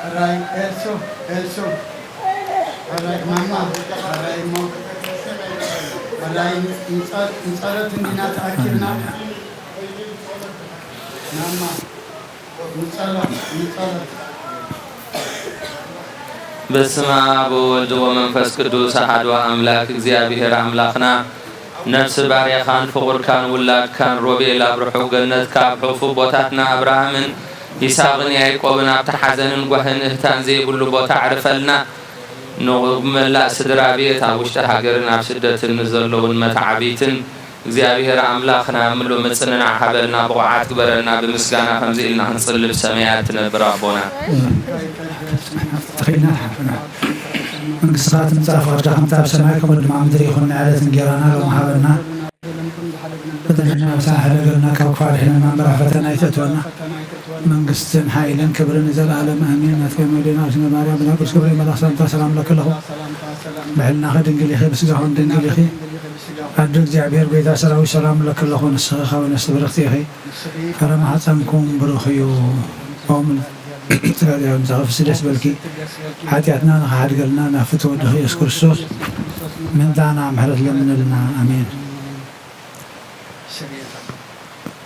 ሕራይ ኤልሱ፣ ኤልሱ፣ ሕራይ ማማ፣ ሕራይ እሞ፣ ሕራይ ንጸ-፣ ንጸሎት እንዲና ተኣኪብና። ማማ፣ ንጸሎት፣ ንጸሎት። በስመ አብ ወወልድ ወመንፈስ ቅዱስ አሐዱ አምላክ። እግዚኣብሔር አምላኽና፣ ነፍሲ ባርያኻን ፍቑርካን ውላድካን ሮቤል ኣብ ርሑቕ ገነትካ ኣብ ሕቑፉ ኣቦታትና ኣብርሃምን ይስሐቕን ያዕቆብን ኣብቲ ሓዘንን ጓህን እህታን ዘይብሉ ቦታ ኣዕርፈልና። ንመላእ ስድራ ቤት ኣብ ውሽጢ ሃገርን ኣብ ስደትን ንዘለውን መተዓብይትን እግዚኣብሔር ኣምላኽና ምሉእ ምጽንናዕ ሃበልና፣ ብቑዓት ግበረና። ብምስጋና ከምዚ ኢልና ክንጽልብ ሰማያት ትነብር ኣቦና። ተኺልና ሓፍና መንግስትኻ ትምጻእ፣ ፍቓድካ ከምቲ ኣብ ሰማይ ከምኡ ድማ ኣብ ምድሪ ይኹን። ናይ ዕለት እንጌራና ሎሚ ሃበና። በደልና ምሳሕ ሕደገልና፣ ካብ ክፉእ ኣድሕነና እምበር ኣብ ፈተና ኣይተእትወና። መንግስትን ሓይልን ክብርን ንዘለኣለም ኣሜን። ናትካ እመቤቴና ኣክስነ ማርያም፣ ብናይ ቅዱስ ገብርኤል መልኣኽ ሰላምታ ሰላም ለኪ ኣለኹ። ብሕልናኺ ድንግል ኢኺ፣ ብስጋኺ እውን ድንግል ኢኺ። ኣደ እግዚኣብሔር፣ ጎይታ ሰራዊት፣ ሰላም ለኪ ኣለኹ። ንስኺ ካብ ኣንስቲ ብርኽቲ ኢኺ፣ ፍረ ማሕፀንኩም ብሩኽ እዩ። ኦም ስጋድያዊ ምሳኺ ፍስህ ደስ በልኪ፣ ሓጢኣትና ንኽሓድገልና ናብ ፍትወ ወድኺ ኢየሱስ ክርስቶስ ምንታና ምሕረት ለምንልና። ኣሜን።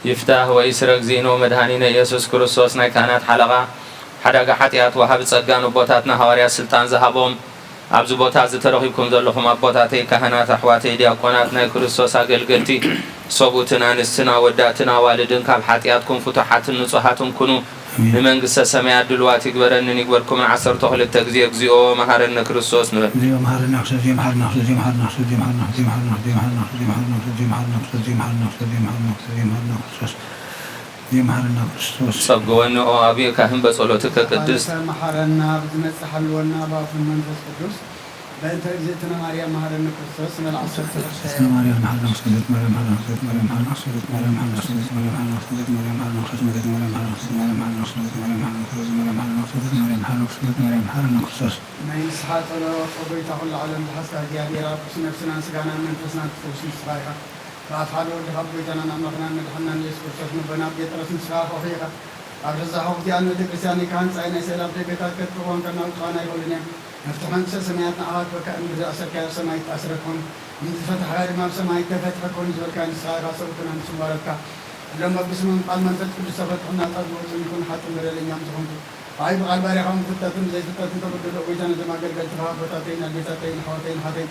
ይፍታህ ወኢስረግ ዚእኖ መድኃኒነ ኢየሱስ ክርስቶስ ናይ ካህናት ሓለቓ፣ ሓዳጋ ሓጢኣት፣ ወሃቢ ጸጋ፣ ንኣቦታትና ሃዋርያት ስልጣን ዝሃቦም፣ ኣብዚ ቦታ እዚ ተረኺብኩም ዘለኹም ኣቦታተይ ካህናት፣ ኣሕዋተይ ዲያቆናት፣ ናይ ክርስቶስ ኣገልገልቲ፣ ሰብኡትን ኣንስትን ኣወዳትን ኣዋልድን ካብ ሓጢኣትኩም ፍቱሓትን ንጹሃትን ኩኑ። ኣሜን። ንመንግስተ ሰማያት ድልዋት ይግበረንን ይግበርኩምን። ዓሰርተ ክልተ ግዜ እግዚኦ መሐረነ ክርስቶስ ንበል። እግዚኦ መሐረነ ክርስቶስ፣ እግዚኦ መሐረነ ክርስቶስ፣ እግዚኦ መሐረነ ክርስቶስ፣ እግዚኦ መሐረነ ክርስቶስ፣ እግዚኦ መሐረነ ክርስቶስ፣ እግዚኦ መሐረነ ክርስቶስ፣ እግዚኦ መሐረነ ክርስቶስ፣ እግዚኦ መሐረነ ክርስቶስ። ጸግወኒ ኦ አቡየ ካህን በጸሎትከ ቅድስት። ባልተ መሐረና፣ ብዝመጽእ ሓልወና፣ ብኣፉን መንፈስ ቅዱስ። በእንተ እግዝእትነ ማርያም መሐረነ ክርስቶስ፣ ንበል ዓሰርተ ክልተ። እግዝእትነ ማርያም መሐረነ ክርስቶስ፣ እግዝእትነ ማርያም መሐረነ ክርስቶስ፣ እግዝእትነ ማርያም መሐረነ ክርስቶስ፣ እግዝእትነ ማርያም መሐረነ ክርስቶስ፣ እግዝእትነ ማርያም መሐረነ ክርስቶስ፣ እግዝእትነ ማርያም መሐረነ ክርስቶስ፣ እግዝእትነ ማርያም መሐረነ ክርስቶስ፣ እግዝእትነ ማርያም መሐረነ ክርስቶስ፣ እግዝእትነ ማርያም መሐረነ ክርስቶስ፣ እግዝእትነ ማርያም መሐረነ ክርስቶስ። ናይ ንስሓ ጸሎት፣ ኦ ጎይታ ኩሉ ዓለም ዝሓዝካ እግዚኣብሔር፣ ኣብ ርእሲ ነፍስናን ስጋናን መንፈስናን ትፈውስ ንስኻ ኢኻ። ብኣፍ ሓደ ወድኻ፣ ኣብ ጎይታናን ኣምላኽናን መድሓንናን ኢየሱስ ክርስቶስ፣ ንቦና ኣብ ጴጥሮስ ንስኻ ኮኺ ኢኻ። ኣብ ርዛኻ እዚኣን ቤተ ክርስቲያን ኢኻ ሃንጻ፣ ናይ ሰላም ደገታት ከጥቅዖን ከናውጽኦን ኣይኽእሉን እዮም። መፍትሒ መንግስተ ሰማያት ንዓኻ ክበካ፣ እምኒ ዝኣሰርካዮ ኣብ ሰማይ ዝተኣስረ ክኹን፣ እምኒ ዝፈታሕካዮ ድማ ኣብ ሰማይ ዝተፈትሐ ክኹን ዝበልካዮ ንስኻ ኢኻ። ሰብኡትን ኣንስትን ባሮትካ ኩሎም ኣብ ብስምም ቃል መንፈስ ቅዱስ ተፈትሑን ናጻ ዝወጹን ይኹን። ሓጥእን በደለኛን ዝኾንኩ፣ ብዓቢ ቃል ባርያኻ ምፍታትን ዘይፍታትን ተበደሎ። ጎይታ ነዞም ኣገልገልትኻ ኣቦታተይን ኣዴታተይን ኣሕዋተይን ኣሓተይን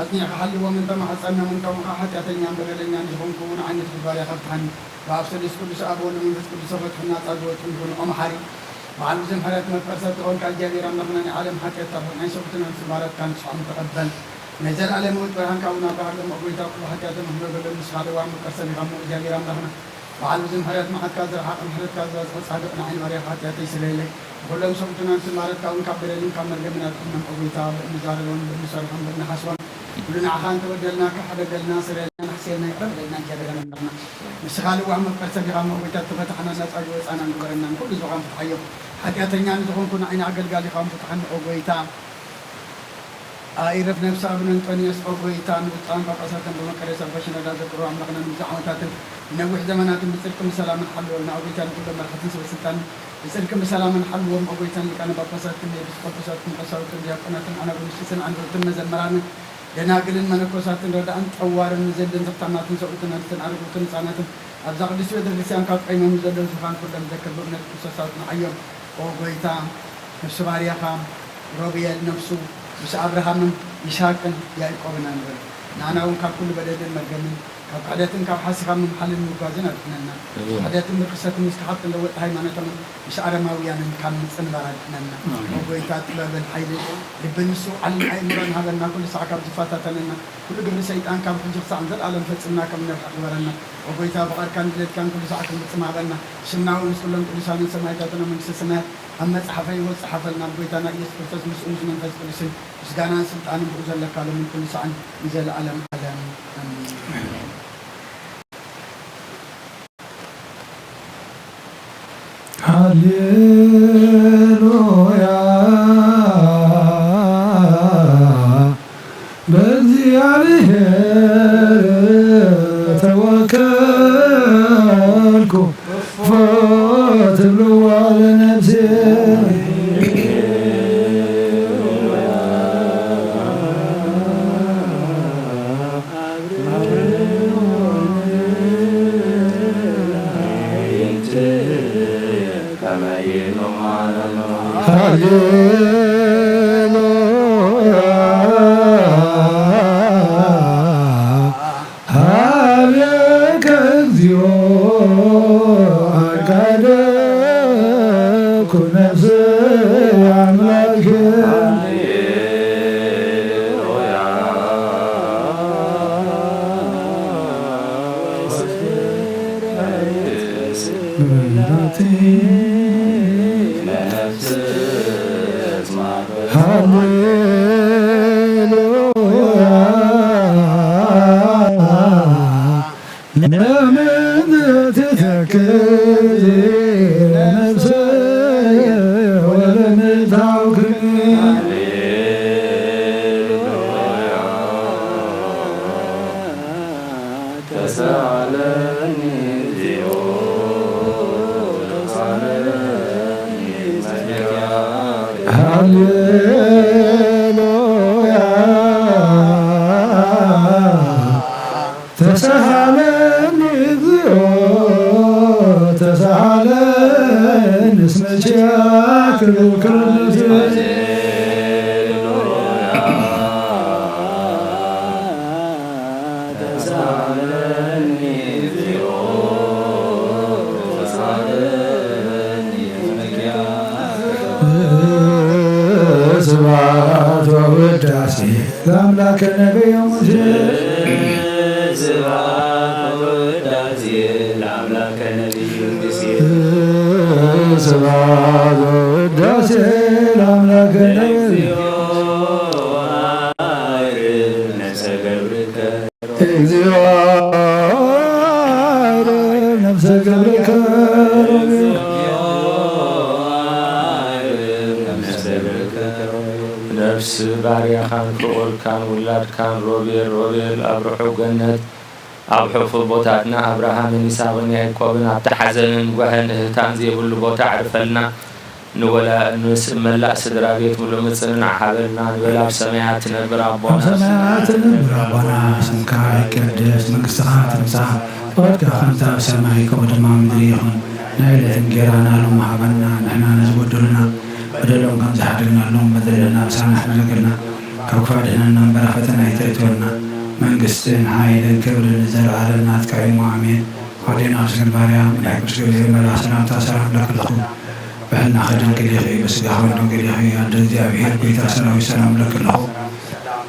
ኣጽኒዕካ ሓልዎም። እንተ ማሕጸኖምን ከምኡ ኸዓ ሓጢኣተኛን በደለኛን ዝኾንኩ ንዓይነቱ ባርያኻ ፍትሓኒ። ብኣብ ሰሉስ ቅዱስ ኣብ ወልድ መንፈስ ቅዱስ ተፈትሑን ናጻ ዝወጹን ይኹን። ኦ መሓሪ፣ በዓል ብዙሕ ምሕረት መፍቀር ሰብ ዝኾንካ እግዚኣብሔር ኣምላኽና፣ ናይ ዓለም ሓጢኣት ታርቕ ናይ ሰብኡትን ኣንስትን ባሮትካ ንስሖም ተቐበል። ናይ ዘለኣለም ህይወት ብርሃን ካብኡ ናብ ባህር ደሞ ጎይታ ኩሉ ሓጢኣቶም ክነገሎም ንስኻ ለዋህ መፍቀር ሰብ ኢኻ እሞ እግዚኣብሔር ኣምላኽና፣ በዓል ብዙሕ ምሕረት መዓትካ ዝረሓቐ ምሕረትካ ዝበዝሐ ጻድቕ ንዓይን ባርያኻ ሓጢኣተይ ስረየለይ። ንኹሎም ሰብኡትን ኣንስትን ባሮትካ እውን ካብ በደልን ካብ መርገምን ኣድሕኖም ኦ ጎይታ፣ ብእንዛረቦን ብእንሰርሖን ብእንሓስቦን ኩሉ ንዓኻ እንተበደልና ክሓደገልና ስረየልና ንሕስየልና ይቕረ በለልና እግዚኣብሔር ኣምላኽና። ንስኻ ለዋህ መፍቀር ሰብ ኢኻ እሞ ጎይታ፣ ተፈታሕና ናጻ ዝወጻና ንግበረና ንኹሉ ዝኾን ፍትሓዮ። ሓጢኣተኛ ንዝኾንኩ ንዓይኒ ኣገልጋሊኻ እውን ፍትሓኒ ኦ ጎይታ። ኣይረፍ ነፍሲ ኣቡነ እንጦንዮስ ኦ ጎይታ፣ ንብፁዓን ጳጳሳትን ብመቀደስ ኣባ ሽኖዳ ዘክሮ ኣምላኽና፣ ንብዙሕ ዓመታትን ንነዊሕ ዘመናትን ብጽድቅን ብሰላምን ሓልወልና ኦ ጎይታ። ንኩሎም መራሕትን ሰበ ስልጣንን ብጽድቅን ብሰላምን ሓልዎም ኦ ጎይታ። ንሊቃነ ጳጳሳትን ንኤጲስቆጶሳትን ቀሳውስትን ዲያቆናትን ኣናጉንስጢስን ኣንበብትን መዘምራንን ደናግልን መነኮሳትን ረዳእን ጠዋርን ንዘድልን ዘኽታማትን ሰብኡትን ኣንስትን ኣረጉትን ህጻናትን ኣብዛ ቅድስቲ ቤተ ክርስቲያን ካብ ቀይሞም ዘለዉ ዝፋን ኩሎም ዘክር ብእምነት ክርስቶስ ኣጽንዓዮም ኦ ጎይታ። ነፍሲ ባርያኻ ሮብየል ነፍሱ ምስ ኣብርሃምን ይስሐቅን ያዕቆብን ኣንብር። ንኣና እውን ካብ ኩሉ በደልን መርገምን ካብ ክሕደትን ካብ ሓሲኻ ምምሓልን ምጓዝን ኣድሕነና። ኣሜን። ክሕደትን ርኽሰትን ምስቲ ሓቂ ለወጥ ሃይማኖታምን ምስ ኣረማውያንን ካብ ምጽንባር ኣድሕነና። ኣሜን። ኦ ጎይታ፣ ጥበብን ሓይልን ልብን ምስትውዓልን ኣእምሮን ሃበና። ኩሉ ሳዕ ካብ ዝፈታተነና ኩሉ ግብሪ ሰይጣን ካብ ሕጂ ክሳዕ ንዘለኣለም ፈጺምና ከም ንርሕቕ ግበረና። ኦ ጎይታ፣ ፍቓድካን ድሌትካን ኩሉ ሳዕ ክንፍጽም ሃበና። ስምና እውን ምስ ኩሎም ቅዱሳንን ሰማዕታትን ኣብ መንግስተ ሰማያት ኣብ መጽሓፈ ህይወት ጸሓፈልና። ብጎይታና ኢየሱስ ክርስቶስ ምስኡ ምስ መንፈስ ቅዱስን ምስጋናን ስልጣንን ብኡ ዘለካ ሎምን ኩሉ ሳዕን ንዘለኣለም ዓለም። ኣሜን። ሃሌሉያ፣ በእግዚኣብሔር ተወከልኩ፣ እፎ ትብልዋ ለነፍሴ። ሃሌሉያ፣ ሀቤከ እግዚኦ አቃደኩ ነፍስየ አምላኬ። ሃሌሉያ። ለምን ትተክዚ ነፍሰየ ወለምን ታውክኒ። ተሳለኒ እግዚኦ፣ ተሳለኒ መድኃኔ። ሃሌሉያ። ተሳሃለኒ እግዚኦ፣ ተሳሃለኒ እስመ ኪያከ ክብርት። ስብሐት ወውዳሴ ለአምላከ ነቢዩ ሙሴ። ስብሐት ወውዳሴ ለአምላከ ነቢዩ ሙሴ። ስብሐት ወውዳሴ ለአምላከ ነቢዩ። እግዚኦ አርፍ ነፍሰ ገብርከ። እግዚኦ አርፍ ነፍሰ ገብርከ። ነፍሲ ባርያኻን ፍቑርካን ውላድካን ሮቤል፣ ሮቤል ኣብ ርሑቕ ገነት፣ ኣብ ሕፉር ቦታትና ኣብርሃምን ይስሐቕን ያዕቆብን ኣብቲ ሓዘንን ጓህን እህታን ዘይብሉ ቦታ ኣዕርፈልና። ንወላ-፣ ንስ-፣ መላእ ስድራ ቤት ምሉእ ምጽንናዕ ሃበልና። ንበል ኣብ ሰማያት ትነብር ኣቦና። ኣብ ሰማያት ትነብር ኣቦና፣ ስምካ ይቀደስ፣ መንግስትኻ ትምጻእ፣ ፍቓድካ ከምቲ ኣብ ሰማይ ከምኡ ድማ ኣብ ምድሪ ይኹን። ናይ ዕለት እንጌራና ሎሚ ሃበና፣ ንሕና ነዚ በደሉና በደሎም ከም ዝሓደግናሎም በደለና ምሳና ሕድግ በለና፣ ካብ ክፉእ ኣድሕነና እምበር ኣብ ፈተና ኣይተእትወና። መንግስትን ሓይልን ክብርን ንዘለኣለም ናትካ እዩ እሞ ኣሜን። ኣዴና ኣብ ስግር ማርያም ናይ ቅዱስ ገብርኤል መልኣኽ ሰላምታ ሰላም ለክልኹ። ብሕልናኺ ድንግል ኢኺ፣ ብስጋኺ እውን ድንግል ኢኺ። ኣደ እግዚኣብሔር፣ ጎይታ ሰራዊት፣ ሰላም እብለኪ ኣለኹ።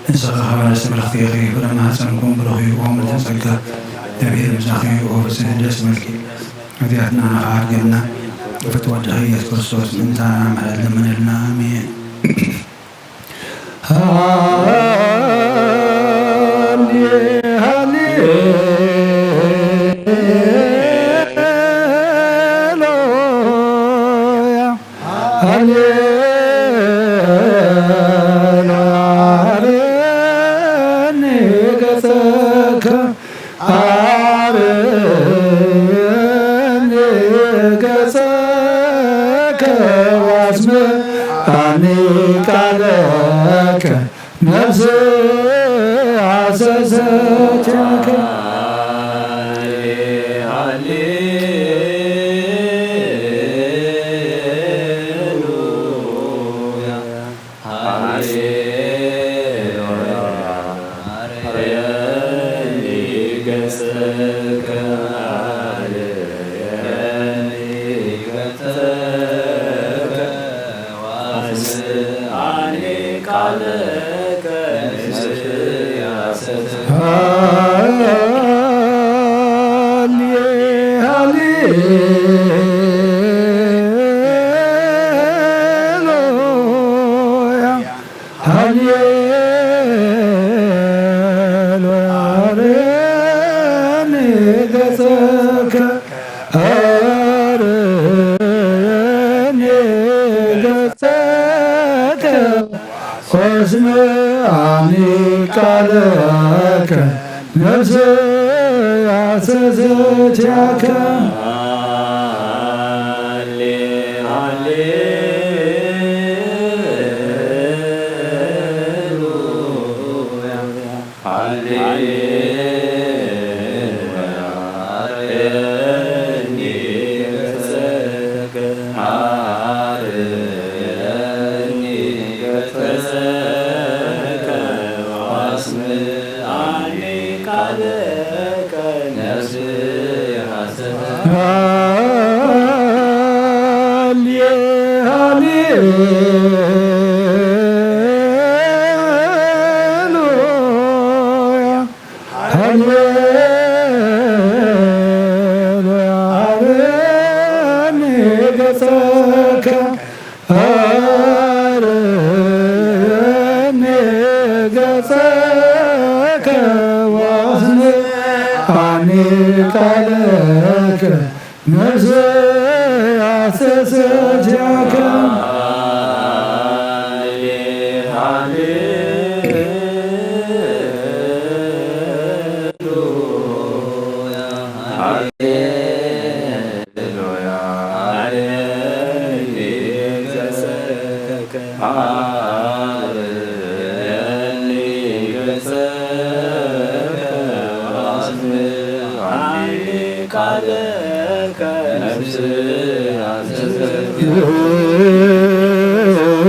ንስኺ ከበረ ብርኽቲ ኢኺ፣ ፍረ ማህፀንኩም ብሩኽ እዩ። ኦ ምልዕተ ጸጋ፣ እግዚኣብሔር ምሳኺ እዩ። ኦ ፍስሕቲ ደስ ይበልኪ፣ ኃጢአትና ይቕር በለልና። ብፍትወት ወድኺ ኢየሱስ ክርስቶስ ምእንታና ምሕረት ለምነልና። ኣሜን። ሃሌ፣ ሃሌሉያ፣ ሃሌሉያ፣ አርኒ ገጸከ፣ አርኒ ገጸከ፣ ወአስምዓኒ ቃለከ። ነፍስ ሐሰሰትከ። ሃሌሉያ፣ ሃሌሉያ፣ አርየኒ ገጽ ወስምዓኒ ቃለከ ነፍሰይ ሐሰሰት ያከ። ሃሌ፣ ሃሌሉያ፣ ሃሌሉያ፣ አርኒ ገጸከ፣ አርኒ ገጸከ፣ ወአስምዓኒ ቃለከ። ነፍሰ ያስተሰጃከ።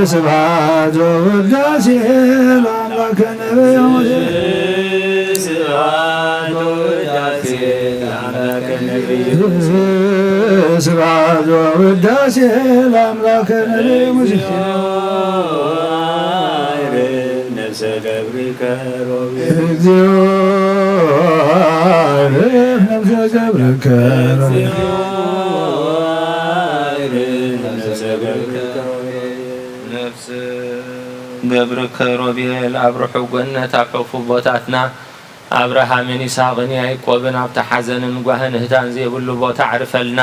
ስብሐት ወውዳሴ ለአምላክነ በየሙሴ። ስብሐት ወውዳሴ ለአምላክነ በየሙሴ። ነፍሰ ገብርከ ሮቤል። እግዚኦ ነፍሰ ገብርከ ሮቤል። ነፍሰ ገብርከ ሮቤል። ነፍሰ ገብርከ ሮቤል ኣብ ርሑቕ ገነት ኣብ ሕፉብ ቦታትና ኣብርሃምን ይስሐቕን ያዕቆብን ኣብቲ ሓዘንን ጓህን ህታን ዘይብሉ ቦታ ኣዕርፈልና።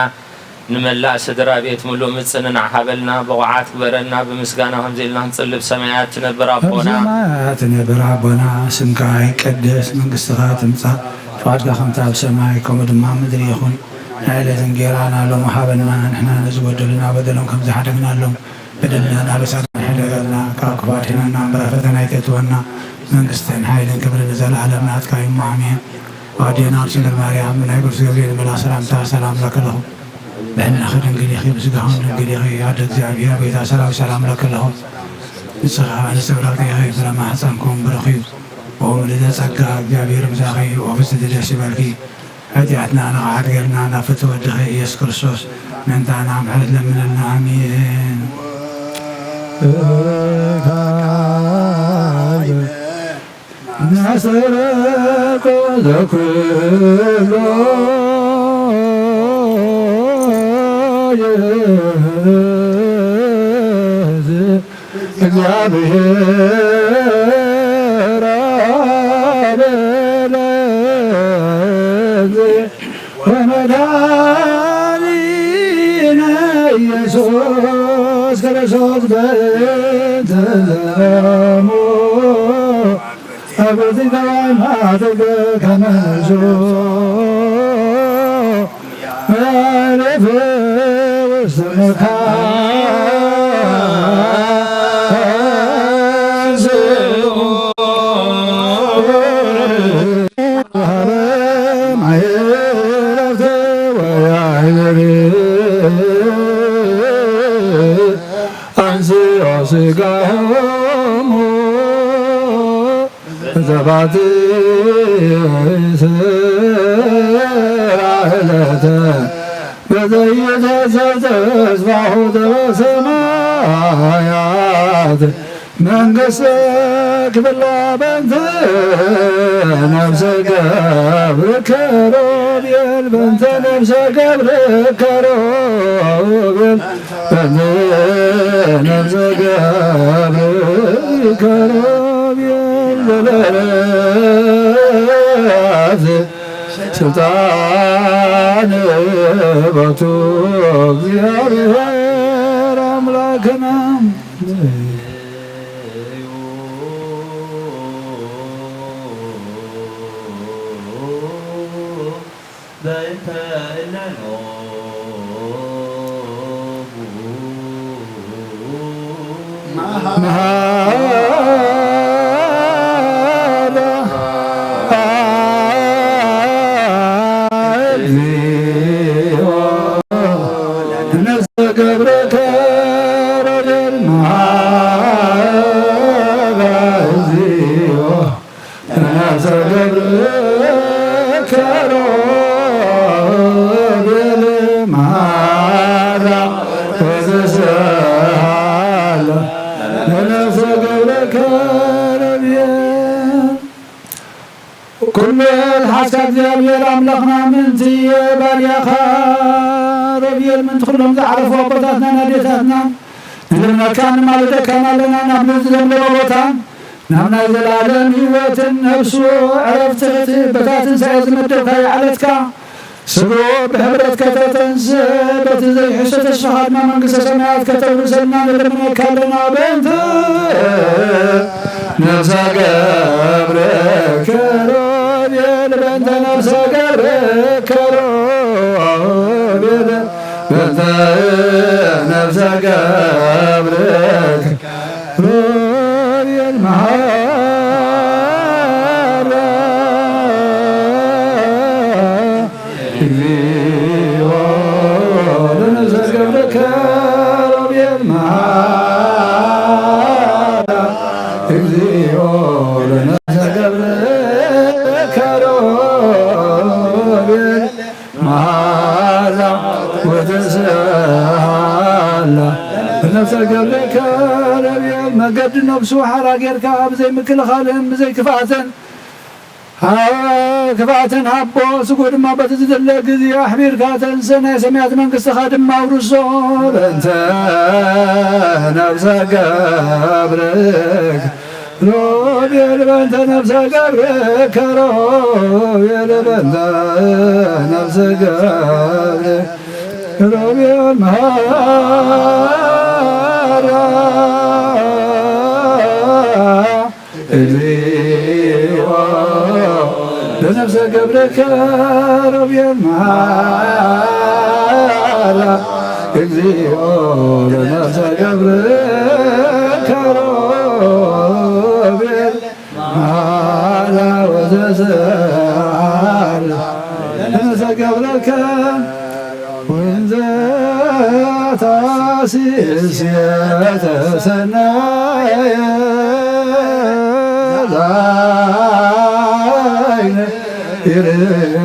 ንመላእ ስድራ ቤት ምሉእ ምጽንናዕ ሃበልና፣ ብቑዓት ግበረና፣ ብምስጋና ከምዚ ኢልና ንጽሊ። ኣብ ሰማያት ትነብር ኣብ ኣቦና። ሰማያት ትነብር ኣቦና፣ ስምካ ይቀደስ፣ መንግስትኻ ትምጻእ፣ ፍቓድካ ከምቲ ኣብ ሰማይ ከምኡ ድማ ኣብ ምድሪ ይኹን። ናይ ዕለት እንጌራና ሎሚ ሃበና፣ ንሕና ነዚ በደሉና በደሎም ከም ዝሓደግናሎም በደልና ናብ ኣበሳና ኣይሕደገልና፣ ካብ ክፉእ ኣድሕነና እምበር ኣብ ፈተና ኣይተእትወና፣ መንግስትን ሓይልን ክብርን ንዘለኣለም ናትካ እዩ እሞ ኣሜን። ወኣዴና ቅድስት ድንግል ማርያም ናይ ቅዱስ ገብርኤል መልኣክ ሰላምታ ሰላም ለኪ ለኹ። ብሕልናኺ ድንግል ኢኺ፣ ብስጋኺ ድንግል ኢኺ። ኣደ እግዚኣብሔር፣ ጎይታ ሰራዊት፣ ሰላም ለኪ ለኹ። ንስኻ ንስብራት ኢኺ፣ ፍረ ማሕፀንኩም ብሩኽ እዩ። ኦ ምልዕተ ጸጋ፣ እግዚኣብሔር ምሳኺ፣ ኦ ፍስሕቲ ደስ ይበልኪ። ኃጢአትና ንኽሓድገልና ናብ ፍትወ ወድኺ ኢየሱስ ክርስቶስ ምእንታና ምሕረት ለምነልና። ኣሜን። ናስተረቆ ዘኩሎ እግዚአብሔር አበለዝ ወመድኃኒነ ኢየሱስ ክርስቶስ በእንተ ዘሙ አበዚተ ማትከ ከመንሱ ያለፈ ውስተ መካን ስዑር። ዓለም አይረፍት ወያይር አንስኦ ስጋሆሙ ዘባቲ ስራ ዕለተ በዘይትሐሰስ ተስፋሁ ዘበሰማያት መንግሥተ ክብላ በእንተ ነፍሰ ገብርከ ሮቤል በእንተ ነፍሰ ገብርከ ሮቤል በእንተ ነፍሰ ገብርከ ሮቤል በለረስ ስልጣን በቱ እግዚአብሔር አምላክነ። ገብረከ ረድኤት መሃራ እግዚኦ ነፍሰ ገብረከ ረድኤት መሃራ ወዘሰሃላ ለነፍሰ ገብረከ ረድኤት። ኩሉ የልሓስካ እግዚኣብሔር ኣምላኽና ምእንቲ ባርያኻ ሮቤል ምእንቲ ኩሎም ዝዓረፉ ኣቦታትናን ኣዴታትናን ንልምነካ ንማልደካን ኣለና ናብ ልዑል ዝለምለመ ቦታ ናብ ናይ ዘላለም ህይወትን ነፍሱ ዕረፍቲ ክትህብ በታ ትንሳኤ ዝመደብካዮ ዓለትካ ስግኡ ብሕብረት ከተተንስእ በቲ ዘይሕሰ ተስፋኻ ድማ መንግስተ ሰማያት ከተውርሰልና ንልምነካ ኣለና። በእንተ ነፍሰ ገብርከ ሮቤል በእንተ ነፍሰ ገብርከ ሮቤል በእንተ ነፍሰ ገብርከ ሮቤል መሃራ እግዚኦ ለነፍሰ ገብርከ ሮቤል መሃራ እግዚኦ ለነፍሰ ገብርከ ሮቤል መሃራ ወተስሃላ ለነፍሰ ገብርከ ሮቤል መገዲ ነፍሱ ሓራ ጌርካ ብዘይ ምክልኻልን ብዘይ ክፍኣትን ክፍኣትን ሃቦ፣ ስግኡ ድማ በቲ ዝድለ ግዜ ኣሕቢርካ ተንስእ፣ ናይ ሰማያት መንግስትኻ ድማ ኣውርሶ። በእንተ ነፍሰ ገብርከ ሮቤል፣ በእንተ ነፍሰ ገብርከ ሮቤል፣ በእንተ ነፍሰ ገብርከ ሮቤል መሃራ። እግዚኦ ለነፍሰ ገብርከ ሮቤል መሃራ። እግዚኦ ለነፍሰ ገብርከ ሮቤል መሃራ ወዘሰሃላ ለነፍሰ ገብርከ ወንዘ ታሲስ የተሰነየ ላይነ ይርያ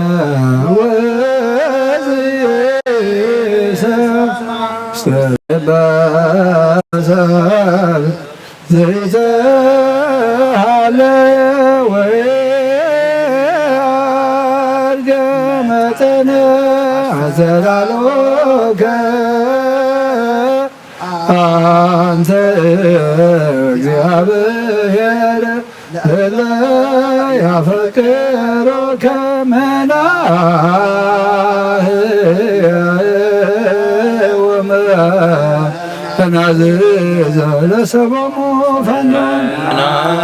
ወዝይሰ ውስተ በሰር ዘይተሃለወ አድገ መጠነ አዘላሎከ አንተ እግዚአብሔር እለ ያፈቅሮከ መናህ ወመ እናዝዝ ለሰቦሙ ፈኑ መናህ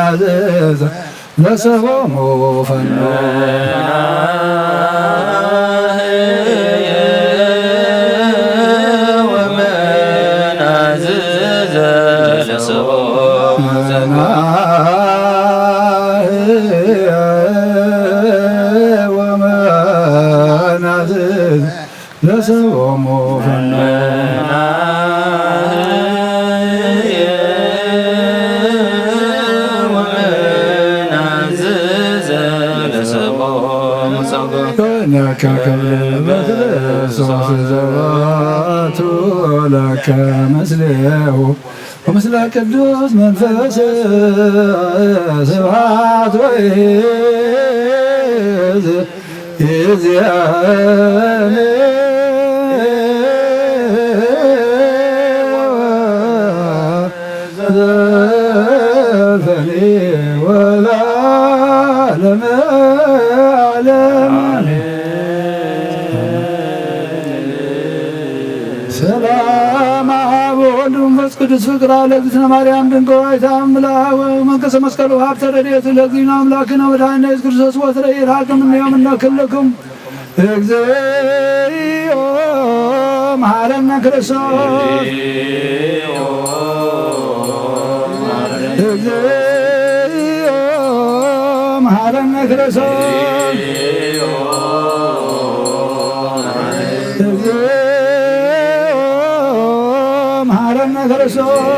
ወመናዝዝ ለሰቦሙ ፈኖ ወመናዝዝ ለሰቦሙ ፈኖ ከመ በክርስቶስ ዘባቱ ለከ ምስሌሁ ወምስለ ቅዱስ መንፈስ ስብሐት ወይዝ ይእዜኒ ዘልፈኒ ወለዓለመ ዓለም። ሰላም አብ ወወልድ ወመንፈስ ቅዱስ ፍቅር ለእግዝእትነ ማርያም ድንግል ወላዲተ አምላክ ወመንፈሰ መስቀል ወሀብተ ረድኤት ለእግዚእነ አምላክነ ወመድኃኒነ ኢየሱስ ክርስቶስ ወትረ ይርሃቅም እምኔሆም እነ ክልክም እግዚኦ መሐረነ ክርስቶስ። እግዚኦ መሐረነ ክርስቶስ። እግዚኦ መሐረነ ክርስቶስ።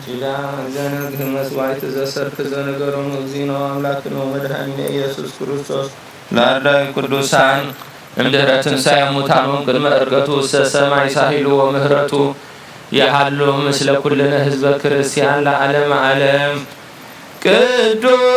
ኪዳነ ዘነግህ መስዋዕት ዘሰብክ ዘነገሮም እግዚእነ አምላክነ ወመድኃኒነ ኢየሱስ ክርስቶስ ለአርዳዊ ቅዱሳን እምድህረ ትንሳኤ ሙታኖም ቅድመ ዕርገቱ ውስተ ሰማይ ሳሂሉ ወምህረቱ የሃሉ ምስለ ኩልነ ህዝበ ክርስቲያን ለዓለመ ዓለም። ቅዱስ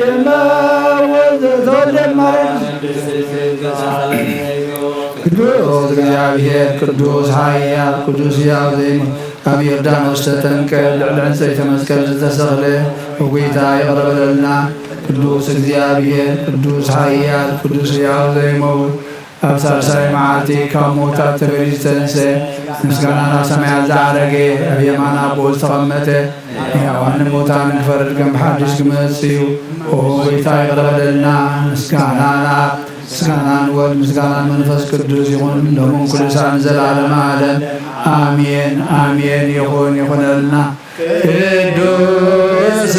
የማወዘ ተወልደ ማርያም ቅዱስ እግዚኣብሔር ቅዱስ ኃያል ቅዱስ ሕያው ዘይሞት ኣብ ዮርዳኖስ ተጠምቀ ልዕሊ ዕንፀይተ መስቀል ዝተሰቕለ ብጎይታ ይቕረ በለልና። ቅዱስ እግዚኣብሔር ቅዱስ ኃያል ቅዱስ ሕያው ዘይሞት ኣብ ሳልሳይ መዓልቲ ካብ ምዉታት ተፈልዩ ዝተንስአ፣ ምስጋና ናብ ሰማያት ዝዓረገ፣ ኣብ የማን ኣቦኡ ዝተቐመጠ፣ ንሕያዋንን ምዉታንን ክፈርድ ከም ብሓድሽ ክመጽእ እዩ። ኦ ጎይታ ይቕረ በለልና። ምስጋና ንኣብ፣ ምስጋና ንወልድ፣ ምስጋና ንመንፈስ ቅዱስ ይኹን፣ ሎምን ኩሉ ሰዓት ንዘለዓለመ ዓለም። ኣሜን፣ ኣሜን። ይኹን፣ ይኹነልና። ቅዱስ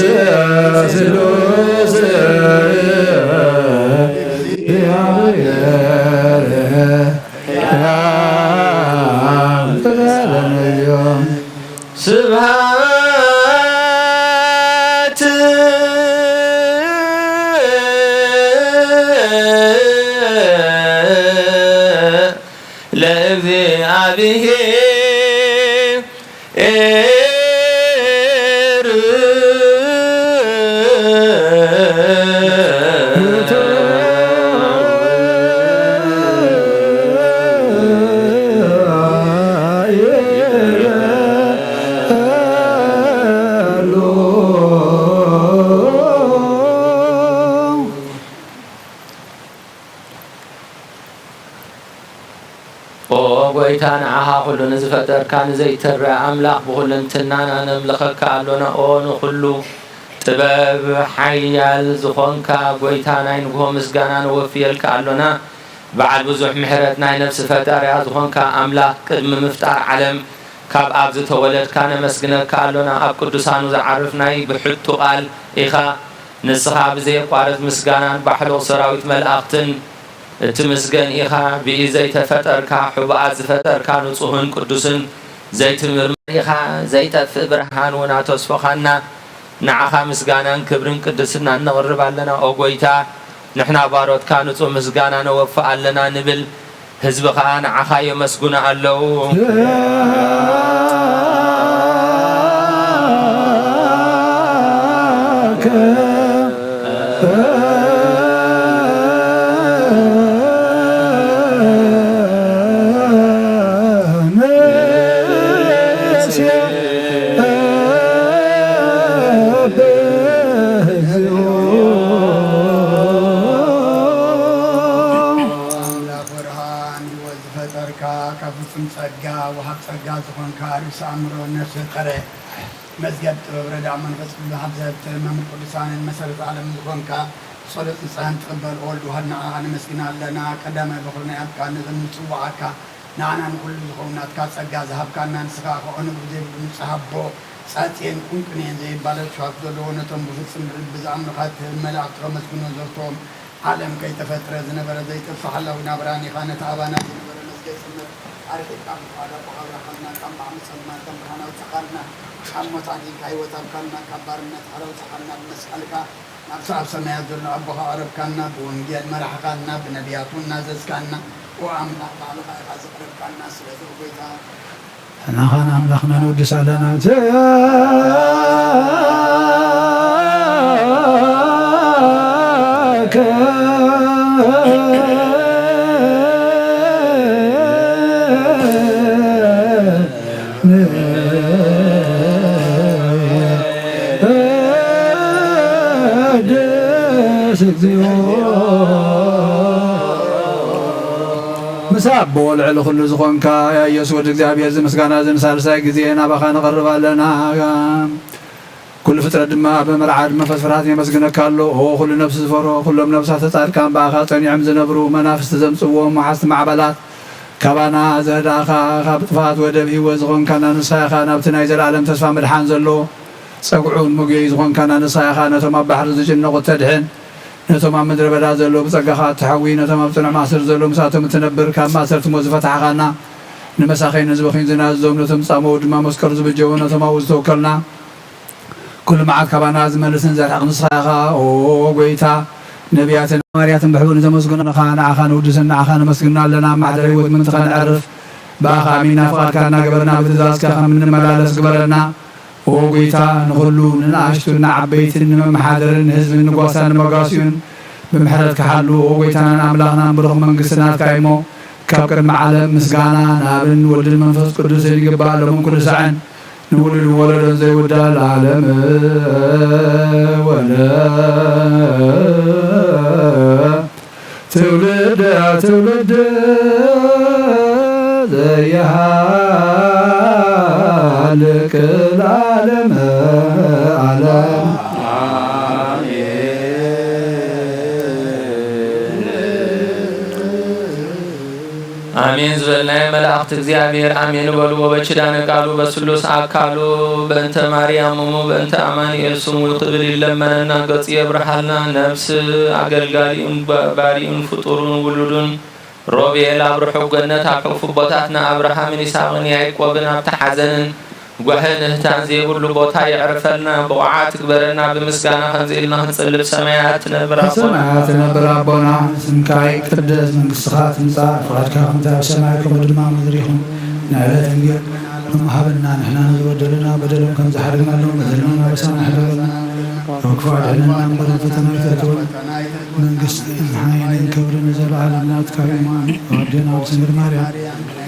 ስሉስ እግዚአብሔር ስብሐት ለእግዚአብሔር። ኦ ጐይታ፣ ንዓኻ ኹሉ ንዝፈጠርካ ንዘይተርፍ ኣምላኽ ብኹልንትናና ነምልኸካ ኣሎና። ኦ ንኹሉ ጥበብ ሓያል ዝኾንካ ጐይታ፣ ናይ ንግሆ ምስጋና ነወፍየልካ ኣሎና። በዓል ብዙሕ ምሕረት፣ ናይ ነፍሲ ፈጣሪኣ ዝኾንካ ኣምላኽ፣ ቅድሚ ምፍጣር ዓለም ካብ ኣብ ዝተወለድካ ነመስግነካ ኣሎና። ኣብ ቅዱሳኑ ዝዓርፍ ናይ ብሕቱ ቃል ኢኻ። ንስኻ ብዘየቋርጽ ምስጋናን ባሕልቕ ሰራዊት መላእኽትን እትምስገን ኢኻ። ብኢድ ዘይተፈጠርካ፣ ሕቡኣት ዝፈጠርካ፣ ንጹህን ቅዱስን ዘይትምርመር ኢኻ። ዘይጠፍእ ብርሃን እውን ኣተስፎኻና። ንዓኻ ምስጋናን ክብርን ቅድስናን ነቕርብ ኣለና። ኦ ጐይታ፣ ንሕና ባሮትካ ንጹህ ምስጋና ነወፍእ ኣለና ንብል። ህዝቢ ኸኣ ንዓኻ የመስግኑ ኣለዉ። ኣምላኽ ብርሃን ህይወት ዝፈጠርካ፣ ካብ ፍጹም ጸጋ ወሃብ ጸጋ ዝኾንካ፣ ርእሲ ኣእምሮ ነፍሲ ፈጠረ፣ መዝገብ ጥበብ ረዳእ መንፈስ ቅዱስ፣ መሓብ ዘህብቲ መምህር ቅዱሳንን መሰረት ዓለም ዝኾንካ፣ ጸሎት ንጽሕን ትቕበል ኦ ወልድ ዋህድ ንዓኻ ነመስግን ኣለና። ቀዳማይ በኹሪ ናይ ኣብ ቃል ንጽውዓካ፣ ንዓና ንኹሉ ዝኸውን ናትካ ጸጋ ዝሃብካና፣ ንስኻ ኸኣ ነውሪ ዘይብሉ ንጹህ ኣቦ፣ ጻጽየን ቁንቁንየን ዘይባለል ሸዋፍ ዘለዎ፣ ነቶም ብፍጹም ልቢ ዝኣምኑኻ እትህብ መላእኽቲ ከመስግኑ ዘፍትዎም፣ ዓለም ከይተፈጥረ ዝነበረ ዘይጠፍእ ሓላዊ ናብራን ኢኻ። ነቲ ኣባና ዝነበረ መዝገብ ጽልመት ኣርሒቕካ፣ ብፍቓድ ኣቦኻ ኣብራኻልና፣ ካብ ማዕበል ጸልማት ከም ብርሃን ኣውጻኻልና፣ ካብ ሞት ኣድሒንካ ህይወት ሃብካልና፣ ካብ ባርነት ሓራ ኣውጻኻልና። ብመስቀልካ ናብቲ ኣብ ሰማያት ዘሎ ኣቦኻ ኣቕረብካና፣ ብወንጌል መራሕኻና፣ ብነቢያት እውን ናዘዝካና። ኦ ኣምላኽ፣ ባዕልኻ ኢኻ ዘቕረብካና። ስለዚ ኦ ጐይታ፣ ንዓኻ ንኣምላኽና ነወድስ ኣለና። ንወድስ እግዚኦ። ምስ ኣቦ ልዕሊ ኩሉ ዝኾንካ፣ ያ ኢየሱስ ወዲ እግዚኣብሔር፣ እዚ ምስጋና እዚ ንሳልሳይ ግዜ ናባኻ ነቐርብ ኣለና። ኩሉ ፍጥረት ድማ ብመርዓድ መንፈስ ፍርሃት የመስግነካ ኣሎ። ኦ ኩሉ ነፍሲ ዝፈርሆ፣ ኩሎም ነፍሳተ ጻድቃን ብኣኻ ጸኒዖም ዝነብሩ፣ መናፍስቲ ዘምጽእዎም ወሓዝቲ ማዕበላት፣ ካባና ዘህዳእኻ፣ ካብ ጥፍኣት ወደብ ህይወት ዝኾንካና ንስኻ ኢኻ። ናብቲ ናይ ዘለኣለም ተስፋ ምድሓን ዘሎ ጸግዑን መጉየዪ ዝኾንካና ንስኻ ኢኻ። ነቶም ኣብ ባሕሪ ዝጭነቑ እተድሕን፣ ነቶም ኣብ ምድረ በዳ ዘለዉ ብጸጋኻ እትሓዊ፣ ነቶም ኣብ ጽኑዕ ማእሰርቲ ዘለዉ ምስኣቶም እትነብር፣ ካብ ማእሰርቲ ሞት ዝፈታሕኻና፣ ንመሳኺን ንዝበኽዩን ዝናዘዞም፣ ነቶም ዝጻመዉ ድማ መስቀሉ ዝበጀዉ፣ ነቶም ኣብኡ ዝተወከልና፣ ኩሉ መዓት ካባና ዝመልስን ዘርሕቕ ንስኻ ኢኻ። ኦ ጐይታ፣ ነቢያትን ሃዋርያትን ብሕቡእ ንዘመስግኑኻ ንዓኻ ንውድስን ንዓኻ ነመስግን ኣለና። ኣብ ማሕደር ህይወት ምእንቲ ኸነዕርፍ ብኣኻ ኣሚንና ፍቓድካ እናገበርና ብትእዛዝካ ከም እንመላለስ ግበረና። ኦ ጎይታ፣ ንኹሉ ንንኣሽቱን ንዓበይትን ንመመሓደርን ንህዝብን ንጓሳን ንመጋሲኡን ብምሕረት ክሓሉ፣ ኦ ጎይታናን ኣምላኽናን ብሩኽ መንግስቲ ናትካ እሞ፣ ካብ ቅድሚ ዓለም ምስጋና ንኣብን ወልድን መንፈስ ቅዱስን ይግባእ፣ ሎምን ኩሉ ሳዕን ንውሉድን ወለዶን ዘይውዳእ ለዓለም ወለ ትውልድ ትውልድ ዘይሃልቅ ለዓለም ዓለም። ኣሜን ዝበልናዮ መላእኽቲ እግዚኣብሔር ኣሜን በሉ። ወበኪዳነ ቃሉ በስሉስ ኣካሉ በእንተ ማርያም እሙ በእንተ ኣማኑኤል ስሙ ክብል ይለመነና፣ ገጹ የብርሃልና፣ ነፍስ ኣገልጋሊኡን ባ-፣ ባሪኡን ፍጡሩን ውሉዱን ሮቤል ኣብ ርሑቕ ገነት ኣብ ሕቑፉ ኣቦታትና ኣብርሃምን ይስሐቅን ያዕቆብን ኣብቲ ሓዘንን ጓህን እህታን ዘይብሉ ቦታ የዕርፈልና፣ ብቑዓት ግበረና፣ ብምስጋና ከምዚ ኢልና ክንጽልብ ሰማያት ትነብር ኣቦና። ሰማያት ትነብር ኣቦና፣ ስምካ ይትቀደስ፣ መንግስትኻ ትምጻእ፣ ፍቓድካ ከምቲ ኣብ ሰማይ ከምኡ ድማ ኣብ ምድሪ ይኹን። ንዕለት እንጌ ሃበና፣ ንሕና ንዝበደሉና በደሎም ከም ዝሓደግናሎም በደልና ናበሳና ይሕደገልና። ካብ ክፉእ ኣድሕነና እምበር፣ ናብ ፈተና ኣይተእትወና። መንግስትን ሓይልን ክብርን ንዘለዓለም ናትካ እዩ። ኣሜን። ኣዴና ቅድስት ድንግል ማርያም፣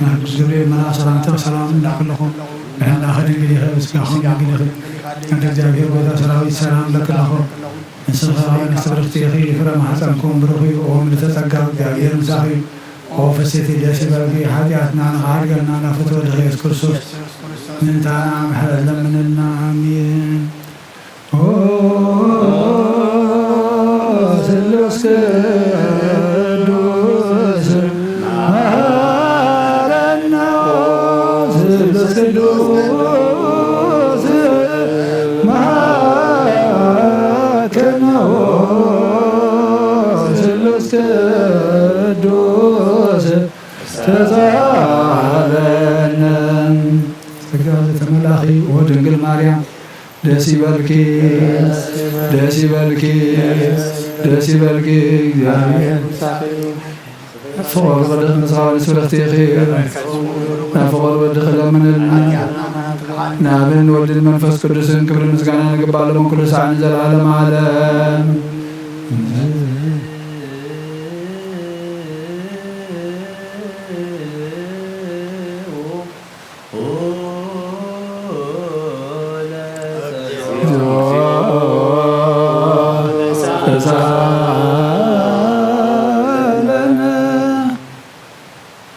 ናብ ቅዱስ ገብርኤል መልኣኽ ሰላምታ ሰላም እብለኪ ኣለኹ። ብሕላኸ ድንግል ኢኺ፣ ብስጋኸ እውን ድንግል ኢኺ። እንደ እግዚኣብሔር ጎይታ ሰራዊት ሰላም እብለኪ ኣለኹ። ንስኺ ከኣ ንእስቲ ብርኽቲ ኢኺ፣ ፍረ ማሕፀንኪ እውን ብሩኽ እዩ። ኦ ምልዕተ ጸጋ፣ እግዚኣብሔር ምሳኺ እዩ። ኦ ፍስሕቲ ደስ ይበልኪ፣ ሓጢኣትና ንኽሓድገልና ናብ ፍትወ ወልድኺ ኢየሱስ ክርስቶስ ምእንታና ምሕረት ለምንልና። ኣሜን። ኦ ስሉስ ቅዱስ መሃረነ፣ ኦ ስሉስ ቅዱስ መሃረነ፣ ኦ ስሉስ ቅዱስ ተሳሃለነ። ጸጋ ዝተመላኺ ኦ ድንግል ማርያም ደስ ይበልኪ፣ ደስ ይበልኪ፣ ደስ ይበልኪ። እግዚኣብሔር ፍቕሪ ወልድኺ ምስ ኻልእ ስብርኽቲ ኢኺ። ናብ ፍቕሪ ወልድኺ ለምንልና። ናብን ወልድን መንፈስ ቅዱስን ክብሪ ምስጋና ንግባእ ሎምን ኩሉ ሳዕ ንዘለዓለም ዓለም።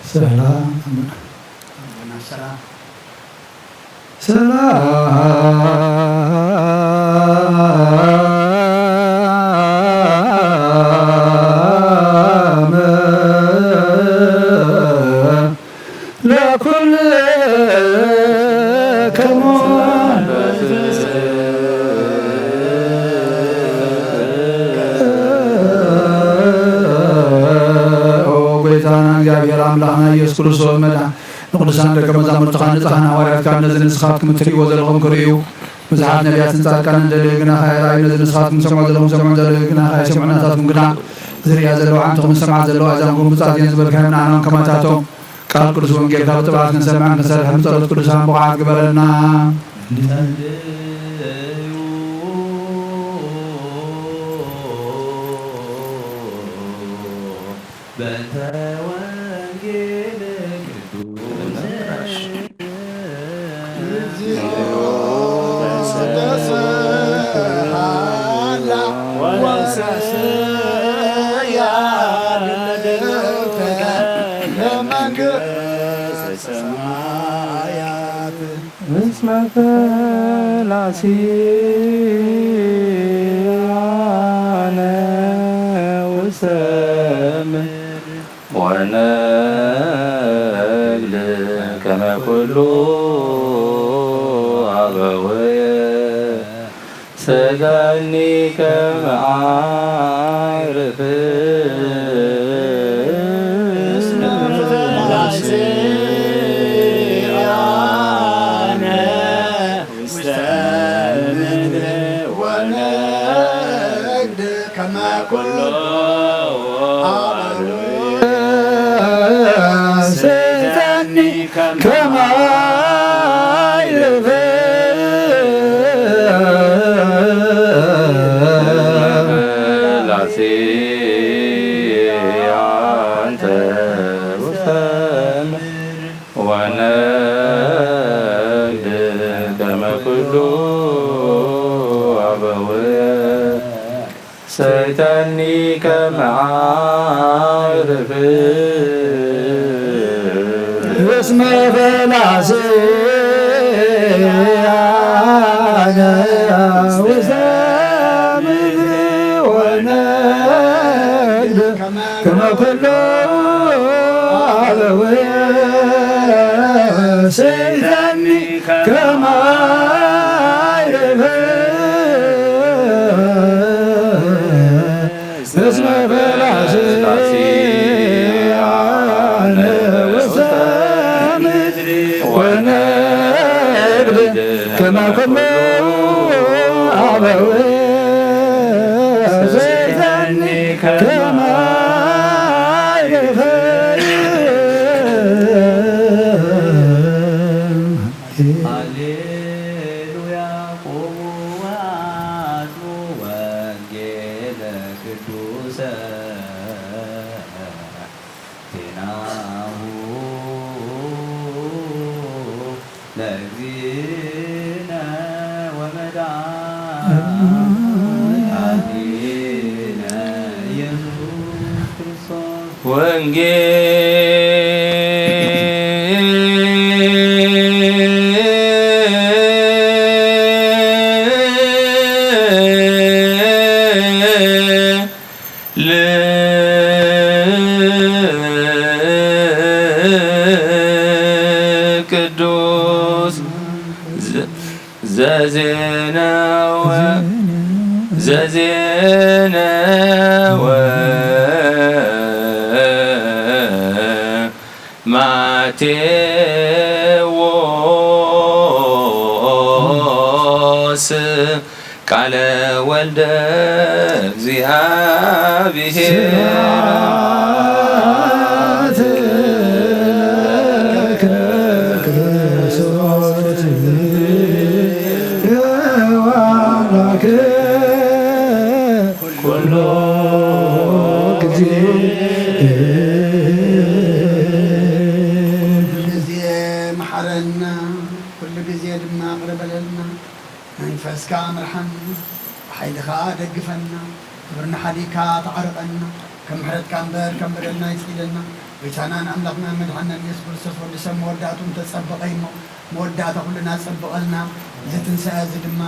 ሰላም። ሰላም ለኩልክሙ። ኦ ጎይታና እግዚኣብሔር ኣምላኽና ኢየሱስ ክርስቶስ መድኃኒ ንቅዱሳን ደቀ መዛሙርትኻን ንጻሕን ሃዋርያትካን ነዚ ንስኻትኩም እትርእይዎ ዘለኹም ክርእዩ፣ ብዙሓት ነቢያትን ጻድቃንን ደለዩ ግናኸ ኣይረኣዩ። ነዚ ንስኻትኩም ትሰምዑ ዘለኹም ሰምዑ፣ ደለዩ ግናኸ ኣይሰምዑ፣ ናታትኩም ግና ዝርእያ ዘለዋ ኣዕንትኹም ዝሰምዓ ዘለዋ ኣእዛንኩም ብጻት እየን ዝበልካዮም ንዓናውን ከማታቶም ቃል ቅዱስ ወንጌልካ ብጥብዓት ክንሰምዕን ክንሰርሕን ብጸሎት ቅዱሳን ብቑዓት ግበረና። በእንተ ወንጌል ቅዱስ እግዚኦ ተስሃላ ወተስያ ለመንግስተ ሰማያት። እስመ ፈላሲ አነ ውስተ ምድር ወነግድ ከመ ኩሉ አበውየ። ስእለኒ ከመ አዕርፍ እስመ ፈላሲ አነ ውስተ ምድር ወነግድ ከመ ኩሉ አበውየ። ስእለኒ ከመ አዕርፍ አንተ ውስተ ምድር ወነግድ ከመ ኩሉ አበው ሰይተኒ ከመ ዓርፍ እስመ ፈላስያነ ውስተ ምድር ወነግድ ከመ ኩሉ አበው ሰይተኒ ከመ ዓርፍ እስመ ፈላስያነ ውስተ ምድር ወነግድ ከመ ኩሉ አበው ሰይተኒ ከመ ዓርፍ ሃሌሉያ። ቁሙ ወአጽሙ ወንጌለ ቅዱሰ ዜናሁ ለእግዚእነ ወመድኃኒነ ኢየሱስ ክርስቶስ። ወንጌል ቅዱስ ዘ- ዘዜነወ ዘዜነወ ማቴዎስ ቃለ ወልደ እግዚአብሔር። ስብሐት ለከ ክርስቶስ ወአምላክ ኩሎ ግዜ። ኩሉ ግዜ መሓረና፣ ኩሉ ግዜ ድማ ይቕረ በለልና። መንፈስካ ምርሓና፣ ብሓይልኻ ደግፈና፣ ክብርና ሓዲግካ ተዓረቐና። ከም ምሕረትካ እምበር ከም በደልና ይስኢለና። ጎይታናን ኣምላኽናን መድሓናን ኢየሱስ ክርስቶስ፣ ወዲ ሰብ መወዳእቱ እንተጸበቐ እሞ፣ መወዳእታ ኩልና ጸብቐልና። እዚ ትንሳኤ እዚ ድማ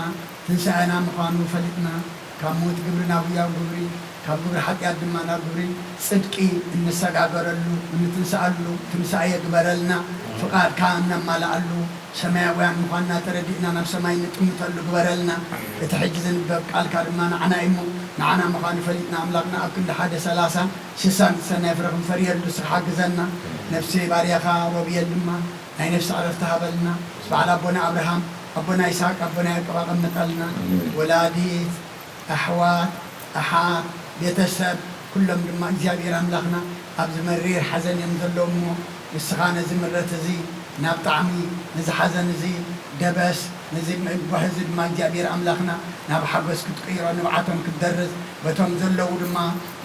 ትንሳኤና ምዃኑ ፈሊጥና፣ ካብ ሞት ግብሪ ናብ ህያው ግብሪ፣ ካብ ግብሪ ሓጢኣት ድማ ናብ ግብሪ ጽድቂ እንሰጋገረሉ፣ እንትንስኣሉ ትንሳኤ ግበረልና። ፍቓድካ እነማልኣሉ፣ ሰማያውያን ምዃንና ተረዲእና ናብ ሰማይ እንጥምተሉ ግበረልና። እቲ ሕጂ ዝንበብ ቃልካ ድማ ንዓና እዩ እሞ፣ ንዓና ምዃኑ ፈሊጥና፣ ኣምላኽና ኣብ ክንዲ ሓደ ሰላሳን ስሳን ሰናይ ፍረ ክንፈርየሉ ንስኻ ሓግዘና። ነፍሲ ባርያኻ ሮብየል ድማ ናይ ነፍሲ ዕረፍቲ ሃበልና። በዓል ኣቦና ኣብርሃም፣ ኣቦና ይስሐቅ፣ ኣቦና ያዕቆብ ኣቐምጠልና። ኣሜን። ወላዲት፣ ኣሕዋት፣ ኣሓት፣ ቤተሰብ፣ ኩሎም ድማ እግዚኣብሔር ኣምላኽና ኣብዚ መሪር ሓዘን እዮም ዘለዉ እሞ፣ ንስኻ ነዚ ምረት እዚ ናብ ጣዕሚ፣ ነዚ ሓዘን እዚ ደበስ፣ ነዚ ጓሂ እዚ ድማ እግዚኣብሔር ኣምላኽና ናብ ሓጎስ ክትቅይሮ፣ ንብዓቶም ክትደርስ፣ በቶም ዘለዉ ድማ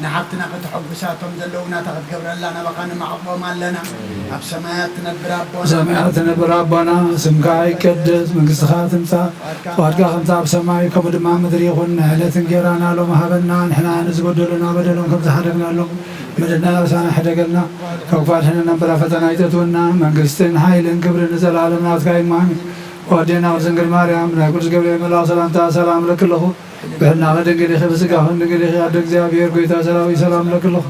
ንሓፍትና ከተሐጉሳ፣ እቶም ዘለዉ ናታ ክትገብረላ ናባኻ ነማዕቑቦም ኣለና። ኣብ ሰማያት ትነብር ኣቦና፣ ኣብ ሰማያት ትነብር ኣቦና፣ ስምካ ይቀደስ፣ መንግስትኻ ትምጻእ፣ ፍቓድካ ከምቲ ኣብ ሰማይ ከምኡ ድማ ኣብ ምድሪ ይኹን። ናይ ዕለት እንጌራና ሎሚ ሃበና፣ ንሕና ንዝበደሉና በደሎም ከም ዝሓደግናሎም፣ በደልና ኣበሳና ሕደገልና፣ ካብ ክፉእ ኣድሕነና እምበር ኣብ ፈተና ኣይተእትወና፣ መንግስትን ሓይልን ክብርን ንዘለኣለም ናትካ እዩ። ኣሜን። ወዴና ድንግል ማርያም፣ ናይ ቅዱስ ገብርኤል መልኣኽ ሰላምታ ሰላም እለኪ ኣለኹ። ብሕልናኺ ድንግል ኢኺ፣ ብስጋኺ ድንግል ኢኺ፣ ኣደ እግዚኣብሔር ጎይታ ሰራዊት ሰላም እለኪ ኣለኹ።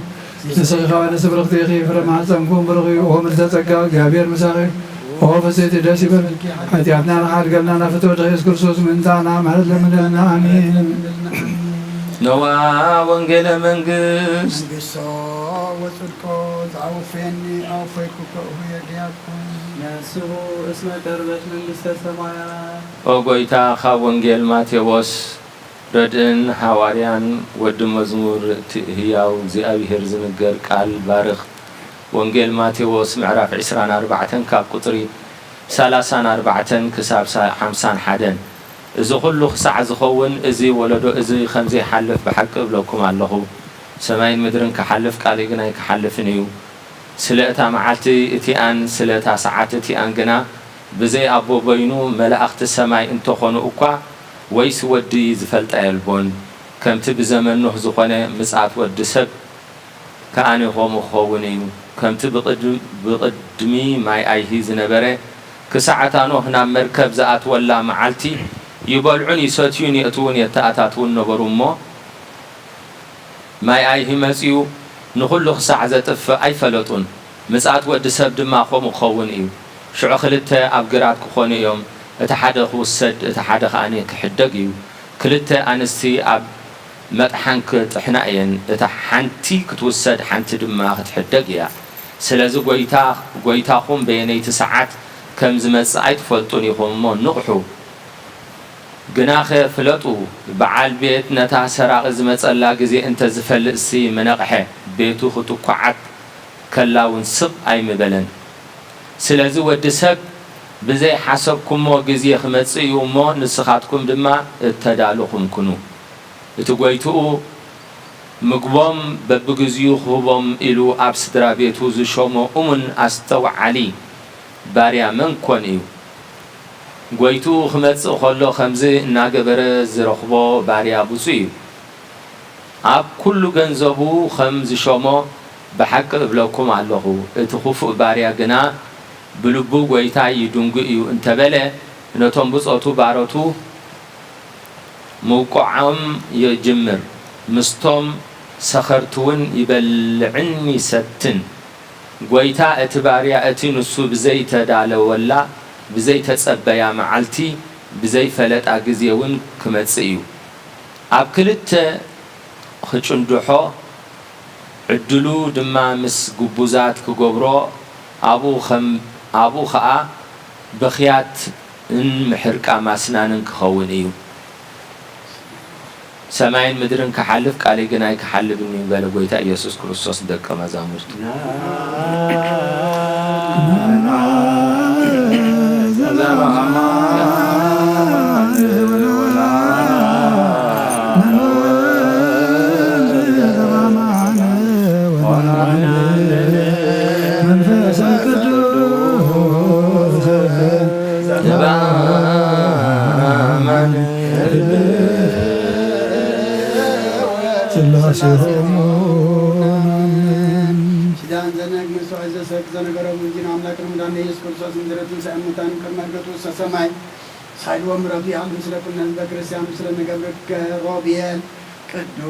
ንስኺ ከኣ ንስብርኽቲ ኢኺ፣ ፍረ ማህፀንኩም ብሩኽ እዩ። ኦ ምልዕተ ጸጋ፣ እግዚኣብሔር ምሳኺ። ኦ ፍጽሕቲ ደስ ይበል። ሓጢኣትና ንሓድገልና ናብ ፍትወት ኢየሱስ ክርስቶስ ምእንታና ምሕረት ለምነልና። ኣሜን። ነዋ ወንጌለ መንግስት። መንግስቶ ወጽድቆ ዘአውፌኒ አውፌኩ ከእሁ የድያኩ። ነስሑ እስመ ቀርበት መንግስተ ሰማያት። ኦ ጎይታ፣ ካብ ወንጌል ማቴዎስ ረድእን ሃዋርያን ወዲ መዝሙር እቲ ህያው እግዚኣብሔር ዝንገር ቃል ባርኽ። ወንጌል ማቴዎስ ምዕራፍ ዕስራን ኣርባዕተን ካብ ቁጽሪ ሰላሳን ኣርባዕተን ክሳብ ሳ-፣ ሓምሳን ሓደን። እዚ ኹሉ ክሳዕ ዝኸውን እዚ ወለዶ እዚ ከም ዘይሓልፍ ብሓቂ እብለኩም ኣለኹ። ሰማይን ምድርን ክሓልፍ፣ ቃለይ ግን ኣይክሓልፍን እዩ። ስለ እታ መዓልቲ እቲኣን ስለ እታ ሰዓት እቲኣን ግና ብዘይ ኣቦ በይኑ መላእኽቲ ሰማይ እንተኾኑ እኳ ወይስ ወዲ ዝፈልጣ የልቦን። ከምቲ ብዘመን ኖህ ዝኾነ ምጽኣት ወዲ ሰብ ከኣኒ ኸምኡ ክኸውን እዩ። ከምቲ ብቕድ-፣ ብቕድሚ ማይ ኣይሂ ዝነበረ፣ ክሳዕ እታ ኖህ ናብ መርከብ ዝኣትወላ መዓልቲ ይበልዑን ይሰትዩን የእትዉን የተኣታትዉን ነበሩ እሞ፣ ማይ ኣይሂ መጺኡ ንኹሉ ክሳዕ ዘጥፍእ ኣይፈለጡን። ምጽኣት ወዲ ሰብ ድማ ኸምኡ ክኸውን እዩ። ሽዑ ክልተ ኣብ ግራት ክኾኑ እዮም፣ እቲ ሓደ ክውሰድ፣ እቲ ሓደ ኸኣ ክሕደግ እዩ። ክልተ ኣንስቲ ኣብ መጥሓን ክጥሕና እየን፣ እታ ሓንቲ ክትውሰድ፣ ሓንቲ ድማ ክትሕደግ እያ። ስለዚ ጐይታ፣ ጐይታኹም በየነይቲ ሰዓት ከም ዝመጽእ ኣይትፈልጡን ኢኹም እሞ ንቕሑ። ግናኸ ፍለጡ፣ በዓል ቤት ነታ ሰራቒ ዝመጸላ ግዜ እንተ ዝፈልጥሲ ምነቕሐ፣ ቤቱ ክትኳዓት ከላ እውን ስቕ ኣይምበለን። ስለዚ ወዲ ሰብ ብዘይሓሰብኩሞ ግዜ ክመጽእ እዩ እሞ፣ ንስኻትኩም ድማ እተዳለኹም ኩኑ። እቲ ጐይትኡ ምግቦም በብግዚኡ ክህቦም ኢሉ ኣብ ስድራ ቤቱ ዝሾሞ እሙን ኣስተውዓሊ ባርያ መን ኮን እዩ? ጐይትኡ ክመጽእ ኸሎ ኸምዚ እናገበረ ዝረኽቦ ባርያ ብፁእ እዩ። ኣብ ኩሉ ገንዘቡ ኸም ዝሾሞ ብሓቂ እብለኩም ኣለኹ። እቲ ኽፉእ ባርያ ግና ብልቡ ጐይታይ ይድንጉ እዩ እንተ በለ፣ ነቶም ብጾቱ ባሮቱ ምውቅዖም ይጅምር፣ ምስቶም ሰኸርቲውን ይበልዕን ይሰትን። ጐይታ እቲ ባርያ እቲ ንሱ ብዘይተዳለወላ ብዘይተጸበያ መዓልቲ ብዘይፈለጣ ግዜ እውን ክመጽእ እዩ። ኣብ ክልተ ኽጭንድሖ፣ ዕድሉ ድማ ምስ ግቡዛት ክገብሮ፣ ኣብኡ ኸም-፣ ኣብኡ ኸኣ ብኽያትን ምሕርቃ ማስናንን ክኸውን እዩ። ሰማይን ምድርን ክሓልፍ፣ ቃለይ ግን ኣይክሓልፍን እዩ በለ ጐይታ ኢየሱስ ክርስቶስ ንደቀ መዛሙርቱ። ኪዳን ዘነግ መስዋዕት ዘሰክ ዘነገሮም እንጂ ንኣምላክ ንምዳን ኢየሱስ ክርስቶስ ምድረ ትንሳኤ ሙታን ቅድመ እርገቱ ውስተ ሰማይ ሳይድዎ ምረቱ ይሃሉ ምስለ ኩልነ ህዝበ ክርስቲያን ምስለ ንገብርከ ሮቤል ቅዱስ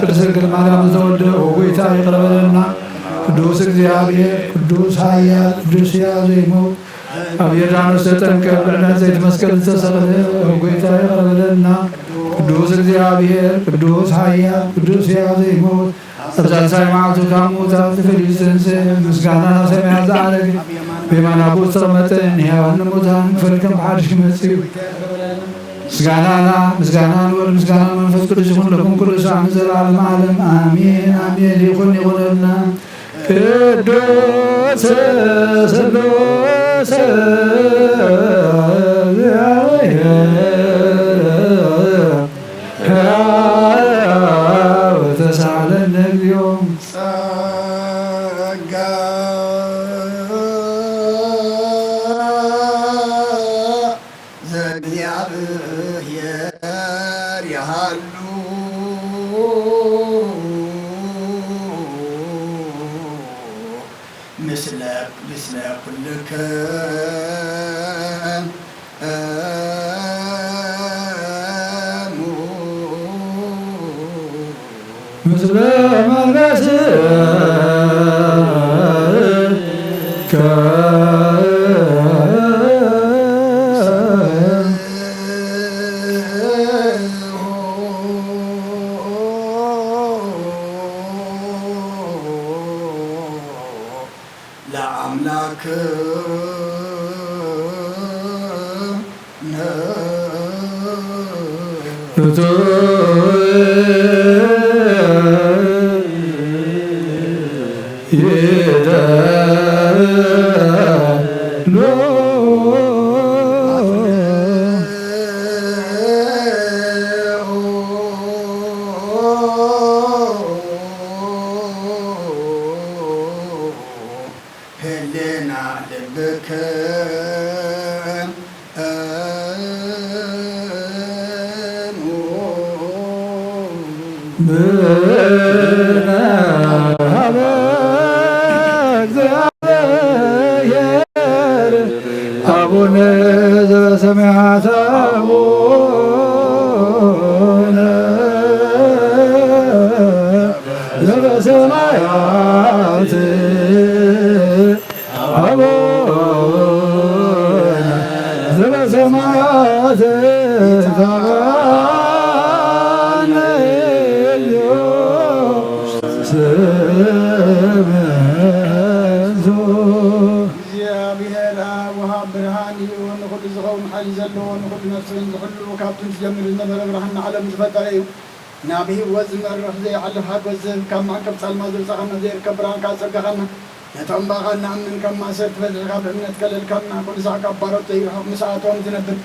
ቅድስት ድንግል ማርያም ዝተወልደ ኦ ጐይታ ይቕረ በለልና። ቅዱስ እግዚኣብሔር፣ ቅዱስ ኃያል፣ ቅዱስ ሕያው ዘይሞት፣ ኣብ ዮርዳኖስ ተጠምቀ፣ ብዕለት ዘይት መስቀል ዝተሰቕለ ኦ ጐይታ ይቕረ በለልና። ቅዱስ እግዚኣብሔር፣ ቅዱስ ኃያል፣ ቅዱስ ሕያው ዘይሞት፣ ኣብ ሳልሳይ መዓልቱ ካብ ምዉታት ተፈልዩ ዝተንስአ፣ ምስጋና ናብ ሰማያት ዝዓረገ፣ ብየማን ኣቦኡ ዝተቐመጠ፣ ንሕያዋን ንሙታን ክፈርድ ከም ብሓድሽ ክመጽእ እዩ። ምስጋና ናብ፣ ምስጋና ንወልድ፣ ምስጋና ንመንፈስ ቅዱስ ይኹን፣ ለኩም ኩሉ ሳዕ ንዘለዓለመ ዓለም። ኣሜን፣ ኣሜን። ይኹን፣ ይኹነልና። ቅዱስ ስሉስ እግዚአብሔር ሕያው ተሳለነ እግዚኦ። ጸጋ ዘእግዚኣብሔር ይሃሉ። ምስለ ምስለ ኩልክሙ ምስለ መንፈስከ ለአምላክ ህሌና ልብክሙ ብነ ሀበ እግዚአብሔር አቡነ ዘበሰማያት አቡነ ዘበሰማያት አቡነ ዘበሰማያት ይትቀደስ ስምከ። እግዚአብሔር አብ ወሃብ ብርሃን እዩ፣ ንኹሉ ዝኸውን ሓይሊ ዘለዎ፣ ንኹሉ መፍስሕን ዝሕሉ፣ ካብ ጥንቲ ጀሚሩ ዝነበረ ብርሃን ንዓለም ዝፈጠረ እዩ። ናብ ህይወት ዝመርሕ ዘይሓልፍ ሓጎስ ዝህብ፣ ካብ መዕቀብ ጻልማ ዘውጻኻና ዘይርከብ ብርሃንካ ዘጸጋኻና፣ ነቶም ብኣኻ እንኣምን ካብ ማእሰርቲ ፈቲሕካ ብእምነት ከለልካና፣ ኩሉ ሳዕ ካብ ባሮት ዘይርሕቕ ምስኣቶም ዝነብር፣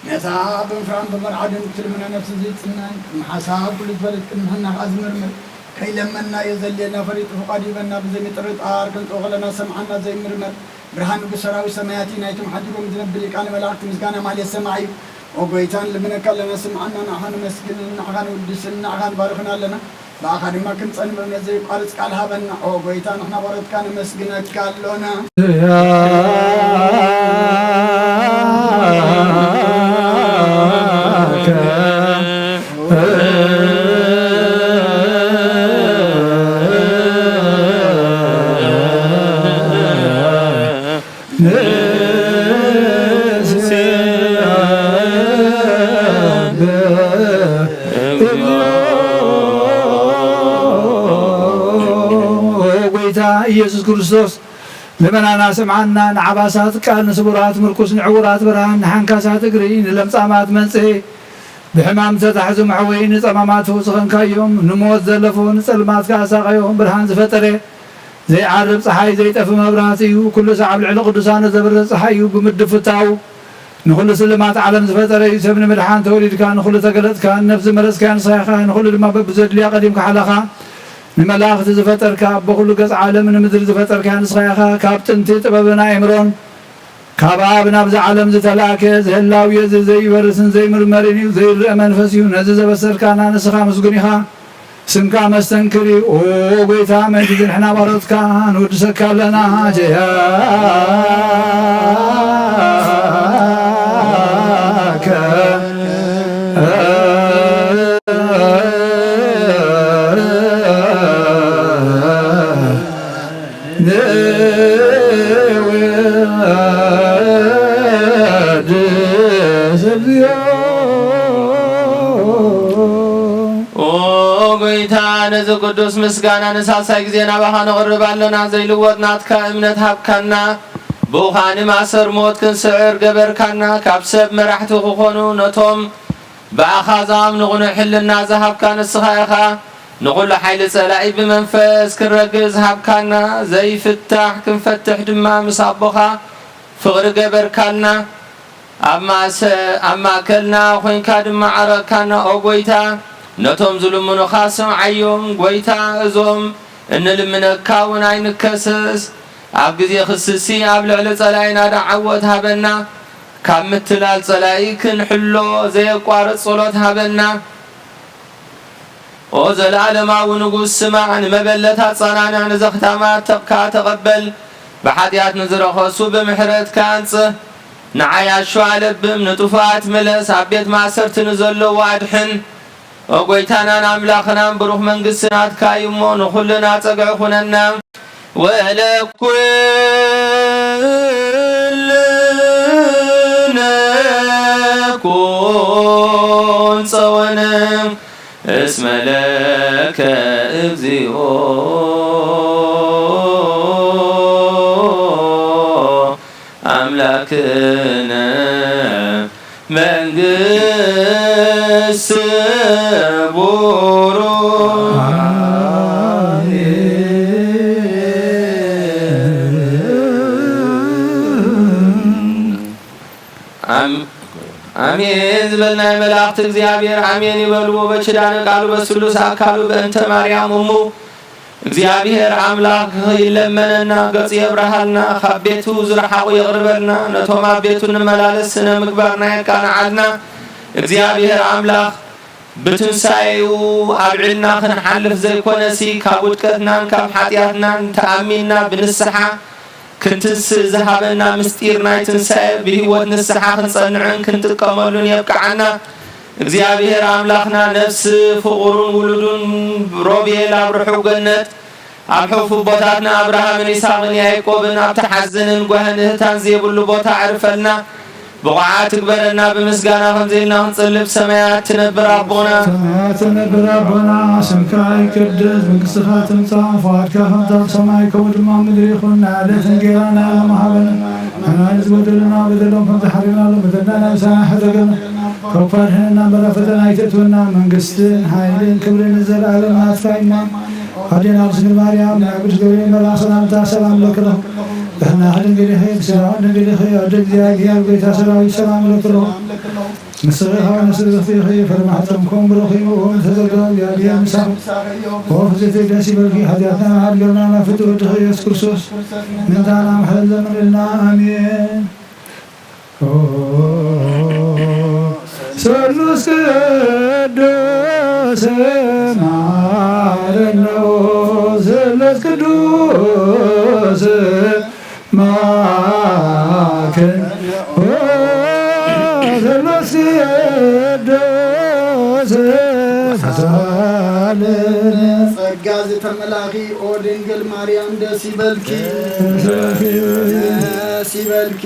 ነታ ብምፍራን ብምርዓድን እትልምና ነፍሲ ዝጽነን፣ ቅድሚ ሓሳብ ኩሉ ዝፈልጥ ቅድሚ ሕና ከኣ ዝምርምር፣ ከይለመንናዮ ዘድልየና ፈሊጡ ፍቓዱ ይበና ብዘይ ምጥርጣር ክንጽኦ ከለና ዝሰምዓና ዘይምርመር፣ ብርሃን ንጉስ ሰራዊት ሰማያት እዩ፣ ናይቶም ሓዲጎም ዝነብር ሊቃነ መላእክት ምስጋና ማህሌት ሰማዕ እዩ። ኦ ጎይታ፣ ንልምነካ ኣለና፣ ስምዓና፣ ንዓኻ ነመስግን፣ ንዓኻ ንውድስን፣ ንዓኻ ንባርኽን ኣለና። ብኣኻ ድማ ክንጸንብ እምነት ዘየቋርጽ ቃል ሃበና። ኦ ጎይታ፣ ንሕና ባሮትካ ነመስግነካ ኣሎና። ንስብሐ እግዚኦ። ጎይታ ኢየሱስ ክርስቶስ ልመናና ስምዓና። ንዓባሳት ቃል፣ ንስቡራት ምርኩስ፣ ንዕውራት ብርሃን፣ ንሓንካሳት እግሪ፣ ንለምጻማት መንጽሄ፣ ብሕማም ዝተታሕዙ መሕወዪ፣ ንጸማማት ፈውሲ ኸንካዮም፣ ንሞት ዘለፎ፣ ንጸልማት ከኣ ሳቐዮ፣ ብርሃን ዝፈጠረ፣ ዘይዓርብ ጸሓይ፣ ዘይጠፊ መብራህቲ እዩ። ኩሉ ሳዕ ኣብ ልዕሊ ቅዱሳኑ ዘብርህ ጸሓይ እዩ። ብምድፍታው ንኹሉ ስልማት ዓለም ዝፈጠረ እዩ። ሰብ ንምድሓን ተወሊድካ፣ ንኹሉ ተገለጽካ፣ ንነፍሲ መረጽካያ ንስኻ ኢኻ፣ ንኹሉ ድማ በብዘድልያ ቀዲምካ ሓለኻ። ንመላእኽቲ ዝፈጠርካ፣ ኣቦ ኩሉ ገጽ ዓለም ንምድሪ ዝፈጠርካያ ንስኻ ኢኻ። ካብ ጥንቲ ጥበብን ኣእምሮን ካብ ኣብ ናብዚ ዓለም ዝተላእከ፣ ዝህላው እዩ፣ እዚ ዘይበርስን ዘይምርመርን እዩ፣ ዘይረኣ መንፈስ እዩ። ነዚ ዘበሰርካና ንስኻ ምስጉን ኢኻ። ስምካ መስተንክር እዩ። ኦ ጎይታ፣ ምእንቲ ንሕና ባሮትካ ንውድሰካ ኣለና። ጀያ ንወድስ እግዚኦ። ኦ ጎይታ፣ ነዚ ቅዱስ ምስጋና ንሳልሳይ ግዜ ናባኻ ነቕርብ ኣለና። ዘይልወጥ ናትካ እምነት ሃብካና። ብኡ ኸኣ ንማእሰር ሞት ክንስዕር ገበርካና። ካብ ሰብ መራሕቲ ክኾኑ ነቶም ብኣኻ ዝኣምኑ ቅኑዕ ሕልና ዝሃብካ ንስኻ ኢኻ። ንኹሉ ሓይሊ ጸላኢ ብመንፈስ ክንረግጽ ዝሃብካና፣ ዘይፍታሕ ክንፈትሕ ድማ ምስ ኣቦኻ ፍቕሪ ገበርካልና። ኣብ ማእሰ-፣ ኣብ ማእከልና ኾይንካ ድማ ዓረቕካና። ኦ ጐይታ፣ ነቶም ዝልምኑኻ ስምዓዮም። ጐይታ፣ እዞም እንልምነካ እውን ኣይንከሰስ። ኣብ ግዜ ክስሲ ኣብ ልዕሊ ጸላኢና ደዓ ዓወት ሃበና። ካብ ምትላል ጸላኢ ክንሕሎ ዘየቋርጽ ጸሎት ሃበና። ኦ ዘለኣለማዊ ንጉስ፣ ስማዕ፣ ንመበለት ኣጸናንዕ፣ ንዘኽታማት ተቕካ ተቐበል። ብሓጢኣት ንዝረኸሱ ብምሕረትካ ኣንጽህ። ንዓያሹ ኣለብም፣ ንጥፉኣት ምለስ፣ ኣብ ቤት ማእሰርቲ ንዘለዉ ኣድሕን። ኦ ጎይታናን ኣምላኽናን ብሩኽ መንግስቲ ናትካ እዩ እሞ ንኹልና ጸግዒ ኩነና። ወለኩልነ ኩን ጸወነ እስመ ለከ እግዚኦ ኣምላክነ መንግስት ቡሩክ። ኣም-፣ ኣሜን ዝበል ናይ መላእኽቲ እግዚኣብሔር ኣሜን ይበልዎ። በኪዳነ ቃሉ በስሉስ ኣካሉ በእንተ ማርያም እሙ እግዚኣብሔር ኣምላኽ ይለመነና፣ ገጹ የብርሃልና፣ ካብ ቤቱ ዝረሓቑ የቕርበልና፣ ነቶም ኣብ ቤቱ እንመላለስ ስነ ምግባርና የቃንዓልና። እግዚኣብሔር ኣምላኽ ብትንሳኤኡ ኣብዒልና ክንሓልፍ ዘይኮነሲ፣ ካብ ውድቀትናን ካብ ሓጢኣትናን ተኣሚንና ብንስሓ ክንትንስእ ዝሃበና ምስጢር ናይ ትንሳኤ፣ ብህይወት ንስሓ ክንጸንዕን ክንጥቀመሉን የብቅዓና። እግዚኣብሔር ኣምላኽና ነፍሲ ፍቑሩን ውሉዱን ሮቤል ኣብ ርሑቕ ገነት፣ ኣብ ሕቑፍ ኣቦታትና ኣብርሃምን ይስሐቅን ያዕቆብን ኣብቲ ሓዘንን ጓህን እህታን ዘይብሉ ቦታ ኣዕርፈልና። ብቑዓት ትግበረና። ብምስጋና ከምዚ ኢልና ክንጽሊ፣ ብሰማያት ትነብር ኣቦና። ሰማያት ትነብር ኣቦና፣ ስምካ ይቀደስ፣ መንግስትኻ ትምጻእ፣ ፍቓድካ ከምቲ ኣብ ሰማይ ከምኡ ድማ ኣብ ምድሪ ይኹን። ንዕለት እንጌራና ዮም ሃበና። ንሕና ንዝበደሉና በደሎም ከም ዝሓረና ንበደልና፣ ናብ ሰማይ ኣይተገና፣ ካብ ክፉ ኣድሕነና እምበር፣ ናብ ፈተና ኣይተእትወና። መንግስትን ሓይልን ክብርን ንዘለኣለም ናትካ እዩ። ኣዴና ድንግል ማርያም፣ ናይ ቅዱስ ገብርኤል መልኣኽ ሰላምታ ሰላም እለክለኹ። ብሕና ድንግል ኢኺ፣ ብስጋ ድንግል ኢኺ። ኣደ እግዚኣብሔር፣ ጎይታ ሰራዊት፣ ሰላም እለክለኹ። ንስኺ ካብ ኣንስቲ ብርኽቲ ኢኺ፣ ፍረ ማሕፀንኩም ብሩኽ እዩ። እወ፣ ተዘጋ እግዚኣብሔር ምሳኺ። ኦ ፍጽሕቲ፣ ደስ ይበልኪ፣ ሓጢኣትና ይሓድገልና፣ ናብ ፍትው ወድኺ ኢየሱስ ክርስቶስ ምእንታና ምሕረት ለምንልና። ኣሜን። ኦ ስሉስ ቅዱስ ማረነ፣ ኦ ስሉስ ቅዱስ ማረነ፣ ኦ ስሉስ ቅዱስ ፈታልን። ጸጋ ዝተመላኺ ኦ ድንግል ማርያም ደስ ይበልኪ፣ ደስ ይበልኪ፣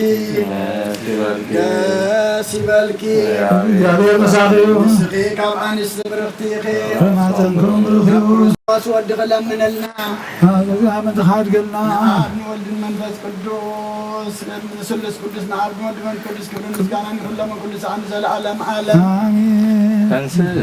ደስ ይበልኪ። እግዚኣብሔር ምሳኺ እዩ። ንስኺ ካብ ኣንስቲ ብርኽቲ ኢኺ። ብማህፀንኩም ብሩኽ እዩ። ዋስ ወድኺ ለምነልና። ኣብ እግዚኣብሔር ምድሪ ሓድገልና። ንኣብ ንወልድን መንፈስ ቅዱስ፣ ንስሉስ ቅዱስ፣ ንኣብ ንወልድ መንፈስ ቅዱስ ክብርን ምስጋናን ይኹን ሎምን ኩሉ ሰዓት ንዘለዓለም ዓለም። ኣሜን። ተንስእ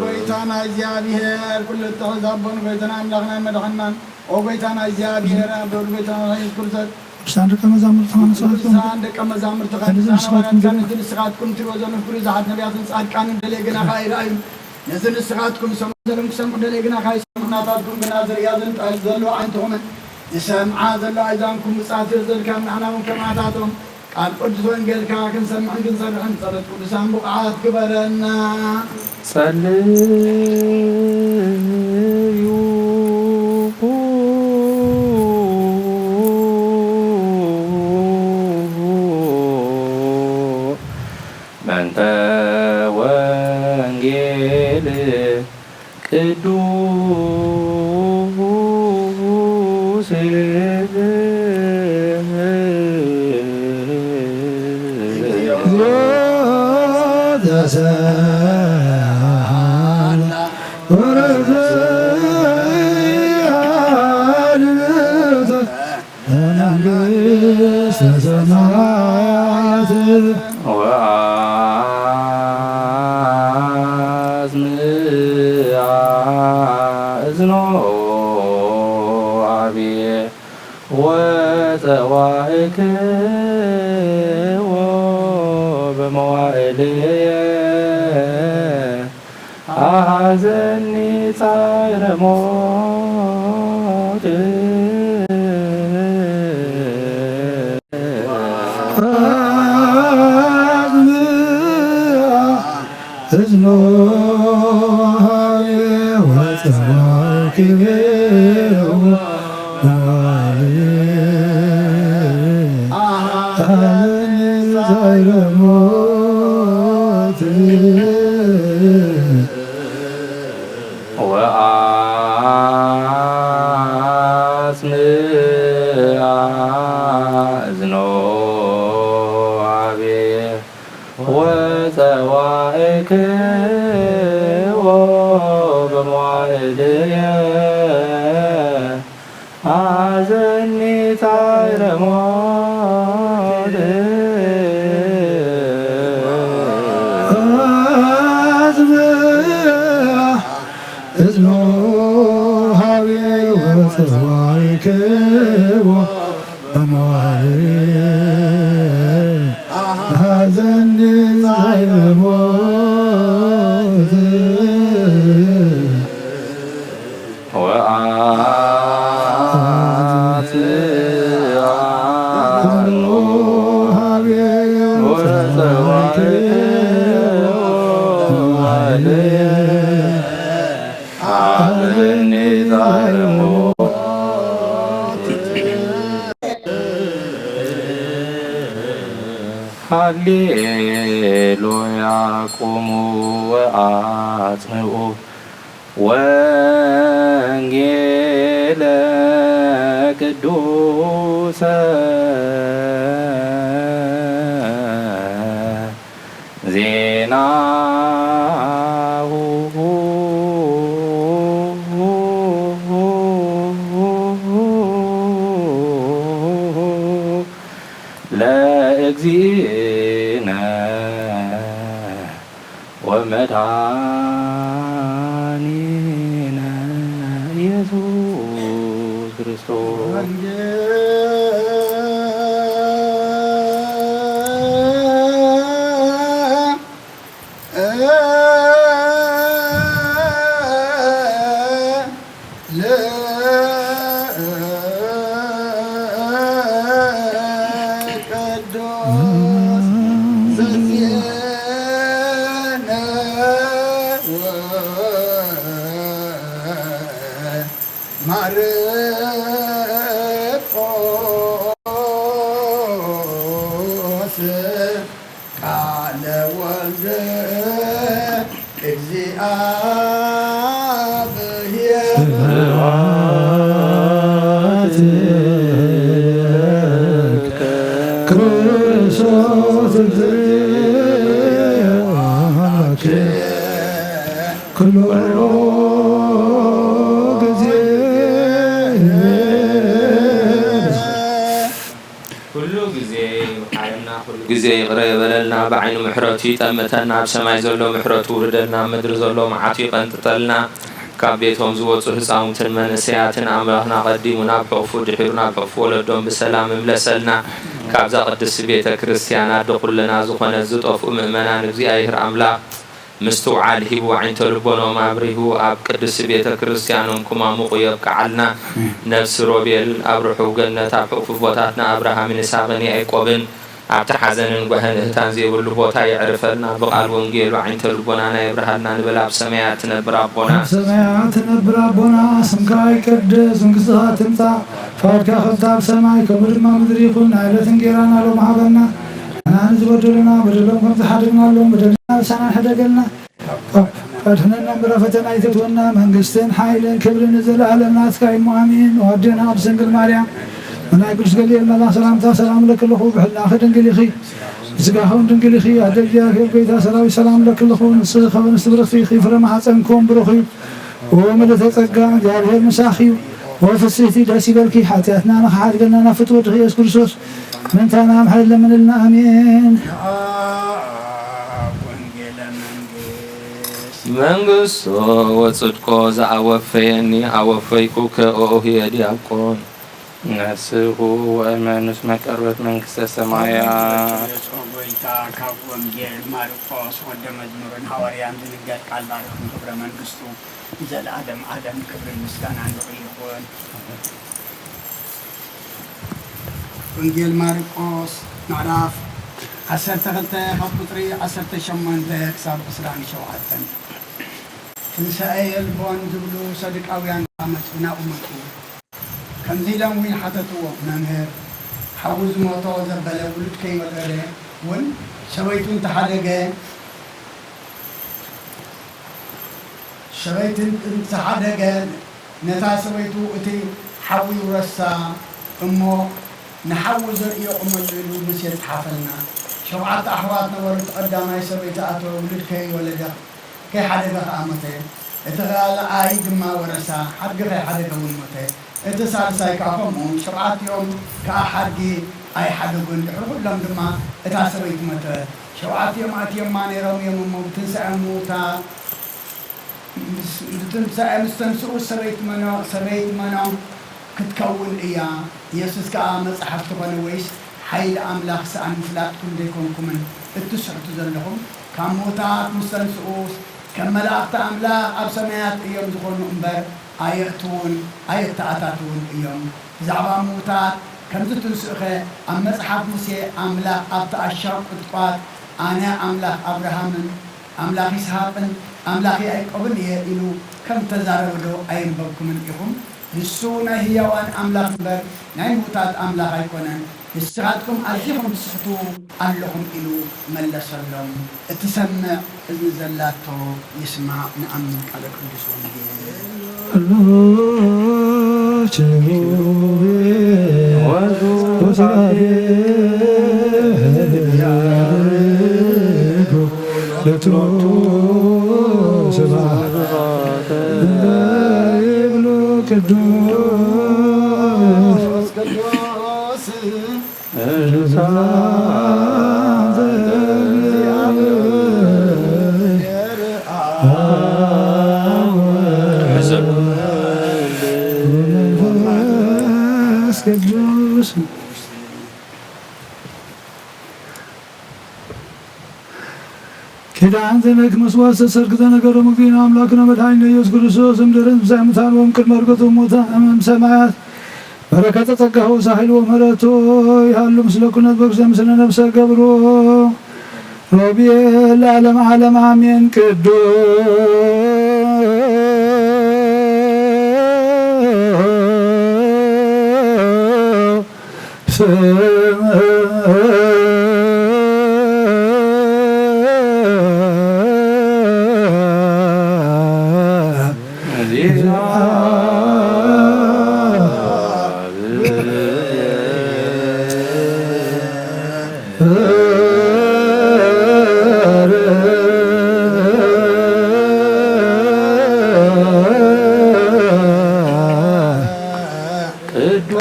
ጎይታና እግዚኣብሔር፣ ኩሉ እትሕዝ ኣቦን ጎይታና ኣምላኽና መድሓናን፣ ኦ ጎይታና እግዚኣብሔር፣ ኣብ ልዑል ጎይታና የሱስ ክርስቶስ፣ ቅዱሳን ደቀ መዛሙርትኻ ንስኻትኩም ቅዱሳን ደቀ መዛሙርትኻ፣ ቅዱሳን ንስኻትኩም ሐዋርያትካ፣ ነዚ ንስኻትኩም ትሪእዎ ዘለኹም ኩሉ ዝሓት ነቢያትን ጻድቃንን ደለየ ግናኻ ኣይረኣዩን። ነዚ ንስኻትኩም ሰምዑ ዘለኹም ክሰምዑ ደለየ ግናኻ ኣይሰምዑን። ናታትኩም ግና ዝርእያ ዘንጣ-፣ ዘሎ ኣዒንትኹምን ዝሰምዓ ዘሎ ኣእዛንኩም ምጽኣት ዘልካ፣ ንሕና እውን ከማታቶም ቃል ቅዱስ ወንጌልካ ክንሰምዕን ክንሰርሕን ጸሎት ቅዱሳን ብቑዓት ግበረና። ጸልዩ በእንተ ወንጌል ቅዱስ። ተሰሃላ ወረዘ መንግስተ ሰማያት። ወአጽምዓ እዝኖ አብየ ወጸዋዕክዎ በመዋዕልየ አሐዘኒ ጻዕረ ሞት። አጽምዓ እዝኖ ሀቤ ወጸዋዕክዎ መዋዕልየ አሐዘኒ ጻዕረ ሞት። ወአጽምዓ እዝኖ አብየ ወጸዋዕክዎ በመዋዕልየ አሐዘኒ ጻዕረ ሞት። አጽምዓ እዝኖ ሀቤ ወጸዋዕክዎ በመዋዕልየ አሐዘኒ ጻዕረ ሞት። ወአጽምዓ እዝኖ ሀቤ ወጸዋዕክዎ በመዋዕልየ አሐዘኒ ጻዕረ ሞት። ሃሌሉያ ቁሙ ወአጽምዑ ወንጌለ ቅዱሰ ዜናሁ ለእግዚእነ ወመድኃኒነ ኢየሱስ ክርስቶስ። ለቅዱስ ዘዜነ ወማርቆስ ቃለ ወልድ እግዚአብሔር። ስብሐት ለከ ክርስቶስ እግዚእ አምላክ ኩሉ ጊዜ። ኩሉ ግዜ ይምሓረና፣ ኩሉ ግዜ ይቕረ ይበለልና፣ ብዓይኑ ምሕረቱ ይጠምተና፣ ኣብ ሰማይ ዘሎ ምሕረቱ ውርደልና፣ ኣብ ምድሪ ዘሎ መዓቱ ይቐንጥጠልና። ካብ ቤቶም ዝወጹ ህጻውንትን መንእሰያትን ኣምላኽና ቀዲሙ ናብ ሕቑፉ ድሒሩ ናብ ሕቑፉ ወለዶም ብሰላም እምለሰልና። ካብዛ ቅድስቲ ቤተ ክርስቲያን ኣደ ኩልና ዝኾነት ዝጠፍኡ ምእመናን እግዚኣብሔር ኣምላኽ ምስትውዓል ሂቡ፣ ኣዒንተ ልቦኖም ኣብሪሁ፣ ኣብ ቅድስቲ ቤተ ክርስቲያኖም ክማሙቑ የብቅዓልና። ነፍሲ ሮቤል ኣብ ርሑው ገነት፣ ኣብ ሕቑፊ ኣቦታትና ኣብርሃምን ይስሐቅን ያዕቆብን፣ ኣብቲ ሓዘንን ጓህን እህታን ዘይብሉ ቦታ የዕርፈልና። ብቓል ወንጌሉ ኣዒንተ ልቦናና የብርሃልና ንበል። ኣብ ሰማያት ትነብር ኣቦና። ኣብ ሰማያት ትነብር ኣቦና፣ ስምካ ይቀደስ፣ መንግስትኻ ትምጻእ፣ ፈቃድካ ከምቲ ኣብ ሰማይ ከምኡ ድማ ኣብ ምድሪ ይኹን። ናይ ዕለት እንጌራና ሎሚ ሃበና፣ ንሕና ንዝበደሉና በደሎም ከም ዝሓደግናሎም በደልና ንሳና ሕደገልና። ኣድሕነና እምበር ፈተና ኣይተእትወና፣ መንግስትን ሓይልን ክብርን ንዘለኣለም ናትካ እዩ። ኣሜን። ወኣዴና ቅድስት ድንግል ማርያም፣ ብናይ ቅዱስ ገብርኤል መልኣኽ ሰላምታ ሰላም እለኪ ኣለኹ፣ ብሕልናኺ ድንግል ኢኺ፣ ስጋኹም ድንግል ኢኺ፣ ኣደ እግዚኣብሔር ጎይታ ሰራዊት ሰላም ለኪ ይኹን። ንስኺ ካብ ኣንስቲ ብርኽቲ ኢኺ፣ ፍረ ማሕፀንኩም ብሩኽ እዩ። ኦ ምልዕተ ጸጋ፣ እግዚኣብሔር ምሳኺ እዩ። ኦ ፍስሕቲ፣ ደስ ይበልኪ፣ ሓጢኣትና ንኽሓድገና ናብ ፍትወ ወድኺ ኢየሱስ ክርስቶስ ምእንታና ምሕረት ለምንልና። ኣሜን። መንግስቶ ወጽድቆ ዘኣወፈየኒ ኣወፈይኩከ ኦ ዲያቆን። ነስሑ ወእመኑ እስመ ቀርበት መንግስተ ሰማያት። የሱስ ጎይታ ካብ ወንጌል ማርቆስ ወደ መዝሙርን ሃዋርያን ዝንገር ቃል ባርኽ ንክብረ መንግስቱ ንዘለዓለም ዓለም ክብርን ምስጋናን ንዑ ይኹን። ወንጌል ማርቆስ ምዕራፍ ዓሰርተ ክልተ ካብ ቁፅሪ ዓሰርተ ሸሞንተ ክሳብ ዕስራን ሸውዓተን። ትንሳኤ የልቦን ዝብሉ ሰዱቃውያን ከኣ መጹ፣ ናብኡ መጹ። ከምዚ ኢሎም እውን ሓተትዎ፣ መምህር፣ ሓዉ ዝሞቶ ዘበለ ውሉድ ከይወለደ እውን ሰበይቱ እንተሓደገ፣ ሰበይቲ እንተሓደገ፣ ነታ ሰበይቱ እቲ ሓዉ ይውረሳ እሞ ንሓዉ ዘርእዮ ቅመሉ ኢሉ ሙሴ ጸሓፈልና። ሸውዓተ ኣሕዋት ነበሩ፣ እቲ ቀዳማይ ሰበይቲ ኣተወ፣ ውሉድ ከይወለደ ከይሓደገ ከኣ ሞተ። እቲ ካልኣይ ድማ ወረሳ፣ ሓድጊ ከይሓደገ እውን ሞተ። እቲ ሳልሳይ ከኣ ከምኡ። ሸውዓቲኦም ከኣ ሓድጊ ኣይሓደጉን። ድሕሪ ኩሎም ድማ እታ ሰበይቲ ሞተት። ሸውዓቲኦም ኣትዮማ ነይሮም እዮም እሞ፣ ብትንሳኤ ምዉታት፣ ምስ፣ ብትንሳኤ ምስ ተንስኡ፣ ሰበይቲ መኖ-፣ ሰበይቲ መኖ ክትከውን እያ። ኢየሱስ ከኣ መጽሓፍ ትኾነ ወይስ ሓይሊ ኣምላኽ ሰኣን ምፍላጥኩም ዘይኮንኩምን እትስሕቱ ዘለኹም? ካብ ምዉታት ምስ ተንስኡስ፣ ከም መላእኽቲ ኣምላኽ ኣብ ሰማያት እዮም ዝኾኑ እምበር፣ ኣየእትዉን ኣየተኣታትዉን እዮም። ብዛዕባ ምዉታት ከም ዝትንስኡኸ፣ ኣብ መጽሓፍ ሙሴ፣ ኣምላኽ ኣብቲ ኣሻው ቁጥቋጥ፣ ኣነ ኣምላኽ ኣብርሃምን ኣምላኽ ይስሃቅን ኣምላኽ ያዕቆብን እየ ኢሉ ከም እተዛረበ ዶ ኣየንበብኩምን ኢኹም? ንሱ ናይ ህያዋን ኣምላኽ እምበር ናይ ምዉታት ኣምላኽ ኣይኮነን። ንስኻትኩም ኣዚኹም ትስሕቱ ኣለኹም ኢሉ መለሰሎም። እትሰምዕ እዝኒ ዘላቶ ይስማዕ። ንኣምን ቃለ ቅዱስ ወንጌል። ኪዳን ዘመልክ መስዋዕት ዝተሰርክ ዘነገሮም እግዚእነ ኣምላክነ መድኃኒነ ኢየሱስ ክርስቶስ እምድርን ብዛይ ሙታን ወም ቅድመ ዕርገቱ ሙታን እም ሰማያት በረከተ ጸጋሁ ሳህል ወምህረቱ ይሃሉ ምስለ ኩነት በክሰ ምስለ ነፍሰ ገብሩ ሮቤል ለዓለም ዓለም ኣሜን። ቅዱስ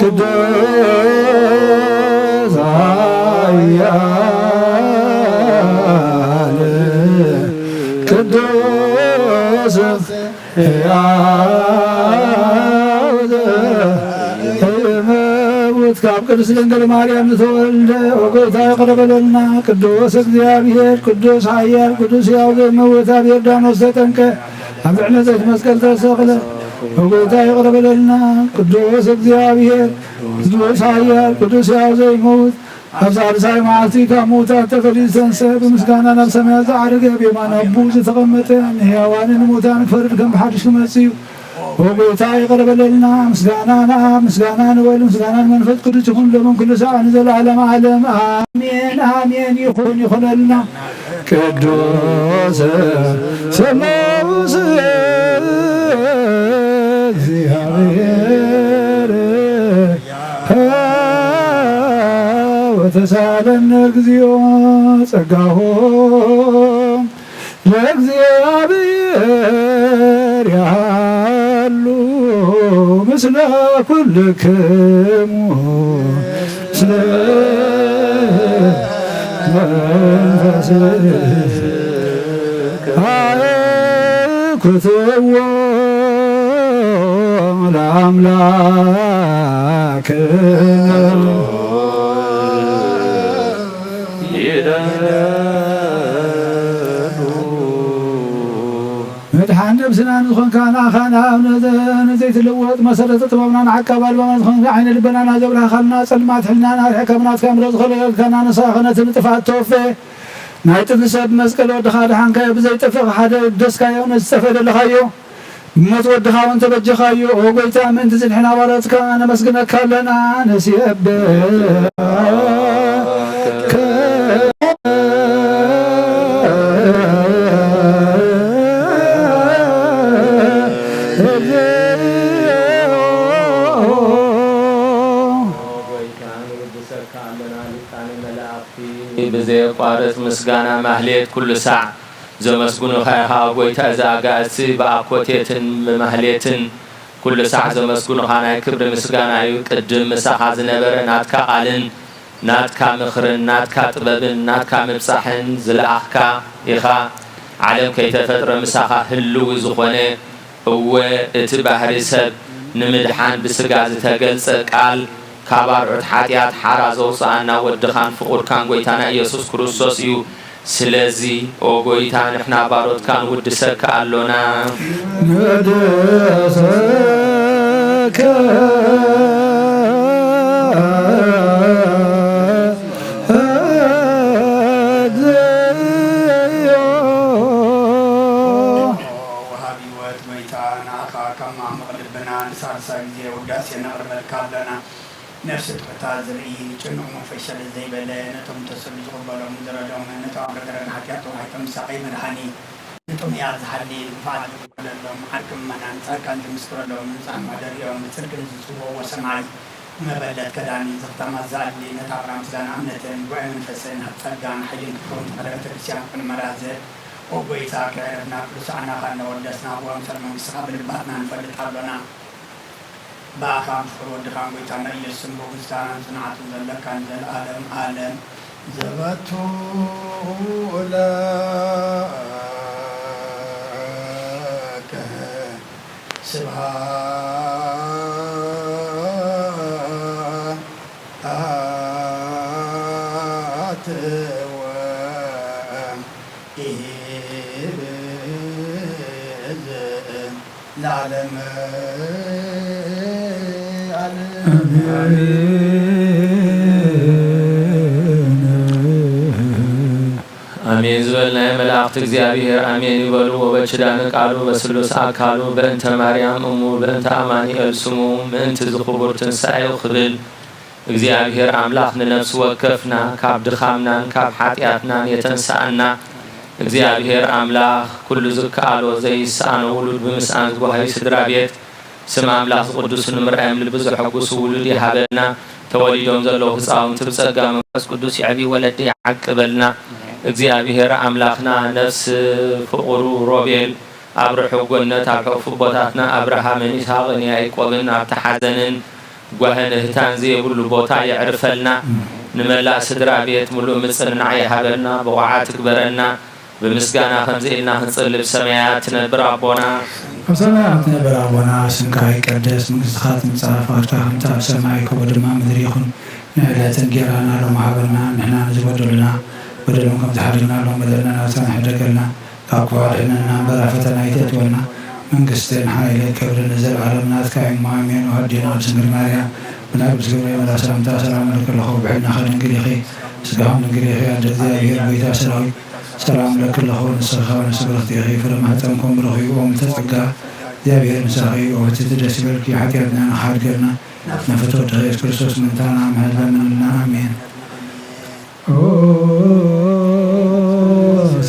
ቅዱስ ኃያል ቅዱስ ሕያው ዘይመውት ካብ ቅድስት ድንግል ማርያም ዝተወልደ ኦ ጌታ ይቕረ በለልና። ቅዱስ እግዚኣብሔር ቅዱስ ኃያል ቅዱስ ሕያው ዘይመውት ኣብ ዮርዳኖስ ተጠምቀ ኣብ ልዕሊ ዕፀይቲ መስቀል ተሰቕለ። ኦ ጌታ ይቕረ በለልና። ቅዱስ እግዚኣብሔር ቅዱስ ኃያል ቅዱስ ሕያው ዘይመውት ኣብ ሳልሳይ መዓልቲ ካብ ምዉታት ተፈልዩ ዝተንስአ ብምስጋና ናብ ሰማያት ዝዓረገ ኣብ የማን ኣቦኡ ዝተቐመጠ ንሕያዋንን ንሙታን ክፈርድ ከም ብሓድሽ ክመጽእ እዩ። ኦ ጌታ ይቕረ በለልና። ምስጋና ንኣብ ምስጋና ንወልድ ምስጋና ንመንፈስ ቅዱስ ይኹን ሎምን ኩሉ ሰዓት ንዘለዓለመ ዓለም ኣሜን ኣሜን። ይኹን ይኹነልና። ቅዱስ ስሉስ እግዚኣብሔር ተሳለነ እግዚኦ ጸጋሆም ለእግዚኣብሔር ያሉ ምስለ ኩልክሙ ምስለ መንፈስከ አበኩትዎ ለአምላክነ። ይደሉ። መድሓን ነብስና ንዝኾንካ ንኣኻ ንኣብነት ዘይትልወጥ መሰረተ ጥበብና ንዓቃብ ኣልባና ዝኾንካ ዓይነ ልበናና ዘብርሃኻልና ጸልማት ሕልናና ኣርሒቕካ ብናትካ ምሕረት ዝኸለልካና ንስኻ ኸነቲ ንጥፍኣት ተወፌ ናይ ጥንቲ ሰብ መስቀል ወድኻ ድሓንካዮ ብዘይጠፍእ ሓደ ደስካዮ ነቲ ዝጠፍአ ደለኻዮ ብሞት ወድኻ እውን ተበጀኻዮ። ኦ ጎይታ ምእንቲ ዝንሕና ባሮትካ ነመስግነካ ኣለና። ንስየብህ ብዘየቋርጽ ምስጋና ማህሌት ኩሉ ሳዕ ዘመስግኑኻ ኢኻ። ጎይታ እዚ ኣጋእዝቲ ብኣኮቴትን ብማህሌትን ኩሉ ሳዕ ዘመስግኑኻ ናይ ክብሪ ምስጋና እዩ። ቅድም ምሳኻ ዝነበረ ናትካ ቃልን ናትካ ምኽርን ናትካ ጥበብን ናትካ ምብጻሕን ዝለኣኽካ ኢኻ። ዓለም ከይተፈጥረ ምሳኻ ህልዊ ዝኾነ፣ እወ፣ እቲ ባህሪ ሰብ ንምድሓን ብስጋ ዝተገልጸ ቃል ካብ ኣርዑት ሓጢኣት ሓራ ዘውጽኣና ወድኻን ፍቑርካን ጎይታና ኢየሱስ ክርስቶስ እዩ። ስለዚ ኦ ጎይታ ንሕና ባሮትካ ንውድሰካ ኣሎና። ንውድሰከ እግዚኦ። ወሃቢ ህይወት ጎይታ ንዓኻ ካብ ማዕሙቕ ልብና ንሳልሳይ ግዜ ውዳሴ ነቕርበልካ ኣሎና። ነፍሲ ትሑታት ዝርኢ፣ ንጭኑቕ መንፈስ ሸለል ዘይበለ፣ ነቶም ተሰሉ ዝቕበሎም ዝረዶም፣ ነቶም ኣብ ረግረግ ሓጢኣት ተዋሒጦም ዝሳቐዩ መድሓኒ፣ ንጥሙያት ዝሓሊ፣ ንግፉዓት ዝቕበለሎም፣ ዓርኪ ምእመናን ጻድቃን ዝምስክረሎም፣ ንጹሕ መሕደሪኦም ብጽድቂ ንዝጽውዕዎ ሰማይ፣ ንመበለት ከዳኒ፣ ዘኽታማት ዝኣሊ፣ ነታ ብራም ስጋን እምነትን፣ ጉባኤ መንፈስን፣ ጸጋን ሓይልን ክብሮም ዝቐደመ ቤተ ክርስቲያን ቅድመ ራዘ፣ ኦ ጎይታ፣ ከየዕረፍና ቅዱሳንካ እናወደስና፣ ብኡ ኣምሳል መንግስትኻ ብልባትና ንፈልጥ ኣሎና። ብኣኻን ፍቕሪ ወድኻን ጎይታና ኢየሱስን ብኡ ምስጋናን ጽንዓትን ዘለካ ንዘለኣለም ኣለም ዘበቱ ለከ ስብሐት ወ ኢሂብ ለዓለመ ዓለም። ኣሜን። ኣሜን ዝበል ናይ መላእኽቲ እግዚኣብሔር ኣሜን ይበሉ። ወበችዳነ ቃሉ በስሉስ ኣካሉ በእንተ ማርያም እሙ በእንተ ኣማኑኤል ስሙ ምእንቲ ዝኽቡር ትንሳኤው ክብል እግዚኣብሔር ኣምላኽ ንነፍሲ ወከፍና ካብ ድኻምናን ካብ ሓጢኣትናን የተንስኣና። እግዚኣብሔር ኣምላኽ ኩሉ ዝከኣሎ ዘይሰኣኖ ውሉድ ብምስኣን ዝጓሃዩ ስድራ ቤት ስም ኣምላኽ ዝቕድሱ ንምርኣዮም ልቢ ዘሐጉሱ ውሉድ ይሃበና። ተወሊዶም ዘለዉ ህፃውንቲ ብጸጋ መንፈስ ቅዱስ ይዕብዩ ወለዲ ይዓቅበልና። እግዚኣብሔር ኣምላኽና ነፍሲ ፍቑሩ ሮቤል ኣብ ርሑቕ ጎነት ኣብ ሕቑፊ ኣቦታትና ኣብርሃምን ይስሐቕን ያዕቆብን ኣብቲ ሓዘንን ጓህን እህታን ዘየብሉ ቦታ የዕርፈልና። ንመላእ ስድራ ቤት ምሉእ ምጽንናዕ ይሃበልና፣ ብቑዓት ትግበረና። ብምስጋና ከምዚ ኢልና ክንጽሊ፣ ብሰማያት ትነብር ኣቦና። ኣብ ሰማያት ትነብር ኣቦና፣ ስምካ ይቀደስ፣ መንግስትኻ ትምጻእ፣ ፍቓድካ ከምቲ ኣብ ሰማይ ከምኡ ድማ ምድሪ ይኹን። ንዕለት እንጌራና ሎሚ ሃበና፣ ንሕና ንዝበደሉና በደሎም ከም ዝሓደግና ሎም በደልና ናብታ ንሕደገልና፣ ካብ ክፉ ኣድሕነና እምበር ኣብ ፈተና ኣይተእትወና። መንግስትን ሓይልን ክብርን ንዘለኣለም ናትካ እዩ እሞ ኣሜን። ወሃዲና ኣብ ድንግል ማርያም ብናይ ቅዱስ ገብርኤል መልኣክ ሰላምታ ሰላም እልኪ ኣለኹ፣ ብሕልናኺ ድንግል ኢኺ፣ ስጋኹም ድንግል ኢኺ። ኣደ እግዚኣብሔር ጎይታ ሰራዊት ሰላም እለኪ ኣለኹ፣ ንስኺ ከማን ብርኽቲ ኢኺ፣ ፍረ ማህፀንኩም ብሩኽ እዩ። ኦም ተጸጋ እግዚኣብሔር ምሳኺ እዩ። ኦ ፍጽምቲ ደስ ይበልኪ፣ ሓጢኣትና ንኽሓድገልና ናፍቆት ወድኺ ኢየሱስ ክርስቶስ ምእንታና ምሕረት ለምንልና። ኣሜን። ኦ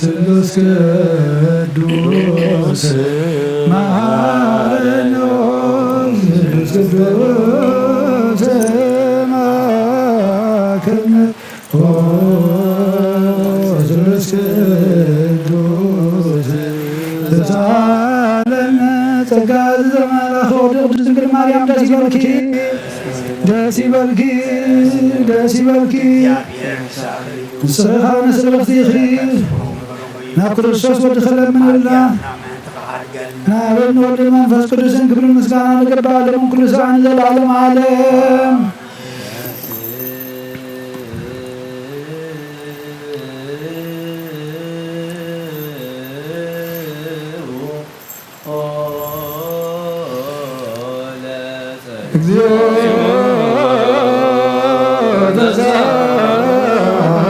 ስሉስ ቅዱስ መሐረነ፣ ኦ ስሉስ ቅዱስ መሐረነ፣ ቅዱስ ተሳለነ። ጸጋ ዘመላኺ ወዲ ቅድስት ድንግል ማርያም ደስ ይበልኪ፣ ደስ ይበልኪ፣ ደስ ይበልኪ። ንስኻ መስረኽቲ ኢኺ፣ ናብ ክርስቶስ ወድኺ ለምንልና። ናብ ወልድን መንፈስ ቅዱስን ክብርን ምስጋናን ይግባእ፣ ሎምን ኩሉ ሰዓትን ንዘለዓለመ ዓለም። እግዚኦ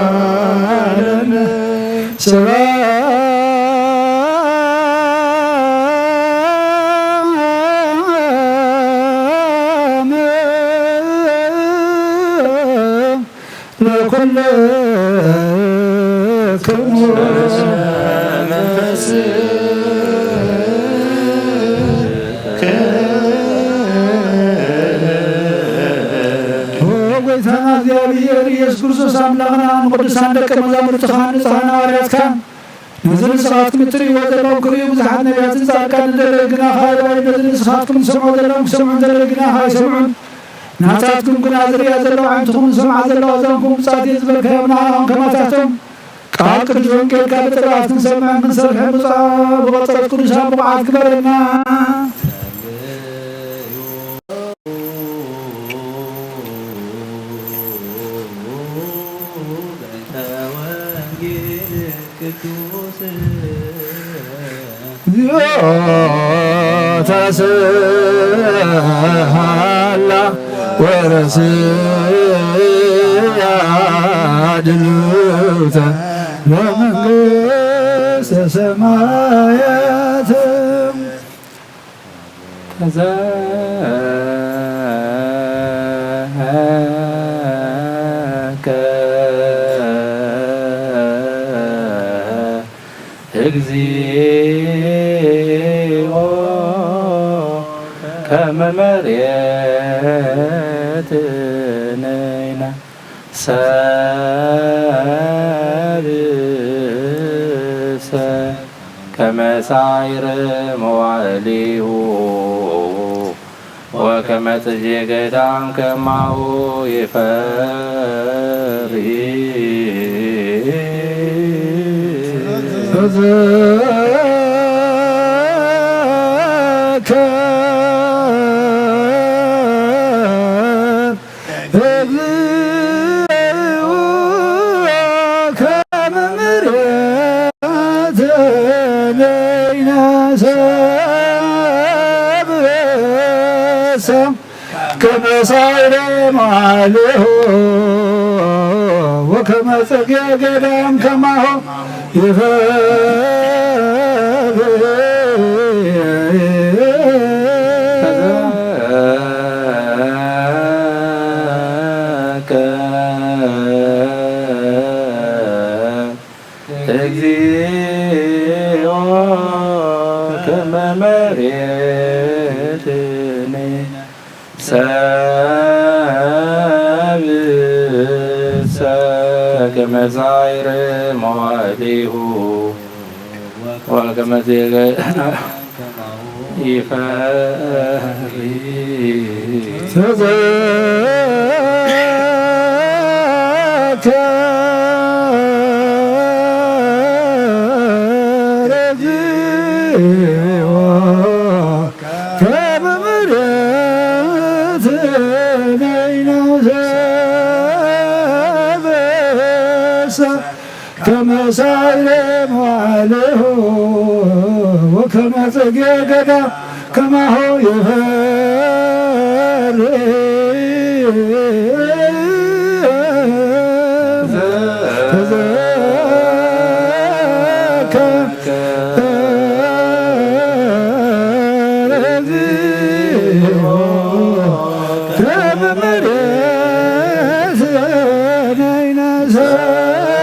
ተሳለነ። ሰላም ለኩልክሙ። ኦ ጎይታና እግዚኣብሔር ኢየሱስ ክርስቶስ ኣምላኽና፣ ንቅዱሳን ደቀ መዛሙርትኻን ንጹሓን ሃዋርያትካን፣ ነዚ ንስኻትኩም እትርእይዎ ዘለኹም ክርእዩ ብዙሓት ነቢያትን ጻድቃንን ዝደለዩ ግናኻ፣ ወይ ነዚ ንስኻትኩም ዝሰምዑ ዘለኹም ክሰምዑ ዝደለዩ ግናኻ ኣይሰምዑን። ናታትኩም ግና ዝርእያ ዘለዋ ኣዒንትኹም ዝሰምዓ ዘለዋ ኣእዛንኩም ብጻትየ ዝበልካዮም ንዓኹም ከማታቶም ቃል ቅዱስ ወንጌልካ ብጥራዝ ክንሰምዕን ክንሰርሕን ብፁዕ ብቐጸሮት ቅዱሳን ብቑዓት ግበረና። ተስሃላ ወረስያ ድሉተ ለመንግስተ ሰማያት። ተዘከር እግዚኦ ከመ መሬትነ ሰብእሰ ከመ ሳዕረ መዋዕሊሁ ወከመ ጽጌ ገዳም ከማሁ ይፈሪ። ተዘከር እግዚኦ ከመ ምሕረትነ ሰብእሰ ከመ ሳዕረ መዋዕሊሁ ወከመ ጽጌ ገዳም ከማሁ ይፈሪ። እግዚኦ ከመ መሬትነ ሰብእሰ ከመ ሳዕረ መዋዕሊሁ ወከመ ዜገ ይፈሪ። ተዘከር እግዚኦ ከመ ምሕረትነ ሰብእሰ ከመ ሳዕረ መዋዕሊሁ ወከመ ጽጌ ገዳም ከማሁ ይፈሪ። ተዘከር እግዚኦ ከመ ምሕረትነ ሰብእሰ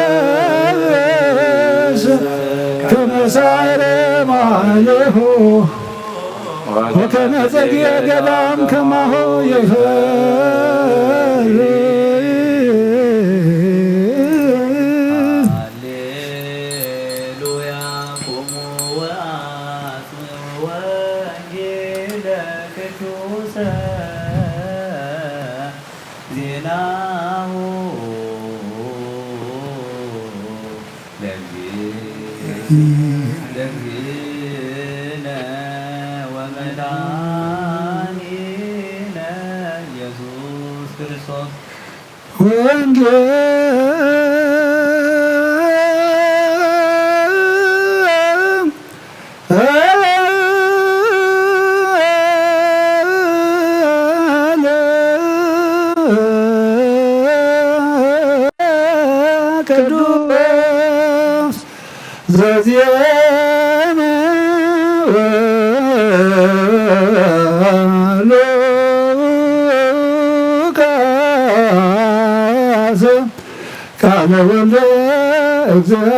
ከመ ሳዕረ መዋዕሊሁ ወከመ ጽጌ ገዳም ከማሁ ይፈሪ። ዜናሁ ለእግዚእ-፣ ለእግዚእነ ወመድኃኒነ ኢየሱስ ክርስቶስ። ወንጌል ቅዱስ ዘዜመ ሉቃስ ቃለ ወልደ እግዚአብሔር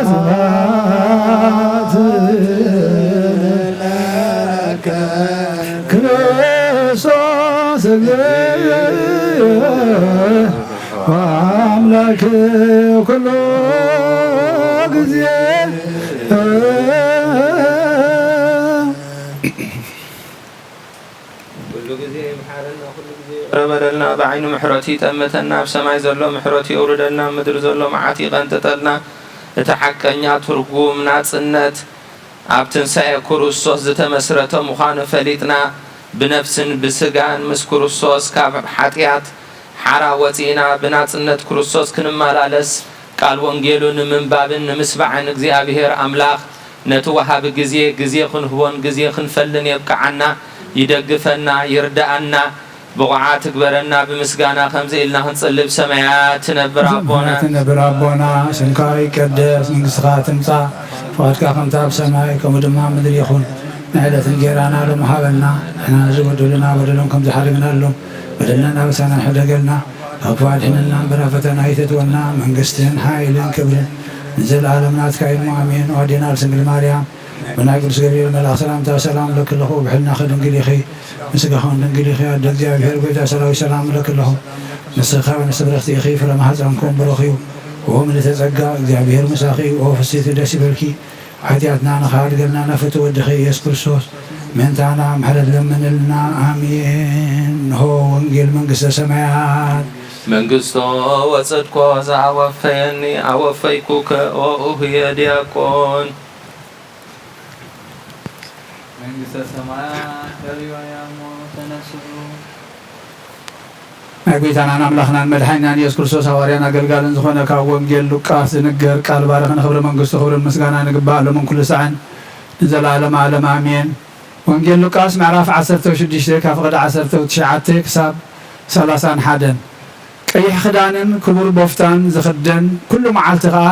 ስብሐት ለከ ክርስቶስ እግዚእ ወአምላክ ኩሉ ጊዜ። ኩሉ ጊዜ ይምሓረና፣ ኩሉ ጊዜ ይቕረ በለልና። ብዓይኑ ምሕረቱ ይጠምተና፣ ኣብ ሰማይ ዘሎ ምሕረቱ የውርደልና፣ ኣብ ምድሪ ዘሎ መዓቱ ይቐንጥጠልና። እቲ ሓቀኛ ትርጉም ናጽነት ኣብ ትንሳኤ ክርስቶስ ዝተመስረተ ምዃኑ ፈሊጥና፣ ብነፍስን ብስጋን ምስ ክርስቶስ ካብ ሓጢኣት ሓራ ወጺእና ብናጽነት ክርስቶስ ክንመላለስ፣ ቃል ወንጌሉ ንምንባብን ንምስማዕን እግዚኣብሔር ኣምላኽ ነቲ ወሃቢ ግዜ፣ ግዜ ክንህቦን ግዜ ክንፈልን የብቅዓና፣ ይደግፈና፣ ይርድኣና፣ ብቑዓት ይግበረና። ብምስጋና ከምዚ ኢልና ክንጽሊ። ብሰማያት ትነብር ኣቦና፣ ትነብር ኣቦና፣ ስምካ ይቀደስ፣ መንግስትኻ ትምጻእ፣ ፍቓድካ ከምታ ኣብ ሰማይ ከምኡ ድማ ኣብ ምድሪ ይኹን። ንዕለት እንጌራና ሎሚ ሃበና፣ ንሕና ንዝበደሉና በደሎም ከም ዝሓደግናሎም፣ በደልና እናበሳና ንሕደገልና፣ ካብ ክፉእ ኣድሕነና እምበር ኣብ ፈተና ኣይተእትወና፣ መንግስትን ሓይልን ክብርን ንዘለኣለም ናትካ እዩ እሞ ኣሜን። ኦ ኣዴና ቅድስት ድንግል ማርያም፣ ብናይ ቅዱስ ገብርኤል መልኣኽ ሰላምታ ሰላም እለኪ ኣለኹ፣ ብሕልናኺ ድንግል ኢኺ፣ ብስጋኺ እውን ድንግል ኢኺ፣ ኣደ እግዚኣብሔር ጎይታ ሰራዊት ሰላም እለኪ ኣለኹ። ንስኺ ካብ ኣንስቲ ብርኽቲ ኢኺ፣ ፍረ ማህፀንኪ እውን ብሩኽ እዩ። ኦ ምልዕተ ጸጋ፣ እግዚኣብሔር ምሳኺ እዩ። ኦ ፍስሕቲ ደስ ይበልኪ፣ ሓጢኣትና ንኽሓድገልና ናብ ፍቱው ወድኺ ኢየሱስ ክርስቶስ ምእንታና ምሕረት ለምንልና። ኣሜን። እንሆ ወንጌል መንግስተ ሰማያት። መንግስቶ ወጽድቆ ዘአወፈየኒ አወፈይኩከ ኦ እሁየ ዲያቆን። መንግስተ ሰማያት ቀሪባ እያ እሞ ተነስኡ። ናይ ጎይታናን ኣምላኽናን መድሓኒናን ኢየሱስ ክርስቶስ ሃዋርያን ኣገልጋልን ዝኾነ ካብ ወንጌል ሉቃስ ዝንገር ቃል ባርኽ ንኽብሪ መንግስቱ ክብርን ምስጋናን ይግባእ ሎምን ኩሉ ሳዕን ንዘለዓለመ ዓለም ኣሜን። ወንጌል ሉቃስ ምዕራፍ ዓሰርተ ሽዱሽተ ካብ ፍቕዲ ዓሰርተ ትሽዓተ ክሳብ ሰላሳን ሓደን። ቀይሕ ክዳንን ክቡር ቦፍታን ዝኽደን፣ ኩሉ መዓልቲ ኸኣ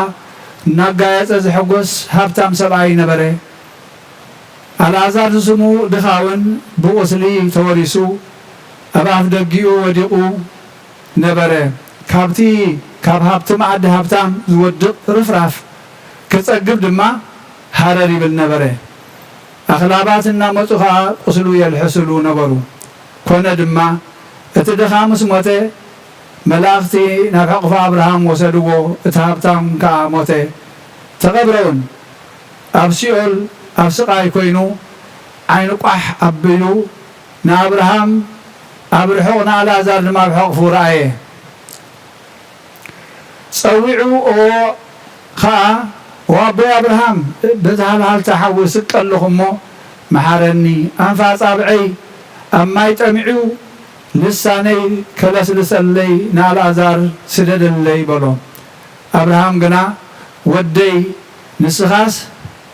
እናጋየጸ ዝሕጎስ ሃብታም ሰብኣይ ነበረ። ኣልኣዛር ዝስሙ ድኻ እውን ብቑስሊ ተወሪሱ ኣብ ኣፍ ደጊኡ ወዲቑ ነበረ። ካብቲ ካብ ሃብቲ መኣዲ ሃብታም ዝወድቕ ርፍራፍ ክጸግብ ድማ ሃረር ይብል ነበረ። ኣኽላባት እናመጹ ኸኣ ቁስሉ የልሕስሉ ነበሩ። ኮነ ድማ፣ እቲ ድኻ ምስ ሞተ፣ መላእኽቲ ናብ ሕቕፎ ኣብርሃም ወሰድዎ፣ እቲ ሃብታም ከኣ ሞተ። ተቐብረ እውን። ኣብ ሲኦል ኣብ ስቓይ ኮይኑ፣ ዓይኑ ቋሕ ኣቢሉ ንኣብርሃም ኣብ ርሑቕ፣ ንኣልኣዛር ድማ ኣብ ሕቕፉ ረኣየ። ጸዊዑ ኸኣ፣ "ኦ ኣቦይ ኣብርሃም፣ በቲ ሃልሃልታ ሓዊ እስቀ ኣለኹ እሞ፣ መሓረኒ፣ ኣንፋ ኣጻብዐይ ኣብ ማይ ጠሚዑ፣ ልሳነይ ከለስልሰለይ ንኣልኣዛር ስደደለይ" በሎ። ኣብርሃም ግና፣ "ወደይ፣ ንስኻስ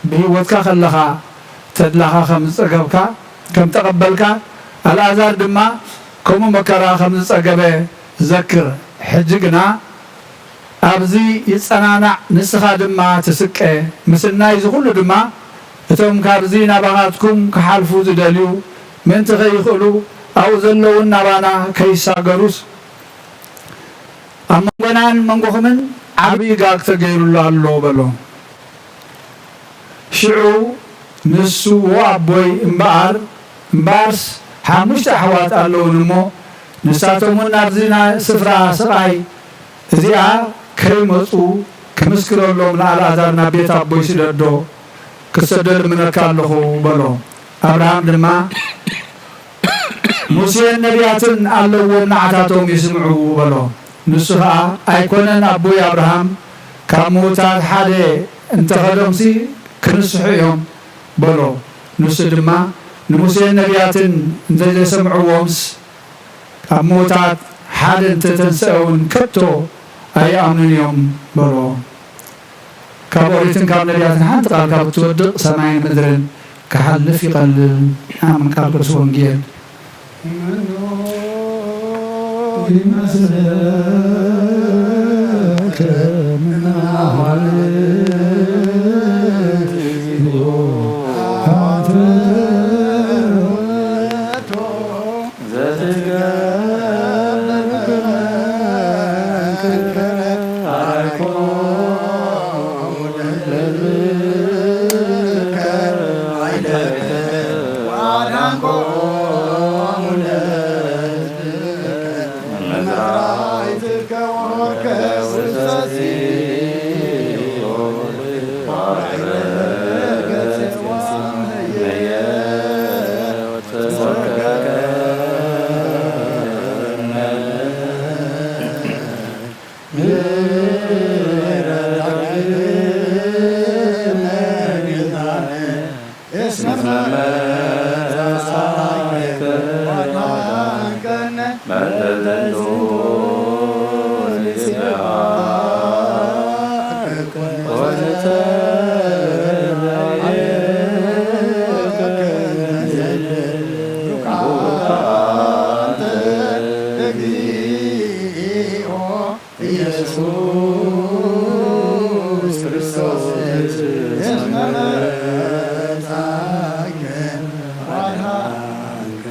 ብህይወትካ ከለኻ ተድላኻ ከም ዝጸገብካ፣ ከም ተቐበልካ፣ ኣልኣዛር ድማ ከምኡ መከራ ከም ዝጸገበ ዘክር። ሕጂ ግና ኣብዚ ይጸናናዕ፣ ንስኻ ድማ ትስቀ። ምስናይ እዚ ኩሉ ድማ እቶም ካብዚ ናባኻትኩም ክሓልፉ ዝደልዩ ምእንቲ ከይኽእሉ፣ ኣብኡ ዘለዉን ናባና ከይሳገሩስ፣ ኣብ መንጎናን መንጎኹምን ዓብዪ ጋግ ተገይሩሉ ኣሎ" በሎ። ሽዑ ንሱ፣ "ዎ ኣቦይ፣ እምበኣር፣ እምበኣርስ ሓሙሽተ ኣሕዋት ኣለዉኒ እሞ፣ ንሳቶም እውን ናብዚ ናይ ስፍራ ስቓይ እዚኣ ከይመጹ ክምስክረሎም ንኣልኣዛር ናብ ቤት ኣቦይ ስደዶ፣ ክሰዶ ልምነካ ኣለኹ" በሎ። ኣብርሃም ድማ፣ "ሙሴን ነቢያትን ኣለዎም፣ ንዓታቶም ይስምዑ" በሎ። ንሱ ኸኣ፣ "ኣይኮነን ኣቦይ ኣብርሃም፣ ካብ ምዉታት ሓደ እንተ ኸዶምሲ ክንስሑ እዮም" በሎ። ንሱ ድማ፣ "ንሙሴን ነቢያትን እንተ ዘይሰምዕዎምስ፣ ካብ ምዉታት ሓደ እንተ ተንስአ እውን ከቶ ኣይኣምኑን እዮም" በሎ። ካብ ኦሪትን ካብ ነቢያትን ሓንቲ ቃል ካብ እትወድቕ ሰማይን ምድርን ክሓልፍ ይቐልል። ኣምን ቃል ቅዱስ ወንጌል። ኢየሱስ ክርስቶስ እስመ መጻእከ ወአድኃንከ።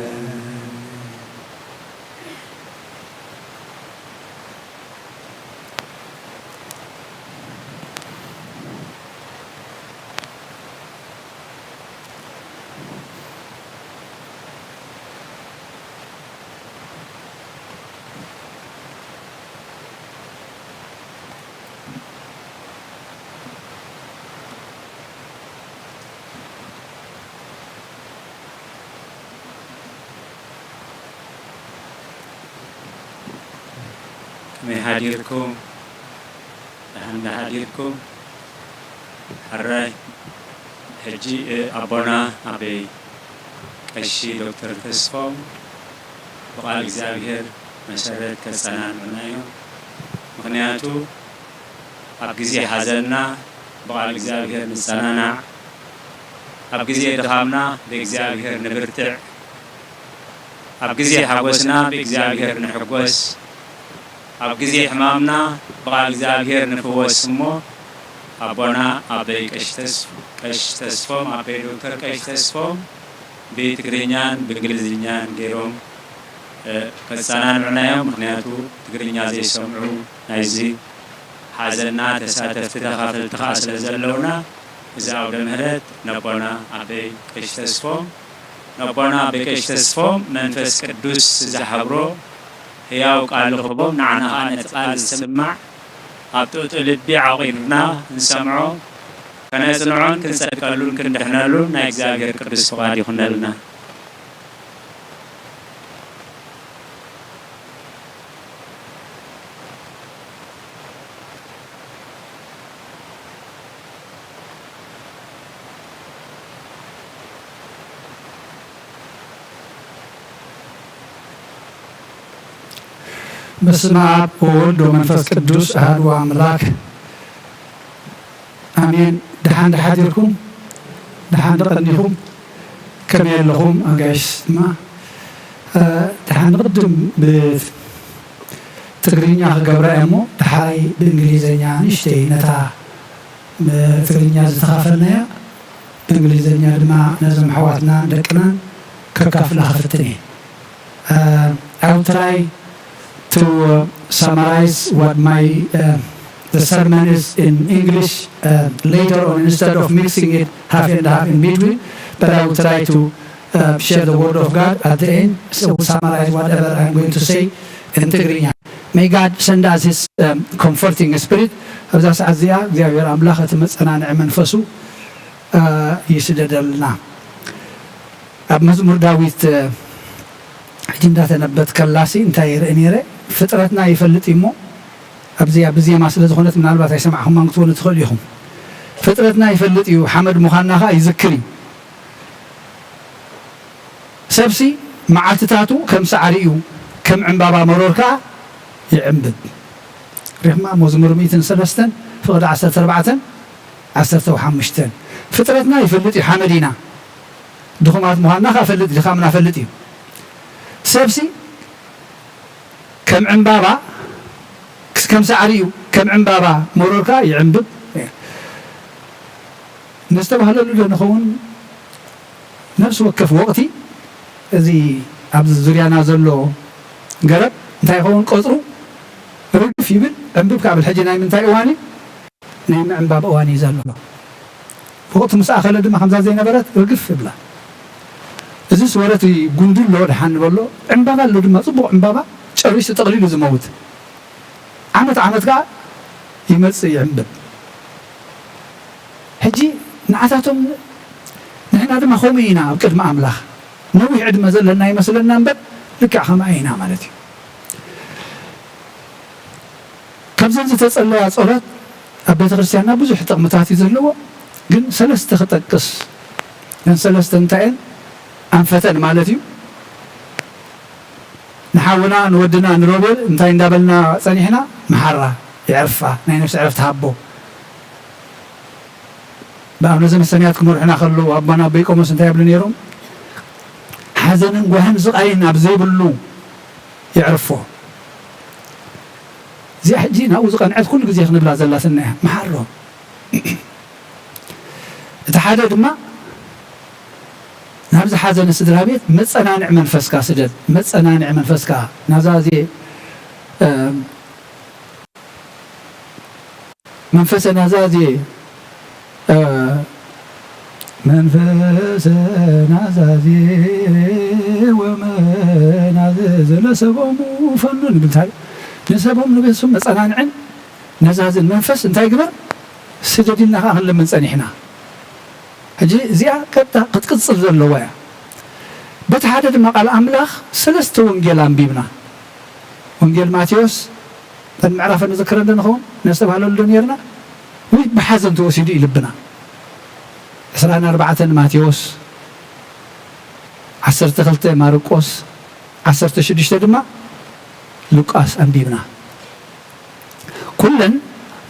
ከመይ ሓዲርኩም? ደሓን ዶ ሓዲርኩም? ሕራይ። ሕጂ፣ እ፣ ኣቦና ኣበይ ቀሺ ዶክተር ተስፎም ብቓል እግዚኣብሔር መሰረት ከጸናንዑና እዮም። ምኽንያቱ ኣብ ግዜ ሓዘንና ብቓል እግዚኣብሔር ንጸናናዕ፣ ኣብ ግዜ ድኻምና ብእግዚኣብሔር ንብርትዕ፣ ኣብ ግዜ ሓጎስና ብእግዚኣብሔር ንሕጎስ፣ ኣብ ግዜ ሕማምና ብቓል እግዚኣብሔር ንፍወስ እሞ፣ ኣቦና ኣበይ ቀሺ ተስ-፣ ቀሺ ተስፎም፣ ኣበይ ዶክተር ቀሺ ተስፎም ብትግርኛን ብእንግሊዝኛን ገይሮም፣ እ፣ ከጸናንዑና እዮም። ምኽንያቱ ትግርኛ ዘይሰምዑ ናይዚ ሓዘንና ተሳተፍቲ ተኻፈልቲ ኸኣ ስለ ዘለውና፣ እዚ ኣውደ ምህረት ነቦና ኣበይ ቀሺ ተስፎም፣ ነቦና ኣበይ ቀሺ ተስፎም መንፈስ ቅዱስ ዝሓብሮ ህያው ቃል ንኽቦም፣ ንዓና ኸኣ ነቲ ቃል ዝስማዕ ኣብ ጥጡእ ልቢ ዓቒርና ክንሰምዖ፣ ከነጽንዖን ክንጸድቀሉን ክንድሕነሉን ናይ እግዚኣብሔር ቅዱስ ፍቓድ ይኹነልና። በስመ አብ ወወልድ ወመንፈስ ቅዱስ አሐዱ አምላክ ኣሜን። ደሓን ዶ ሓዲርኩም? ደሓን ዶ ቀኒኹም? ከመይ ኣለኹም ኣጋይሽ? ድማ፣ እ፣ ደሓን ንቕድም ብትግርኛ ክገብራ እየ እሞ፣ ደሓይ ብእንግሊዘኛ ንእሽተይ ነታ ብትግርኛ ዝተኻፈልናያ ብእንግሊዘኛ ድማ ነዞም ኣሕዋትናን ደቅናን ከካፍላ ክፍትን እየ። Uh, I will try to, uh, summarize what my, uh, the sermon is in English, uh, later on, instead of mixing it half and half in between, but I will try to, uh, share the word of God at the end. So we'll summarize whatever I'm going to say in Tigrinya. May God send us His, um, comforting spirit. ኣብዛ ሰዓት እዚኣ እግዚኣብሔር ኣምላኽ እቲ መጸናንዒ መንፈሱ፣ uh, ይስደደልና። ኣብ መዝሙር ዳዊት ሕጂ እንዳተነበትከላሲ እንታይ ይርኢ ነይረ? ፍጥረትና ይፈልጥ እዩ እሞ፣ ኣብዚኣ ብዜማ ስለ ዝኾነት ምናልባት ኣይሰማዕኹማን ክትኮኑ ትኽእሉ ኢኹም። ፍጥረትና ይፈልጥ እዩ፣ ሓመድ ምዃንና ኸኣ ይዝክር እዩ። ሰብሲ መዓልትታቱ ከም ሳዕሪ እዩ፣ ከም ዕምባባ መሮር ከኣ ይዕምብብ። ሪኽማ መዝሙር ሚእትን ሰለስተን ፍቕዲ ዓሰርተ ኣርባዕተን ዓሰርተ ሓሙሽተን። ፍጥረትና ይፈልጥ እዩ፣ ሓመድ ኢና። ድኹማት ምዃንና ከኣ ፈልጥ፣ ድኻምና ፈልጥ እዩ። ሰብሲ ከም ዕምባባ፣ ክስ-፣ ከም ሳዕሪ እዩ፣ ከም ዕምባባ መሮር ከኣ ይዕምብብ። ነስተባህለሉ ዶ ንኸውን? ነፍሲ ወከፍ ወቕቲ እዚ ኣብዚ ዙርያና ዘሎ ገረብ እንታይ ይኸውን? ቀጽሩ ርግፍ ይብል፣ ዕምብብ ከብል። ሕጂ ናይ ምንታይ እዋን እዩ? ናይ ምዕምባብ እዋን እዩ ዘሎ። ወቕቲ ምስ ኣኸለ ድማ ከምዛ ዘይነበረት ርግፍ ይብላ። እዚስ ወረት ጉንዲ ኣሎ፣ ደሓን ንበሎ። ዕምባባ ኣሎ ድማ፣ ጽቡቕ ዕምባባ ጨሪሱ ጠቕሊሉ ዝመውት። ዓመት ዓመት ከኣ ይመጽእ ይዕምብብ። ሕጂ ንዓታቶም ንሕና ድማ ከምኡ ኢና ኣብ ቅድሚ ኣምላኽ። ነዊሕ ዕድመ ዘለና ይመስለና እምበር ልክዕ ከምኣ ኢና ማለት እዩ። ካብዘን ዝተጸለያ ጸሎት ኣብ ቤተ ክርስቲያንና ብዙሕ ጥቕምታት እዩ ዘለዎ፣ ግን ሰለስተ ክጠቅስ። እዘን ሰለስተ እንታይ እየን? ኣንፈተን ማለት እዩ። ንሓውና ንወድና ንሮቤል እንታይ እንዳበልና ጸኒሕና? መሓራ፣ የዕርፋ፣ ናይ ነፍሲ ዕረፍቲ ሃቦ። ብኣብነ ዘመሰንያት ክመርሑና ከለዉ ኣቦና ኣቦይ ቆሞስ እንታይ ይብሉ ነይሮም? ሓዘንን ጓህን ስቓይን ኣብ ዘይብሉ የዕርፎ። እዚኣ ሕጂ ናብኡ ዝቐንዐት ኩሉ ግዜ ክንብላ ዘላትና እያ። መሓሮ። እቲ ሓደ ድማ ናብዚ ሓዘነ ስድራ ቤት መጸናንዒ መንፈስካ ስደድ። መጸናንዒ መንፈስካ ናዛዜ፣ እ፣ መንፈሰ ናዛዜ፣ እ፣ መንፈሰ ናዛዜ ወመናዘዘ ለሰቦሙ ፈኑ ንብል እንታይ? ንሰቦም ንቤተሰብ መጸናንዕን ነዛዝን መንፈስ እንታይ ግበር? ስደድ ኢልና ከኣ ክንልምን ጸኒሕና። ሕጂ እዚኣ ቀጥታ ክትቅጽል ዘለዋ እያ። በቲ ሓደ ድማ ቃል ኣምላኽ ሰለስተ ወንጌል ኣንቢብና። ወንጌል ማቴዎስ፣ እተን ምዕራፈን ንዝክረን ዶ ንኸውን? ነስተብሃለሉ ዶ ነይርና? ወይ ብሓዘን ተወሲዱ እዩ ልብና። ዕስራን ኣርባዕተን ማቴዎስ፣ ዓሰርተ ክልተ ማርቆስ፣ ዓሰርተ ሽዱሽተ ድማ ሉቃስ ኣንቢብና። ኩለን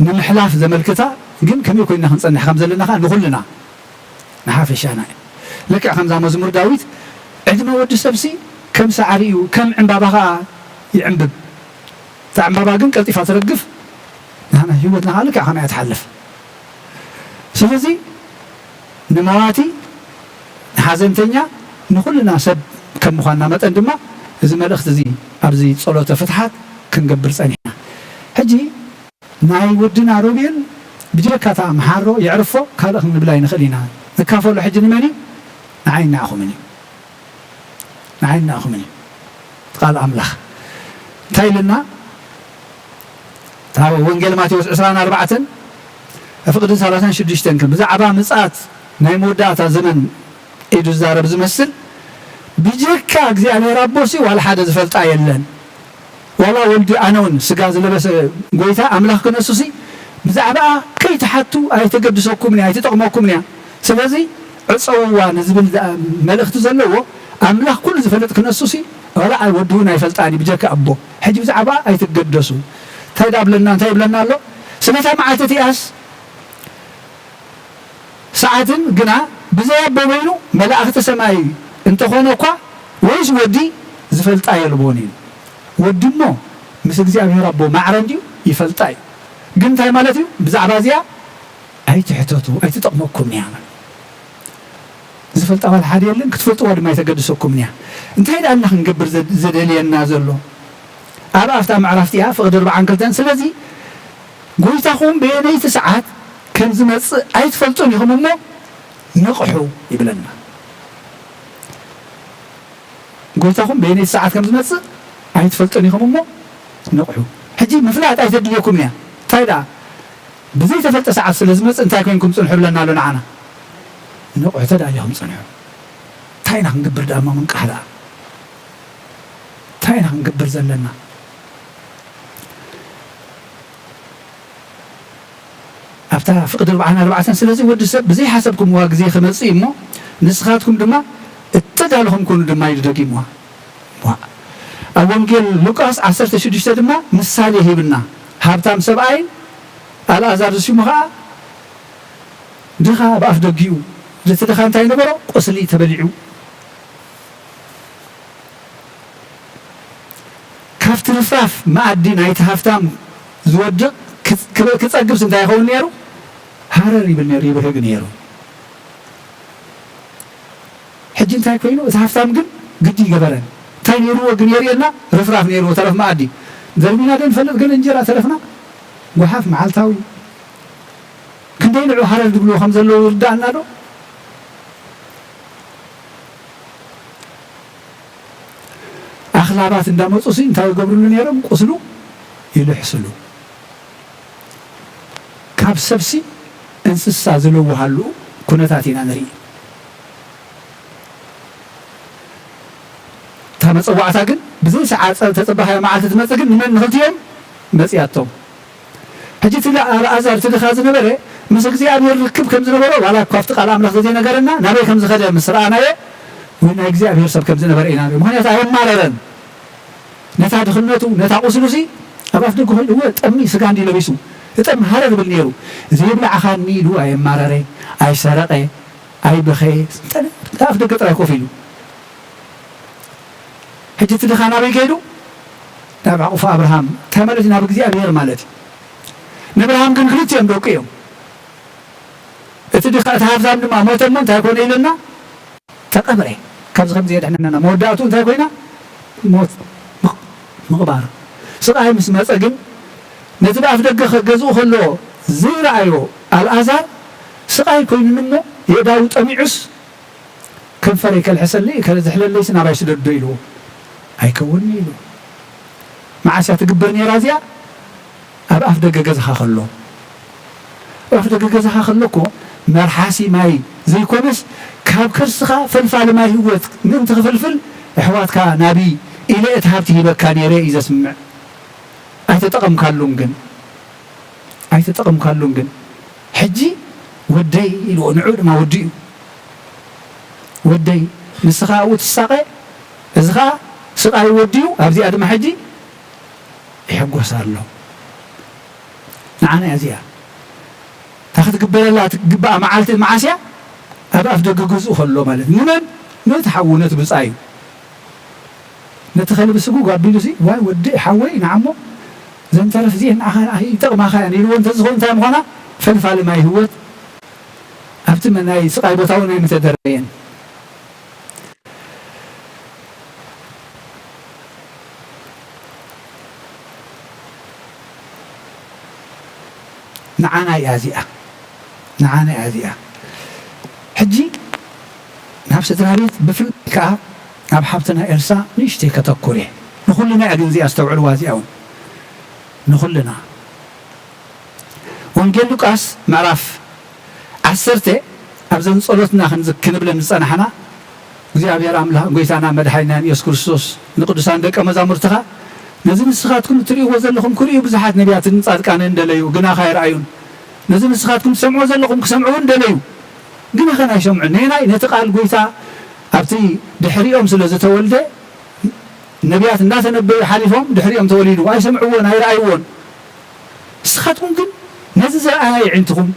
ንምሕላፍ ዘመልክታ፣ ግን ከመይ ኮይንና ክንጸንሕ ከም ዘለና ከኣ ንኹልና ንሓፈሻና እዩ። ልክዕ ከምዛ መዝሙር ዳዊት፣ "ዕድመ ወዲ ሰብሲ ከም ሳዕሪ እዩ፣ ከም ዕምባባ ኸኣ ይዕምብብ። እታ ዕምባባ ግን ቀልጢፋ ትረግፍ፣ ንሕና ህይወትና ኸኣ ልክዕ ከምኣ እያ ትሓልፍ።" ስለዚ ንመዋቲ፣ ንሓዘንተኛ፣ ንኹልና ሰብ ከም ምዃንና መጠን ድማ እዚ መልእኽቲ እዚ ኣብዚ ጸሎተ ፍትሓት ክንገብር ጸኒሕና። ሕጂ ናይ ወድና ሮቤል ብጀካ እታ መሓሮ የዕርፎ ካልእ ክንብል ኣይንኽእል ኢና። ንካፈሎ ሕጂ ንመን እዩ? ንዓይን ንዓኹምን እዩ። ንዓይን ንዓኹምን እዩ። ቃል ኣምላኽ እንታይ ኢልና? እታ ወንጌል ማቴዎስ ዕስራን ኣርባዕተን ፍቕዲ ሰላሳን ሽዱሽተን ከም ብዛዕባ ምጽኣት ናይ መወዳእታ ዘመን ኢዱ ዝዛረብ ዝመስል፣ ብጀካ እግዚኣብሔር ኣቦሲ ዋላ ሓደ ዝፈልጣ የለን። ዋላ ወልዲ ኣነ እውን ስጋ ዝለበሰ ጎይታ ኣምላኽ ክነሱሲ ብዛዕባኣ ከይትሓቱ ኣይተገድሰኩምን እያ፣ ኣይትጠቕመኩምን እያ። ስለዚ ዕጸውዋ ንዝብል ዛ-፣ መልእኽቲ ዘለዎ ኣምላኽ ኩሉ ዝፈልጥ ክነሱሲ ዋላ ኣይ-፣ ወዲ እውን ኣይፈልጣን እዩ ብጀካ ኣቦ። ሕጂ ብዛዕባኣ ኣይትገደሱ። እንታይ ደኣ ብለና፣ እንታይ ይብለና ኣሎ? ስለታ መዓልቲ እቲኣስ ሰዓትን ግና ብዘይ ኣቦ በይኑ መላእኽቲ ሰማይ እንተኾነ እኳ ወይስ ወዲ ዝፈልጣ የልቦን እዩ። ወዲ እሞ ምስ እግዚኣብሔር ኣቦ ማዕረ እንድዩ ይፈልጣ እዩ። ግን እንታይ ማለት እዩ? ብዛዕባ እዚኣ ኣይትሕተቱ፣ ኣይትጠቕመኩም እያ። ዝፈልጣ ዋላ ሓደ የለን፣ ክትፈልጥዋ ድማ ኣይተገድሰኩም እያ። እንታይ ደኣ እና ክንገብር ዘድ-፣ ዘደልየና ዘሎ? ኣብ ኣፍታ ምዕራፍ እቲኣ ፍቕዲ ኣርባዓን ክልተን፣ ስለዚ ጎይታኹም በየነይቲ ሰዓት ከም ዝመጽእ ኣይትፈልጡን ኢኹም እሞ ንቕሑ ይብለና። ጎይታኹም በየነይቲ ሰዓት ከም ዝመጽእ ኣይትፈልጡን ኢኹም እሞ ንቕሑ። ሕጂ ምፍላጥ ኣይተድልየኩም እያ። እንታይ ደኣ? ብዘይተፈልጠ ሰዓት ስለ ዝመጽእ እንታይ ኮይንኩም ጽንሑ ብለና ኣሎ ንዓና። ንቕሑ፣ ተዳሊኹም ጽንሑ። እንታይ ኢና ክንገብር ደኣ? እሞ ምንቃሕ ደኣ እንታይ ኢና ክንገብር ዘለና? ኣብታ ፍቕዲ ኣርብዓን ኣርባዕተን፣ ስለዚ ወዲ ሰብ ብዘይሓሰብኩምዋ ግዜ ክመጽእ እዩ እሞ፣ ንስኻትኩም ድማ እተዳለኹም ኩኑ ድማ ኢሉ ደጊምዋ። ዋ። ኣብ ወንጌል ሉቃስ ዓሰርተ ሽዱሽተ ድማ ምሳሌ ሂብና። ሃብታም ሰብኣይ ኣልኣዛር ዝስሙ ኸኣ ድኻ ኣብ ኣፍ ደጊኡ፣ እቲ ድኻ እንታይ ነበሮ? ቁስሊ ተበሊዑ። ካብ ትርፍራፍ መኣዲ ናይቲ ሃፍታም ዝወድቕ ክጽ-፣ ክበ-፣ ክጸግብስ እንታይ ይኸውን ነይሩ? ሃረር ይብል ነይሩ፣ ይብህግ ነይሩ። ሕጂ እንታይ ኮይኑ? እቲ ሃፍታም ግን ግዲ ይገበረን። እንታይ ነይርዎ ግን የርእየና? ርፍራፍ ነይርዎ፣ ተረፍ መኣዲ። ዘርቢና ዶ ንፈልጥ ግን እንጀራ ተረፍና? ጓሓፍ መዓልታዊ። ክንደይ ንዑ ሃረር ዝብልዎ ከም ዘለዉ ይርዳእና ዶ? ኣኽላባት እንዳመጹ ሲ እንታይ ይገብርሉ ነይሮም? ቁስሉ ይልሕስሉ። ካብ ሰብሲ እንስሳ ዝለውሃሉ ኩነታት ኢና ንርኢ። እታ መጸዋዕታ ግን ብዘይ ሰዓት ተጸባኻያ መዓልቲ ትመጽእ ግን ንመን ንኽልቲኦም መጽያቶም። ሕጂ እቲ ኣልኣዛር እቲ ድኻ ዝነበረ ምስ እግዚኣብሔር ርክብ ከም ዝነበሮ ዋላ እኳ ኣብቲ ቃል ኣምላኽ ተዘይነገረና፣ ናበይ ከም ዝኸደ ምስ ረኣናዮ፣ ወይ ናይ እግዚኣብሔር ሰብ ከም ዝነበረ ኢና ንርኢ። ምኽንያቱ ኣየማረረን። ነታ ድኽነቱ፣ ነታ ቁስሉሲ ኣብ ኣፍ ደገ ኮይኑ፣ እወ፣ ጠሚ ስጋ እንዲ ለቢሱ፣ እጠም ሃረር ይብል ነይሩ። "ዘይብላዕኻኒ" ኢሉ ኣየማረረ፣ ኣይሰረቐ፣ ኣይበኸየ፣ ኣብ ኣፍ ደገ ጥራይ ኮፍ ኢሉ። ሕጂ እቲ ድኻ ናበይ ከይዱ? ናብ ዕቑፍ ኣብርሃም። እንታይ ማለት እዩ? ናብ እግዚኣብሔር ማለት እዩ። ንኣብርሃም ግን ክልቲኦም ደቁ እዮም። እቲ ድኻ፣ እቲ ሃብታም ድማ ሞተ እሞ እንታይ ኮነ ኢልና? ተቐብረ። ካብዚ ከምዚ የድሕነና። መወዳእቱ እንታይ ኮይና? ሞት፣ ምቕ-፣ ምቕባር። ስቓይ ምስ መጸ ግን ነቲ ብኣፍ ደገ ከገዝኡ ከሎ ዘይረኣዮ ኣልኣዛር ስቓይ ኮይኑኒ እሞ የእዳዉ ጠሚዑስ ከንፈረይ ከልሕሰለይ፣ ከ-፣ ዝሕለለይሲ ናባይ ስደዶ ኢልዎ። ኣይከውንን'ዩ ኢሉ። መዓስ እያ ትግበር ነይራ እዚኣ? ኣብ ኣፍ ደገ ገዛኻ ከሎ። ኣብ ኣፍ ደገ ገዛኻ ከሎ እኮ መርሓሲ ማይ ዘይኮነስ፣ ካብ ከርስኻ ፈልፋሊ ማይ ህይወት ምእንቲ ክፍልፍል፣ ኣሕዋትካ ናብይ ኢለ እቲ ሃብቲ ሂበካ ነይረ እዩ ዘስምዕ። ኣይተጠቐምካሉን ግን። ኣይተጠቐምካሉን ግን። ሕጂ "ወደይ" ኢልዎ፣ ንዑ ድማ ወዲኡ። "ወደይ፣ ንስኻ ኣብኡ ትሳቐ፣ እዚ ኸኣ ስቓይ ወዲኡ፣ ኣብዚኣ ድማ ሕጂ ይሕጎስ ኣሎ።" ንዓና እያ እዚኣ። እታ ክትግበረላ ትግባኣ መዓልቲ መዓስ እያ? ኣብ ኣፍ ደገ ገዝኡ ከሎ ማለት እዩ። ንመን? ነቲ ሓዉ፣ ነቲ ብጻዩ። ነቲ ከልቢ ስጉግ ኣቢሉሲ፣ "ዋይ ወዲ ሓወይ፣ ንዓሞ ዘን ተረፍ እዚኤን ንዓኻ ይጠቕማኻ እየን" ኢልዎ እንተዝኸውን እንታይ ምዃና? ፈልፋሊ ማይ ህይወት ኣብቲ መ-፣ ናይ ስቓይ ቦታ እውን ኣይምተደረየን። ንዓና እያ እዚኣ፣ ንዓና እያ እዚኣ። ሕጂ ናብ ስድራ ቤት፣ ብፍላይ ከኣ ናብ ሓብትና ኤልሳ ንእሽተይ ከተኩር እየ። ንኹልና እያ ግን እዚኣ፣ ኣስተውዕልዋ፣ እዚኣ እውን ንኹልና። ወንጌል ሉቃስ ምዕራፍ ዓሰርተ፣ ኣብዘን ጸሎትና ክንዝ-፣ ክንብለን ዝጸናሕና፣ እግዚኣብሔር ኣምላኽ፣ ጎይታና መድሓኒናን ኢየሱስ ክርስቶስ ንቅዱሳን ደቀ መዛሙርትኻ፣ "ነዚ ንስኻትኩም እትርእይዎ ዘለኹም ክርእዩ ብዙሓት ነቢያትን ጻድቃንን ደለዩ፣ ግናኸ ኣይረኣዩን። ነዚ ንስኻትኩም ትሰምዕዎ ዘለኹም ክሰምዑ እውን ደለዩ፣ ግናኸ ኣይሰምዑን። ነየናይ? ነቲ ቃል ጎይታ ኣብቲ ድሕሪኦም ስለ ዝተወልደ፣ ነቢያት እንዳተነበዩ ሓሊፎም፣ ድሕሪኦም ተወሊዱ፣ ኣይሰምዕዎን ኣይረኣይዎን። ንስኻትኩም ግን ነዚ ዝረኣያ የዒንትኹም፣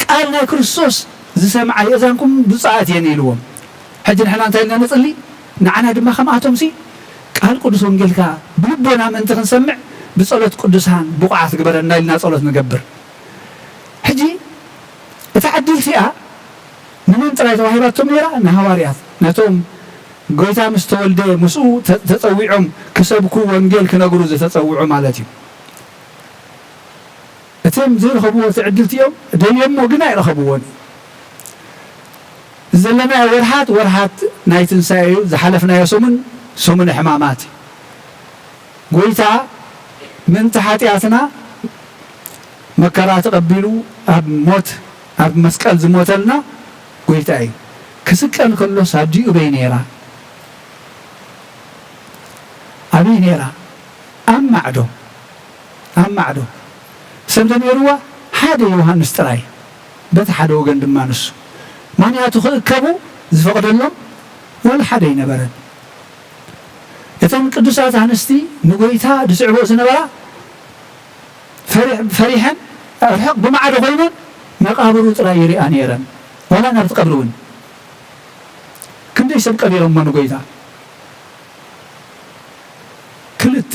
ቃል ናይ ክርስቶስ ዝሰምዓ የእዛንኩም ብፁዓት እየን" ኢልዎም። ሕጂ ንሕና እንታይ ኢልና ንጽሊ? ንዓና ድማ ከምኣቶምሲ ቃል ቅዱስ ወንጌልካ ብልቦና ምእንቲ ክንሰምዕ ብጸሎት ቅዱሳን ብቑዓት ግበረና ኢልና ጸሎት ንገብር። ሕጂ እታ ዕድል እቲኣ ንመን ጥራይ ተዋሂባቶም ነይራ? ንሃዋርያት፣ ነቶም ጎይታ ምስ ተወልደ ምስኡ ተ-፣ ተጸዊዖም ክሰብኩ ወንጌል ክነግሩ ዝተጸውዑ ማለት እዩ። እቶም ዘይረኸብዎ እቲ ዕድል እቲኦም ደልዮሞ ግን ኣይረኸብዎን። ዘለናዮ ወርሓት፣ ወርሓት ናይ ትንሳኤ እዩ። ዝሓለፍናዮ ሰሙን፣ ሰሙነ ሕማማት እዩ። ጎይታ ምእንቲ ሓጢኣትና መከራ ተቐቢሉ ኣብ ሞት፣ ኣብ መስቀል ዝሞተልና ጎይታ እዩ። ክስቀል ከሎስ ኣዲኡ በይ ነይራ? ኣበይ ነይራ? ኣብ ማዕዶ፣ ኣብ ማዕዶ። ሰብ ደነይርዋ ሓደ ዮሃንስ ጥራይ፣ በቲ ሓደ ወገን ድማ ንሱ። ምኽንያቱ ክእከቡ ዝፈቕደሎም ዋላ ሓደ ኣይነበረን። እተን ቅዱሳት ኣንስቲ ንጎይታ ዝስዕቦ ዝነበራ ፈሪሕ-፣ ፈሪሐን ርሕቕ ብማዕዶ ኮይነን መቓብሩ ጥራይ ይሪኣ ነይረን። ዋላ ናብቲ ቀብሪ እውን ክንደይ ሰብ ቀቢሮሞ ንጎይታ። ክልተ፣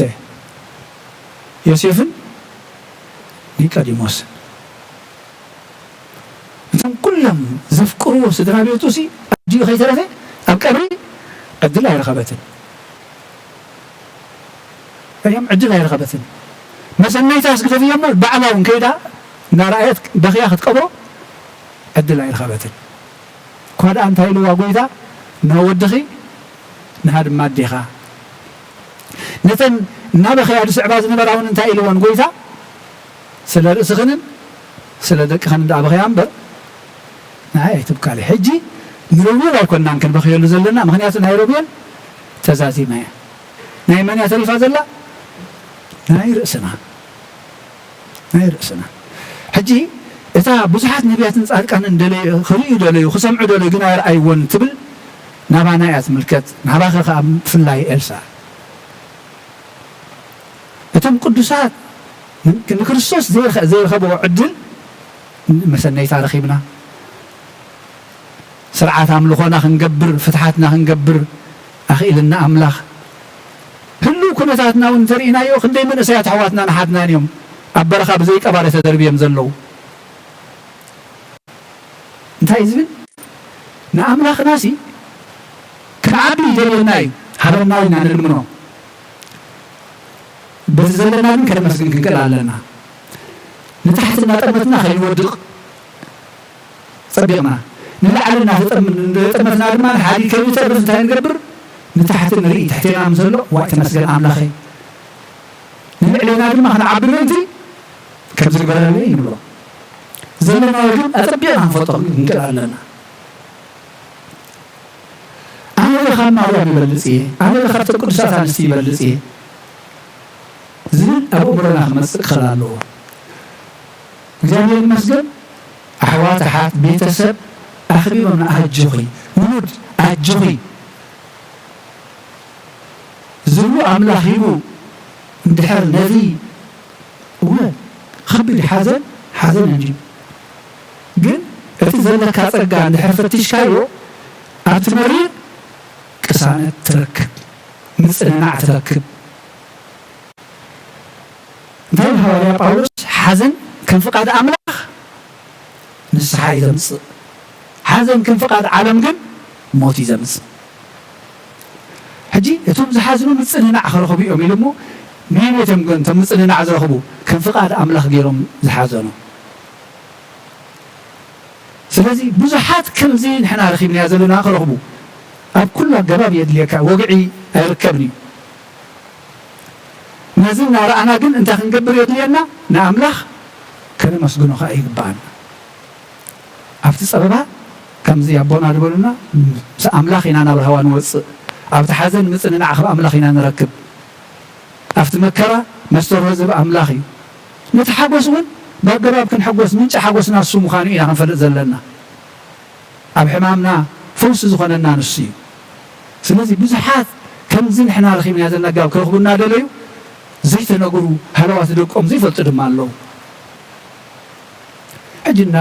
ዮሴፍን ኒቆዲሞስን። እቶም ኩሎም ዘፍቅርዎ ስድራ ቤቱ ሲ ኣዲኡ ከይተረፈ ኣብ ቀብሪ ዕድል ኣይረኸበትን። እዮም ዕድል ኣይረኸበትን። መሰነይታ ኣስግደፍዮ እሞ ባዕላ እውን ከይዳ እናረኣየት በኽያ ክትቀብሮ ዕድል ኣይረኸበትን። እኳ ደኣ እንታይ ኢልዋ ጎይታ? ንወድኺ ንሃ ድማ ኣዴኻ። ነተን እናበኸያ ዝስዕባ ዝነበራ እውን እንታይ ኢልወን ጎይታ? ስለ ርእስኽንን ስለ ደቅኽን እንዳበኸያ እምበር ንዓይ ኣይትብካሊ። ሕጂ ንሮቤል ኣይኮናን ክንበኽየሉ ዘለና፣ ምኽንያቱ ናይ ሮቤል ተዛዚማ እያ። ናይ መን እያ ተሪፋ ዘላ? ናይ ርእስና፣ ናይ ርእስና። ሕጂ እታ ብዙሓት ነቢያትን ጻድቃንን ደለዩ፣ ክርእዩ ደለዩ፣ ክሰምዑ ደለዩ፣ ግን ኣይረኣይዎን ትብል ናባና እያ ትምልከት። ናባኸ ከኣ ብፍላይ ኤልሳ። እቶም ቅዱሳት ን-፣ ንክርስቶስ ዘይረኸ-፣ ዘይረኸብዎ ዕድል መሰነይታ ረኺብና። ስርዓት ኣምልኾና ክንገብር፣ ፍትሓትና ክንገብር ኣኽኢልና ኣምላኽ። ህሉው ኩነታትና እውን እንተርኢናዮ፣ ክንደይ መንእሰያት ኣሕዋትናን ኣሓትናን እዮም ኣብ በረኻ ብዘይ ቀባሪ ተደርብዮም ዘለዉ። እንታይ እዩ ዝብል? ንኣምላኽናሲ ክንዓቢ ይደልየና እዩ፣ ሃበና ኢና ንልምኖ። በቲ ዘለና ግን ከነመስግን ክንክእል ኣለና። ንታሕቲ እናጠመትና ከይንወድቕ ጸቢቕና፣ ንላዕሊ እናተጠም-፣ እናጠመትና ድማ ንሓዲ ከይንተርፍ እንታይ ንገብር? ንታሕቲ ንርኢ፣ ትሕቴና ምስ ዘሎ፣ "ዋይ ተመስገን ኣምላኸይ፣ ንልዕሌና ድማ ክንዓቢ ምእንቲ ከምዚ ግበረለይ" ንብሎ። ዘለናዮ ግን ኣጸቢቕና ክንፈልጦ ክንክእል ኣለና። "ኣነ ዶ ካብ ማርያም ይበልጽ እየ? ኣነ ዶ ካብተን ቅዱሳት ኣንስቲ ይበልጽ እየ?" ዝብል ኣብ ኣእምሮና ክመጽእ ክኽእል ኣለዎ። እግዚኣብሔር ይመስገን፣ ኣሕዋት ኣሓት ቤተሰብ ኣኽቢሮምና፣ "ኣጆኺ ውሉድ፣ ኣጆኺ" ዝብሉ ኣምላኽ ሂቡ እንድሕር ነቲ፣ እወ፣ ከቢድ ሓዘን፣ ሓዘን እንድዩ። ግን እቲ ዘለካ ጸጋ እንድሕር ፈቲሽካዮ፣ ኣብቲ መሪር ቅሳነት ትረክብ፣ ምጽንናዕ ትረክብ። እንታይ ኢሉ ሃዋርያ ጳውሎስ? "ሓዘን ከም ፍቓድ ኣምላኽ ንስሓ እዩ ዘምጽእ፣ ሓዘን ከም ፍቓድ ዓለም ግን ሞት እዩ ዘምጽእ።" ሕጂ እቶም ዝሓዝኑ ምጽንናዕ ክረኽቡ እዮም ኢሉ እሞ፣ ነየነይቶም ግን እቶም ምጽንናዕ ዝረኽቡ? ከም ፍቓድ ኣምላኽ ገይሮም ዝሓዘኑ። ስለዚ ብዙሓት ከምዚ ንሕና ረኺብናዮ ዘለና ክረኽቡ ኣብ ኩሉ ኣገባብ የድልየካ፣ ወግዒ ኣይርከብን እዩ። ነዚ እናረኣና ግን እንታይ ክንገብር የድልየና? ንኣምላኽ ከነመስግኖ ኸኣ ይግብኣና። ኣብቲ ጸበባ ከምዚ ኣቦና ዝበሉና፣ ምስ ኣምላኽ ኢና ናብ ራህዋ ንወጽእ። ኣብቲ ሓዘን ምጽንናዕ ካብ ኣምላኽ ኢና ንረክብ። ኣብቲ መከራ መስተርሆ ዝህብ ኣምላኽ እዩ። ነቲ ሓጎስ እውን ብኣገባብ ክንሕጎስ፣ ምንጪ ሓጎስና እሱ ምዃኑ ኢና ክንፈልጥ ዘለና። ኣብ ሕማምና ፈውሲ ዝኾነና ንሱ እዩ። ስለዚ ብዙሓት ከምዚ ንሕና ረኺብናዮ ዘለና ኣገባብ ክረኽቡ እናደለዩ ዘይተነግሩ ሃለዋት ደቆም ዘይፈልጡ ድማ ኣለዉ። ሕጂ እና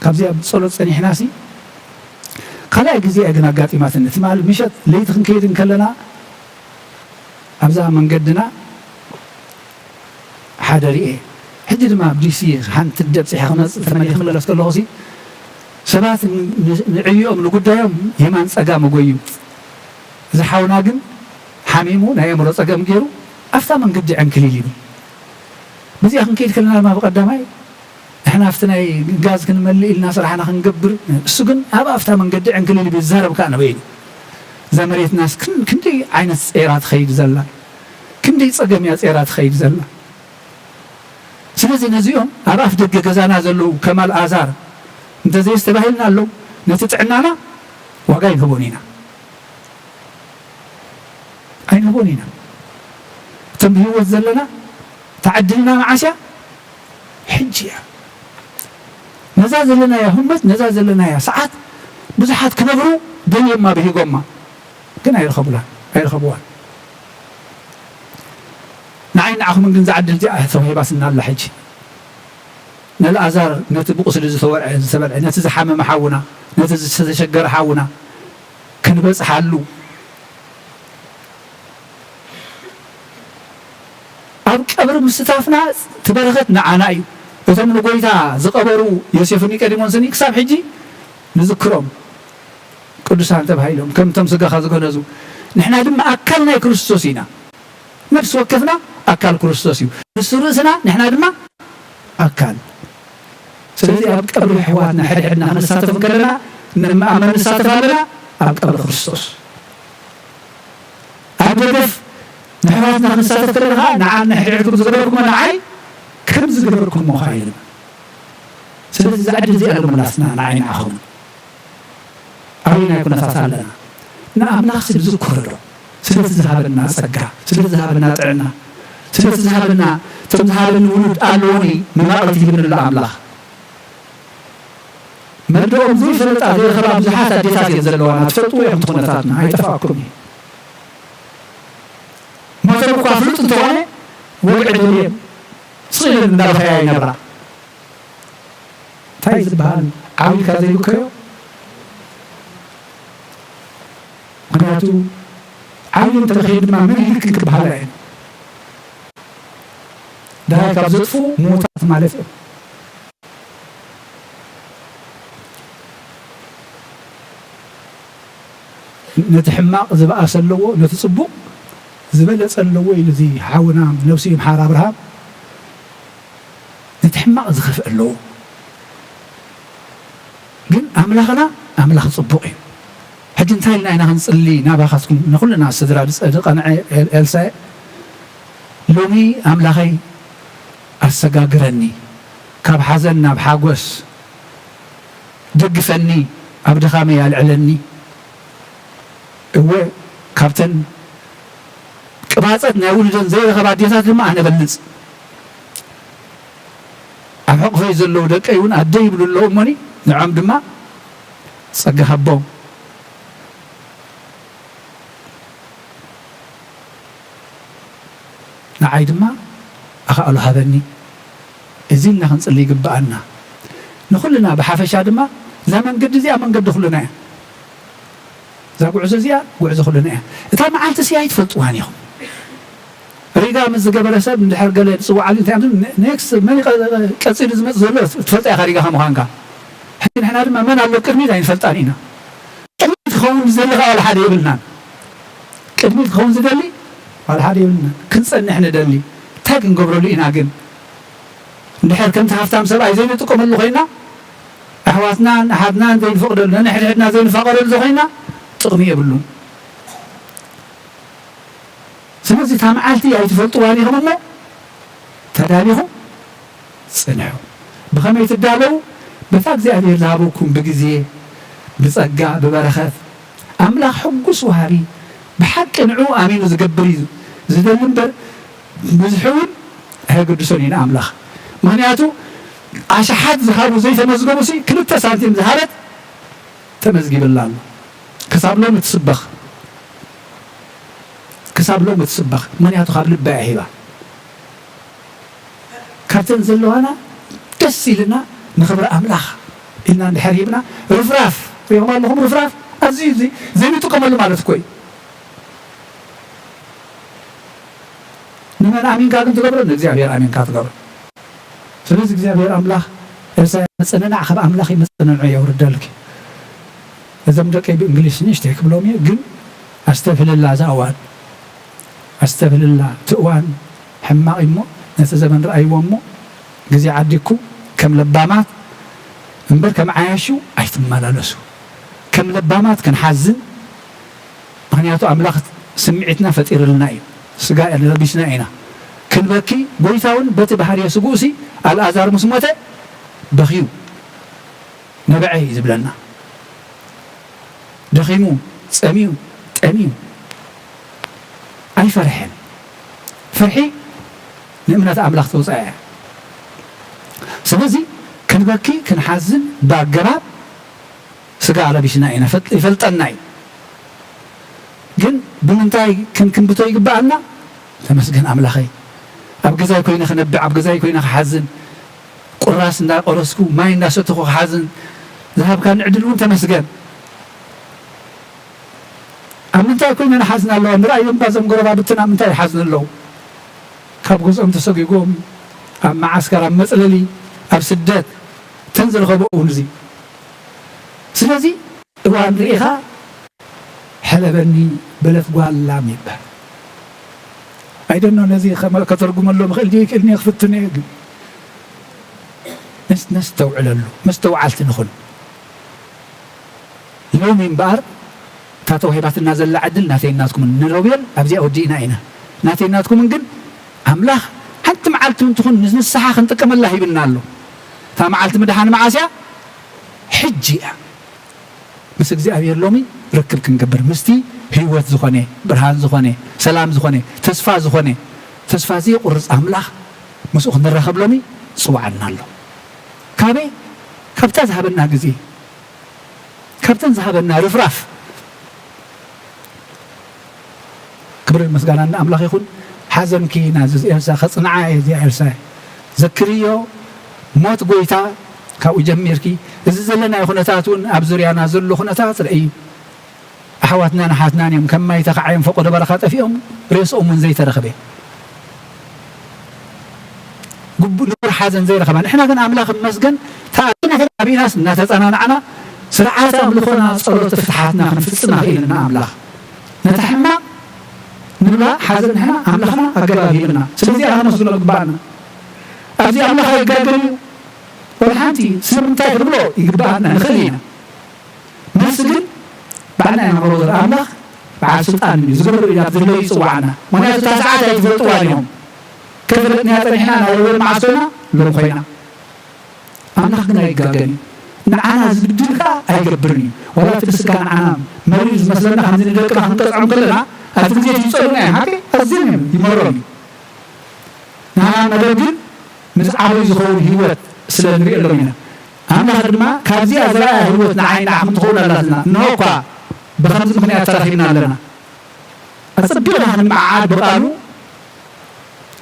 ካብዚኣ ብጸሎት ጸኒሕናሲ ካልኣይ ግዜ እያ ግን ኣጋጢማትኒ። ትማሊ ምሸት ለይቲ ክንከይድ እንከለና ኣብዛ መንገድና ሓደ ርኤ። ሕጂ ድማ ኣብ ዲሲ ሓንቲ ደብፂሐ ክመፅእ ተመሊኸ ክምለስ ከለኹሲ ሰባት ን-፣ ን-፣ ንዕዮኦም ንጉዳዮም የማን ፀጋም እጎዩ። እዚ ሓውና ግን ሓሚሙ ናይ ኣእምሮ ፀገም ገይሩ ኣብታ መንገዲ ዕንክሊል ይብል። በዚኣ ክንከይድ ከለና ድማ ብቐዳማይ ንሕና ኣብቲ ናይ ጋዝ ክንመልእ ኢልና ስራሕና ክንገብር፣ እሱ ግን ኣብ ኣፍታ መንገዲ ዕንክሊል ይብል፣ ይዛረብ ከኣ ነበይኑ። እዛ መሬትናስ ክን-፣ ክንደይ ዓይነት ጼራ ትኸይድ ዘላ፣ ክንደይ ጸገም እያ ጼራ ትኸይድ ዘላ። ስለዚ ነዚኦም ኣብ ኣፍ ደገ ገዛና ዘለዉ ከም ኣልኣዛር እንተዘየስተባሂልና ኣለዉ፣ ነቲ ጥዕናና ዋጋ ኣይንህቦን ኢና፣ ኣይንህቦን ኢና። እቶም ብህይወት ዘለና ተዓድልና መዓስ እያ? ሕጂ እያ። ነዛ ዘለናያ ህሞት፣ ነዛ ዘለናያ ሰዓት ብዙሓት ክነብሩ ደልዮማ ብሂጎማ፣ ግን ኣይረኸቡላን፣ ኣይረኸብዋን። ንዓይ ንዓኹምን ግን ዝዓድል እዚኣ ተዋሂባትና ኣላ። ሕጂ ነልኣዛር፣ ነቲ ብቁስሊ ዝተወርዐ ዝተበልዐ፣ ነቲ ዝሓመመ ሓውና፣ ነቲ ዝተሸገረ ሓውና ክንበጽሓሉ፣ ኣብ ቀብሪ ምስታፍና እቲ በረኸት ንዓና እዩ። እቶም ንጎይታ ዝቐበሩ ዮሴፍን ኒቆዲሞስን ክሳብ ሕጂ ንዝክሮም ቅዱሳን ተባሂሎም፣ ከምቶም ስጋኻ ዝገነዙ፣ ንሕና ድማ ኣካል ናይ ክርስቶስ ኢና። ነፍሲ ወከፍና ኣካል ክርስቶስ እዩ። ንሱ ርእስና፣ ንሕና ድማ ኣካል። ስለዚ ኣብ ቀብሪ ኣሕዋትና ሕድሕድና ክንሳተፍ ከለና፣ ንመኣመን ንሳተፍ ኣለና፣ ኣብ ቀብሪ ክርስቶስ። ኣብ ደገፍ ንኣሕዋትና ክንሳተፍ ከለና ኸዓ፣ ንዓ ንሕድሕድኩም ዝገበርኩሞ ንዓይ ከም ዝገበርኩሞ ኸዓ ኢልና። ስለዚ እዛ ዕድል እዚኣ ሎምላስና ንዓይ ንዓኹም። ኣበየናይ ኩነታት ኣለና? ንኣምላኽሲ ንዝክሮ ዶ? ስለቲ ዝሃበና ጸጋ፣ ስለቲ ዝሃበና ጥዕና፣ ስለቲ ዝሃበና፣ እቶም ዝሃበኒ ውሉድ ኣለዉኒ፣ መማቕርቲ ሂብኒ ኣሎ ኣምላኽ። መርድኦም ዘይፈለጣ ዘይረኸባ ብዙሓት ኣዴታት እየን ዘለዋና። ትፈልጥዎ ኢኹም እቲ ኩነታትና፣ ኣይጠፍኣኩምን እዩ። ሞተን እኳ ፍሉጥ እንተኾነ፣ ወግዒ ደልየን ስቕ ኢለን እንዳበኸያ ይነብራ። እንታይ ዝበሃል ዓው ኢልካ ዘይብከዮ? ምኽንያቱ ዓው ኢለን እንተበኸየ ድማ መን ይልክን ክበሃላ እየን። ደሃይ ካብ ዘጥፍኡ ምዉታት ማለት እዮም። ነቲ ሕማቕ ዝበኣሰ ኣለዎ፣ ነቲ ጽቡቕ ዝበለጸ ኣለዎ ኢሉ እዚ ሓውና ነብሱ ይምሓር ኣብርሃም፣ ነቲ ሕማቕ ዝኸፍእ ኣለዎ። ግን ኣምላኽና ኣምላኽ ጽቡቕ እዩ። ሕጂ እንታይ ኢልና ኢና ክንጽሊ ናባኻትኩም ንኹልና ስድራ ዝጸ-፣ ዝቐንዐ ኤል-፣ ኤልሳዕ? ሎሚ ኣምላኸይ ኣሰጋግረኒ፣ ካብ ሓዘን ናብ ሓጎስ ደግፈኒ፣ ኣብ ድኻመይ ኣልዕለኒ። እወ፣ ካብተን ቅባጸት ናይ ውሉደን ዘይረኸባ ኣዴታት ድማ ኣነ እበልጽ። ኣብ ሕቑፈይ ዘለዉ ደቀይ እውን ኣደይ ይብሉ ኣለዉ እሞኒ፣ ንዖም ድማ ጸጋ ሃቦም። ንዓይ ድማ ኣኻእሎ ሃበኒ። እዚ ኢልና ክንጽሊ ይግብኣና። ንኹልና ብሓፈሻ ድማ እዛ መንገዲ እዚኣ መንገዲ ኩልና እያ። እዛ ጉዕዞ እዚኣ ጉዕዞ ኩልና እያ። እታ መዓልቲ ሲ ኣይትፈልጥዋን ኢኹም። ሪጋ ምስ ዝገበረ ሰብ እንድሕር ገለ ዝጽውዓሉ እንታይ እዮም፣ ነ-፣ ኔክስት መን ይቐ-፣ ቀጺሉ ዝመጽእ ዘሎ ትፈልጣ ኢኻ ሪጋ ከም ምዃንካ። ሕጂ ንሕና ድማ መን ኣሎ ቅድሚት ኣይንፈልጣን ኢና። ቅድሚት ክኸውን ዝደሊ ኸዓ ዋላ ሓደ የብልናን። ቅድሚት ክኸውን ዝደሊ ዋላ ሓደ የብልናን። ክንጸንሕ ንደሊ። እንታይ ክንገብረሉ ኢና ግን? እንድሕር ከምቲ ሃፍታም ሰብኣይ ዘይንጥቀመሉ ኮይና፣ ኣሕዋትናን ኣሓትናን ዘይንፈቕደሉ፣ ነንሕድሕድና ዘይንፋቐረሉ ዝኾይና፣ ጥቕሚ የብሉን። ስለዚ እታ መዓልቲ ኣይትፈልጥዋን ኢኹም እሞ፣ ተዳሊኹም ጽንሑ። ብኸመይ ትዳለዉ? በታ እግዚኣብሔር ዝሃበኩም ብግዜ፣ ብጸጋ፣ ብበረኸት። ኣምላኽ ሕጉስ ወሃቢ፣ ብሓቂ ንዕኡ ኣሚኑ ዝገብር እዩ ዝደሊ እምበር፣ ብዝሒ እውን ኣየገድሶን እዩ ንኣምላኽ። ምኽንያቱ፣ ኣሽሓት ዝሃቡ ዘይተመዝገቡሲ፣ ክልተ ሳንቲም ዝሃበት ተመዝጊብላ ኣሎ። ክሳብ ሎሚ ትስበኽ። ክሳብ ሎሚ ትስበኽ። ምኽንያቱ፣ ካብ ልባ እያ ሂባ። ካብተን ዘለዋና ደስ ኢልና ንኽብሪ ኣምላኽ ኢልና እንድሕር ሂብና፣ ርፍራፍ፣ ሪኹም ኣለኹም፣ ርፍራፍ ኣዝዩ እዚ ዘይንጥቀመሉ ማለት እኮ እዩ። ንመን ኣሚንካ ግን ትገብሮ? ንእግዚኣብሔር ኣሚንካ ትገብሮ። ስለዚ እግዚኣብሔር ኣምላኽ ኤልሳዕ መጸንናዕ ካብ ኣምላኽ እዩ፣ መጸንንዖ የውርደልኪ። እዞም ደቀይ ብእንግሊሽ ንእሽተይ ክብሎም እየ፣ ግን ኣስተብህልላ እዛ እዋን። ኣስተብህልላ፣ እቲ እዋን ሕማቕ እዩ እሞ፣ ነቲ ዘመን ረኣይዎ እሞ፣ ግዜ ዓዲግኩም ከም ለባማት እምበር ከም ዓያሹ ኣይትመላለሱ። ከም ለባማት ክንሓዝን፣ ምኽንያቱ ኣምላኽ ስምዒትና ፈጢርልና እዩ። ስጋ ለቢስና ኢና። ክንበኪ፣ ጎይታ እውን በቲ ባህርየ ስግኡሲ ኣልኣዛር ምስ ሞተ በኽዩ። ንብዐ እዩ ዝብለና። ደኺሙ፣ ጸሚዩ፣ ጠምዩ ኣይፈርሐን። ፍርሒ ንእምነት ኣምላኽ ተውጻእ እያ። ስለዚ ክንበኪ፣ ክንሓዝን ብኣገባብ ስጋ ኣለቢስና ኢና፣ ፈጥ-፣ ይፈልጠና እዩ። ግን ብምንታይ ክንክንብቶ ይግብኣና? ተመስገን ኣምላኸይ፣ ኣብ ገዛይ ኮይነ ክነብዕ፣ ኣብ ገዛይ ኮይነ ክሓዝን፣ ቁራስ እንዳቆረስኩ፣ ማይ እንዳሰተኹ ክሓዝን ዝሃብካኒ ዕድል እውን ተመስገን። ኣብ ምንታይ ኮይነ ንሓዝን ኣለዋ? ንርኣዮም እባ እዞም ጎረባብትና ኣብ ምንታይ ይሓዝኑ ኣለዉ? ካብ ገዝኦም ተሰጒጎም፣ ኣብ መዓስከር፣ ኣብ መጽለሊ፣ ኣብ ስደት፣ እተን ዝረኸብኦ እውን እዚ። ስለዚ እዋን ርኢኻ ሕለበኒ በለት ጓል ላም ይበሃል። ኣይደኖ ነዚ ከመ-፣ ከተርጉመሎም እኽእል ድየ ይክእልኒ ክፍትን እየ፣ ግን ነስ-፣ ነስተውዕለሉ፣ መስተውዓልቲ ንኹን። ሎሚ እምበኣር እታ ተዋሂባትና ዘላ ዕድል ናተይን ናትኩምን ንሮቤል ኣብዚኣ ወዲእና ኢና። ናተይን ናትኩምን ግን ኣምላኽ ሓንቲ መዓልቲ እውን ትኹን ንንስሓ ክንጥቀመላ ሂብና ኣሎ። እታ መዓልቲ ምድሓን መዓስ እያ? ሕጂ እያ። ምስ እግዚኣብሔር ሎሚ ርክብ ክንገብር፣ ምስቲ ህይወት ዝኾነ፣ ብርሃን ዝኾነ፣ ሰላም ዝኾነ፣ ተስፋ ዝኾነ፣ ተስፋ ዘየቑርጽ ኣምላኽ ምስኡ ክንራኸብ ሎሚ ጽውዓልና ኣሎ። ካበይ? ካብታ ዝሃበና ግዜ፣ ካብተን ዝሃበና ርፍራፍ። ክብርን ምስጋናን ንኣምላኽ ይኹን። ሓዘንኪ ናዚ ኤልሳ ከጽንዓ እየ፣ እዚኣ ኤልሳ ዘክርዮ፣ ሞት ጎይታ ካብኡ ጀሚርኪ። እዚ ዘለናዮ ኩነታት እውን ኣብ ዙርያና ዘሎ ኩነታት ርእይ። ኣሕዋትናን ኣሓትናን እዮም ከም ማይ ተኻዕዮም ፈቆዶ በረኻ ጠፊኦም፣ ሬስኦም እውን ዘይተረኽበ። ግቡእ ንቡር ሓዘን ዘይረኸባ። ንሕና ግን ኣምላኽ ይመስገን ተኣቢናስ እናተጸናናዕና ስርዓት ኣምልኾና ጸሎት ፍትሓትና ክንፍጽም ኣኽኢልና ኣምላኽ። ነታ ሕማቕ ንብላ ሓዘን ንሕና ኣምላኽና ኣገባብ ሂብና። ስለዚ ኣነመስግኖ ግባእና። ኣብዚ ኣምላኽ ኣይጋገን እዩ። ወላ ሓንቲ ስለምንታይ ክንብሎ ይግባእና ንኽእል ኢና። መልሲ ግን ባዕልና ኢና ንቕርቦ። ኣምላኽ በዓል ስልጣን እዩ፣ ዝገብር እዩ፣ ናብ ዝደለዮ ይጽውዓና። ምኽንያቱ እታ ሰዓት ኣይትፈልጥዋን ኢኹም። ከይፈለጥናያ ጸኒሕና ናይ ሮቤል መዓስ ኮይና? ሎሚ ኮይና። ኣምላኽ ግን ኣይጋገን እዩ። ንዓና ዝብድል ከኣ ኣይገብርን እዩ። ዋላ እቲ ብስጋ ንዓና መሪር ዝመስለና ከምዚ ንደቅና ክንቀጽዖም ከለና ኣብቲ ግዜ እቲ ይጸሉና እዮም። ሓቂ ኣዝዮም እዮም ይመሮም እዩ። ንዓና መደብ ግን ምስ ዓበዩ ዝኸውን ህይወት ስለ ንርእየሎም ኢና። ኣምላኽ ድማ ካብዚኣ ዝረኣያ ህይወት ንዓይ ንዓኹም ትኸውን ኣላትና። እንሆ እኳ ብኸምዚ ምኽንያት ተራኺብና ኣለና። ኣጸቢቕና ክንመዓዓድ ብቓሉ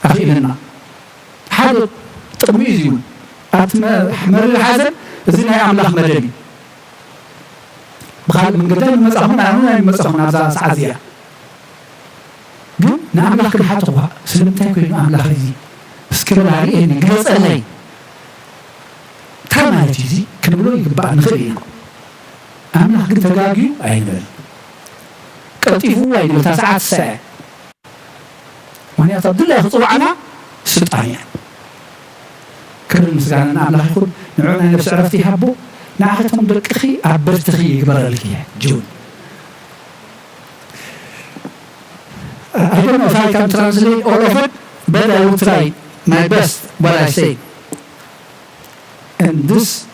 ኣኽኢሉና። ሓደ ጥቕሚ እዩ እውን ኣብቲ መ-፣ መሪር ሓዘን እዚ ናይ ኣምላኽ መደብ እዩ። ብኻልእ መንገዲ ኣይመጻኹን፣ ኣነ ኣይመጻኹን ኣብዛ ሰዓት እዚኣ። ግን ንኣምላኽ ክንሓቶ እኳ፣ ስለምንታይ ኮይኑ ኣምላኽ እዚ? እስኪ በል ኣርእየኒ፣ ግለጸለይ። እንታይ ማለት እዩ እዚ? ክንብሎ ይግባእ ንኽእል ኢና። ኣምላኽ ግን ተጋግዩ ኣይንበል። ቀልጢፉ ኣይንበል፣ እታ ሰዓት እሳ እያ። ምኽንያቱ ኣብ ድላዩ ክጽውዓና ስልጣን እያ። ክብርን ምስጋናን ንኣምላኽ ይኹን። ንዑ ናይ ነፍሲ ዕረፍቲ ይሃቦ። ንዓኸቶም ደቅኺ ኣበርትኺ ይግበረልኪ። ጁን። I don't know if I can translate all of it, but I will try my best what I say. And this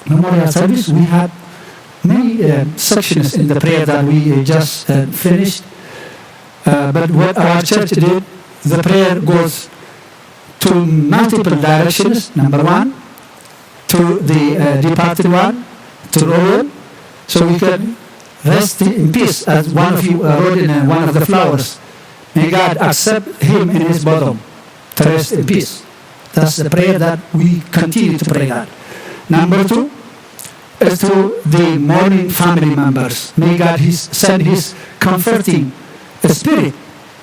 memorial service, we had many uh, sections in the prayer that we uh, just uh, finished. Uh, but what our church did, the prayer goes to multiple directions. Number one, to the uh, departed one, to Roel, so we can rest in peace, as one of you uh, wrote in uh, one of the flowers. May God accept him in his bosom to rest in peace. That's the prayer that we continue to pray that. Number two is to the mourning family members. May God his, send his comforting spirit.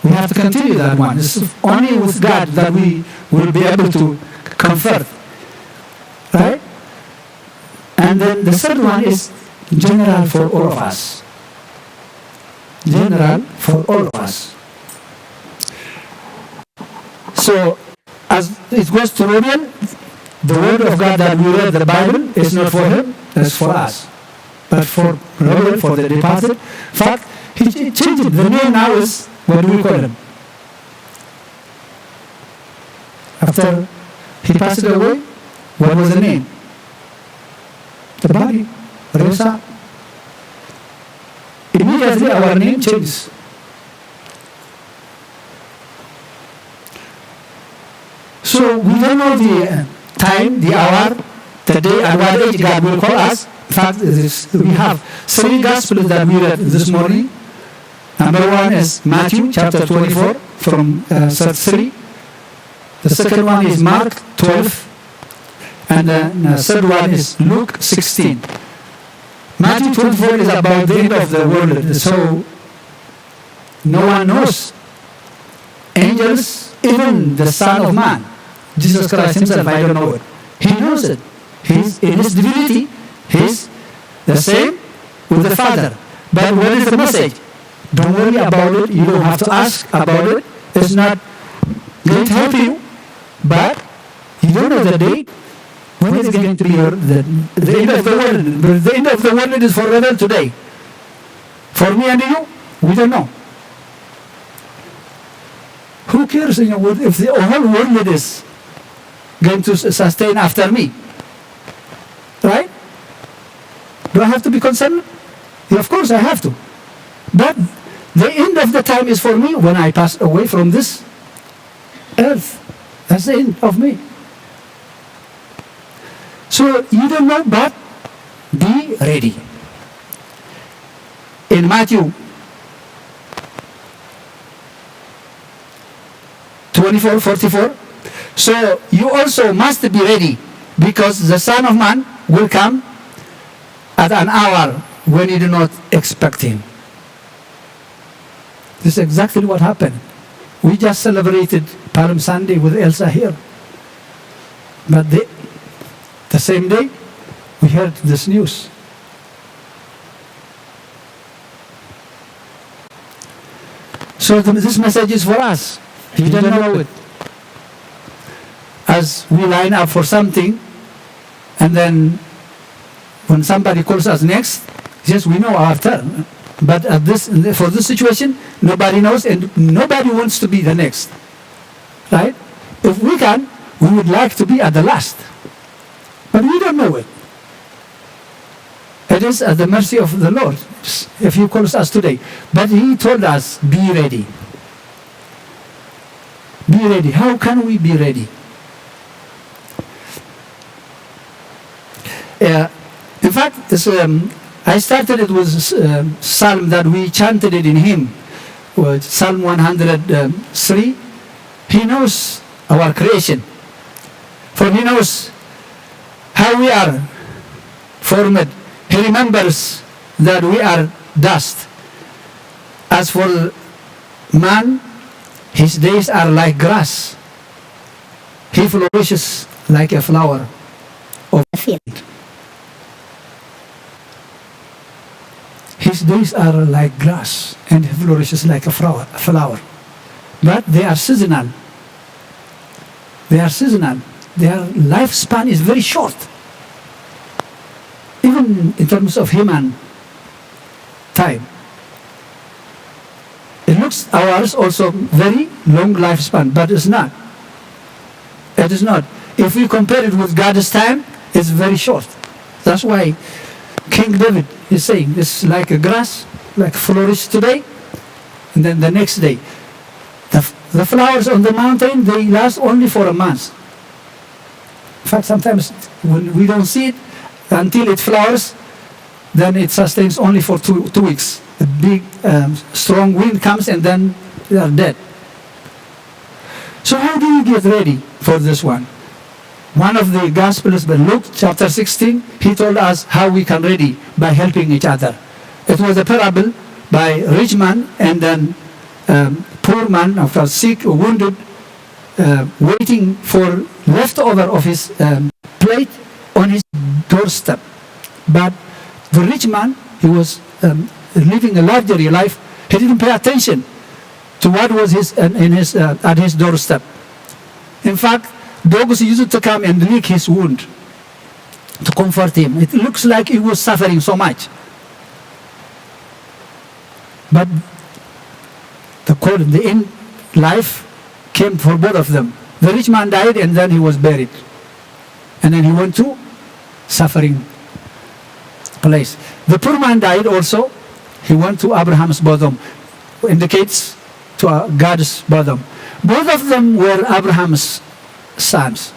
We have to continue that one. It's only with God that we will be able to comfort. Right? And then the third one is general for all of us. General for all of us. So, as it goes to Robiel, the word of God that we read, the Bible, is not for him, it's for us. But for Robiel, for the departed, in fact, he ch- changed the name now is, what do we call him? After he passed away, what was the name? The body, ሬሳ። immediately our name changes. So we don't know the uh, time, the hour, the day, at what age God will call us. In fact, this, we have three gospels that we read this morning. Number one is Matthew chapter twenty-four from uh, thirty-three. The second one is Mark twelve. And the uh, third one is Luke sixteen. Matthew twenty-four is about the end of the world. So no one knows. Angels, even the Son of Man, Jesus Christ himself, I don't know it. He knows it. He's in his divinity, he's the same with the Father. But what is the message? Don't worry about it. You don't have to ask about it. It's not going to help you. But you don't know the day when it's going to be your, the, the end of the world. But the end of the world is for revel today. For me and you, we don't know. Who cares, you know, what if the whole world is going to s- sustain after me? Right? Do I have to be concerned? Yeah, of course I have to. But the end of the time is for me when I pass away from this earth. That's the end of me. So you don't know, but be ready. In Matthew twenty-four forty-four, so you also must be ready, because the Son of Man will come at an hour when you do not expect him. This is exactly what happened. We just celebrated Palm Sunday with Elsa here. But the, the same day, we heard this news. So th- this message is for us. You don't know it. As we line up for something, and then when somebody calls us next, yes, we know our turn. But at this, for this situation, nobody knows, and nobody wants to be the next, right? If we can, we would like to be at the last, but we don't know it. It is at the mercy of the Lord if He calls us today. But He told us, "Be ready." Be ready. How can we be ready? Uh, in fact, it's, um, I started it with um, Psalm that we chanted it in hymn, uh, Psalm one hundred three. He knows our creation, for He knows how we are formed. He remembers that we are dust. As for man, his days are like grass. He flourishes like a flower of the field. His days are like grass, and he flourishes like a flower. flower. But they are seasonal. They are seasonal. Their lifespan is very short. Even in terms of human time. It looks ours also very long lifespan, but it's not. It is not. If we compare it with God's time, it's very short. That's why King David is saying it's like a grass, like flourish today, and then the next day. The, the flowers on the mountain, they last only for a month. In fact, sometimes when we don't see it until it flowers, then it sustains only for two, two weeks. A big, um, strong wind comes and then they are dead. So how do you get ready for this one? One of the Gospels, by Luke chapter sixteen, he told us how we can ready by helping each other. It was a parable by rich man and then um, poor man, of course, sick, wounded, uh, waiting for leftover of his um, plate on his doorstep. But the rich man, he was um, living a luxury life. He didn't pay attention to what was his, uh, in his, uh, at his doorstep. In fact, dogs used to come and lick his wound to comfort him. It looks like he was suffering so much. But the call, the end life came for both of them. The rich man died and then he was buried. And then he went to suffering place. The poor man died also, He went to Abraham's bosom, indicates to uh, God's bosom. Both of them were Abraham's sons.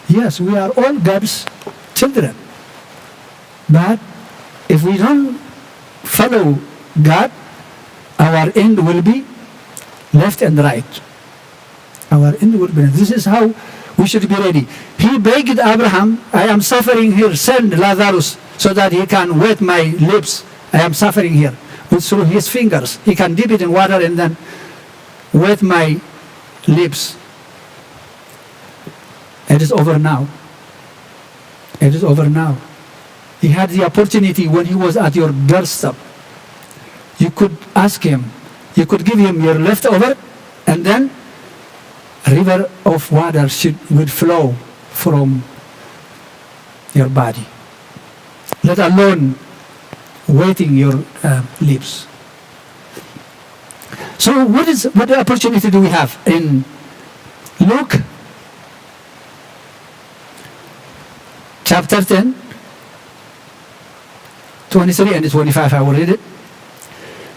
Yes, we are all God's children. But if we don't follow God, our end will be left and right. Our end will be. This is how we should be ready. He begged Abraham, "I am suffering here, send Lazarus so that he can wet my lips. I am suffering here." With through his fingers, he can dip it in water and then wet my lips. It is over now. It is over now. He had the opportunity when he was at your doorstep. You could ask him, you could give him your leftover, and then a river of water should, would flow from your body, let alone wetting your uh, lips. So what is what opportunity do we have in Luke chapter ten, twenty-three and twenty-five? I will read it.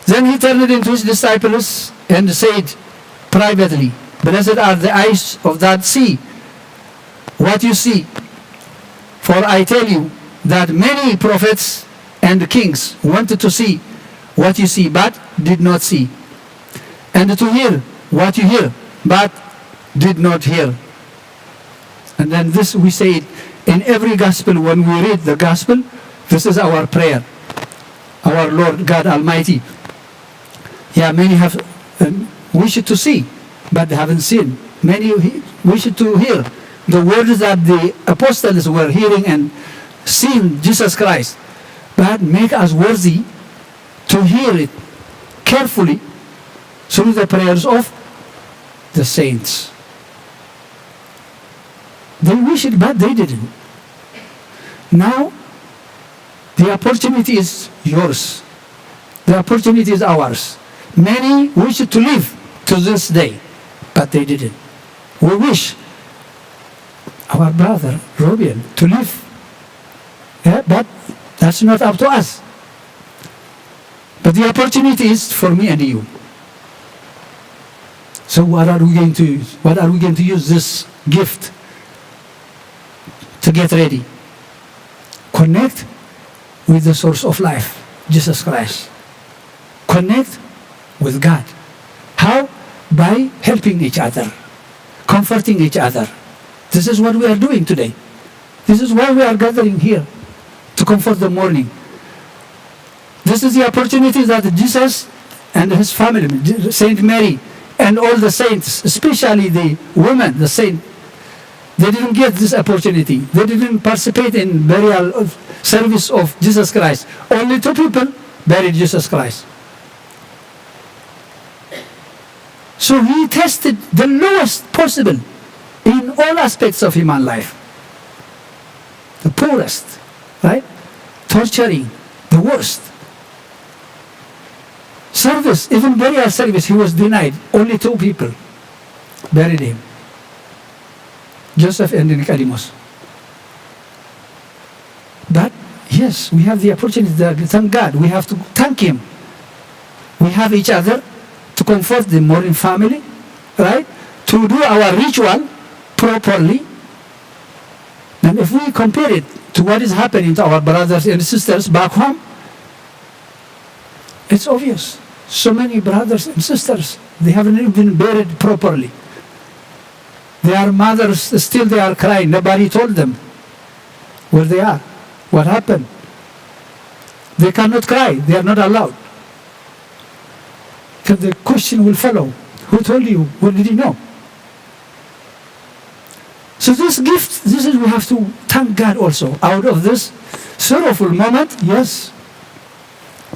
Then he turned into his disciples and said privately, "Blessed are the eyes of that see what you see. For I tell you that many prophets and kings wanted to see what you see, but did not see, and to hear what you hear, but did not hear." And then this we say it in every gospel. When we read the gospel, this is our prayer. Our Lord God Almighty, yeah, many have um, wished to see, but they haven't seen. Many he- wished to hear the words that the apostles were hearing and seeing Jesus Christ. But make us worthy to hear it carefully through the prayers of the saints. They wished, but they didn't. Now, the opportunity is yours. The opportunity is ours. Many wished to live to this day, but they didn't. We wish our brother Robin to live, yeah, but that's not up to us. But the opportunity is for me and you. So what are we going to use? What are we going to use this gift to get ready? Connect with the source of life, Jesus Christ. Connect with God. How? By helping each other, comforting each other. This is what we are doing today. This is why we are gathering here, to comfort the mourning. This is the opportunity that Jesus and his family, Saint Mary, and all the saints, especially the women, the saint, they didn't get this opportunity. They didn't participate in burial of service of Jesus Christ. Only two people buried Jesus Christ. So he tested the lowest possible in all aspects of human life. The poorest, right? Torturing, the worst. Service, even burial service, he was denied. Only two people buried him, Joseph and Nicodemus. But yes, we have the opportunity. Thank God. We have to thank him. We have each other to comfort the mourning family, right? To do our ritual properly. And if we compare it to what is happening to our brothers and sisters back home, it's obvious. So many brothers and sisters, they haven't even been buried properly. Their mothers, still they are crying. Nobody told them where they are, what happened. They cannot cry. They are not allowed. Because the question will follow. Who told you? Where did you know? So this gift, this is, we have to thank God also. Out of this sorrowful moment, yes,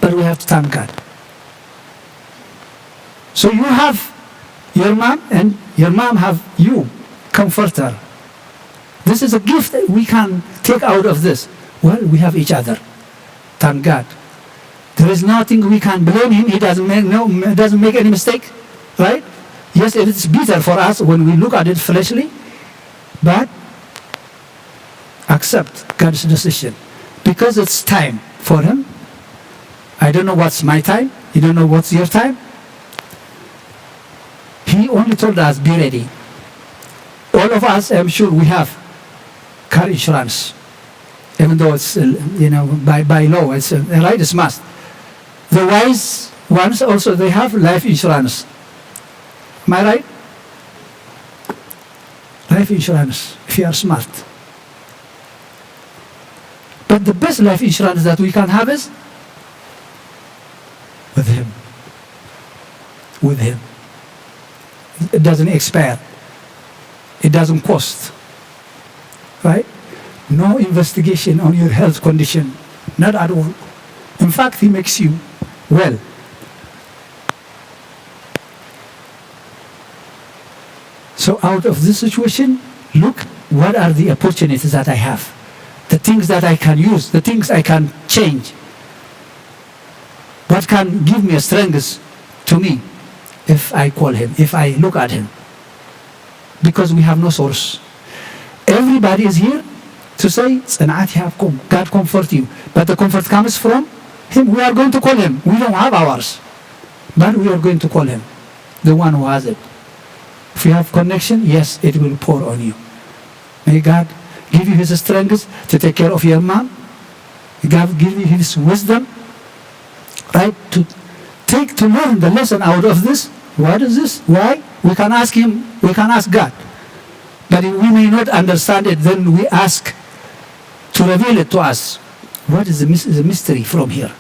but we have to thank God. So you have your mom and your mom have you, comforter. This is a gift that we can take out of this. Well, we have each other. Thank God. There is nothing we can blame him. He doesn't make, no, doesn't make any mistake, right? Yes, it is bitter for us when we look at it fleshly, but accept God's decision, because it's time for him You don't know what's my time, you don't know what's your time. He only told us, "Be ready." All of us, I'm sure, we have car insurance, even though it's, uh, you know, by, by law, it's, uh, right, it's must. The wise ones also, they have life insurance. Am I right? Life insurance, if you are smart. But the best life insurance that we can have is with Him. With Him. It doesn't expire. It doesn't cost. Right? No investigation on your health condition. Not at all. In fact, He makes you well. So out of this situation, look, what are the opportunities that I have? The things that I can use, the things I can change. What can give me a strength to me if I call Him, if I look at Him? Because we have no source. Everybody is here to say, "ጽንዓት ይሃብኩም," God comfort you. But the comfort comes from Him. We are going to call Him. We don't have ours. But we are going to call Him, the one who has it. If you have connection, yes, it will pour on you. May God give you His strength to take care of your mom. God give you His wisdom, right? To take, to learn the lesson out of this. What is this? Why? We can ask Him, we can ask God. But if we may not understand it, then we ask to reveal it to us. What is the, mys- the mystery from here?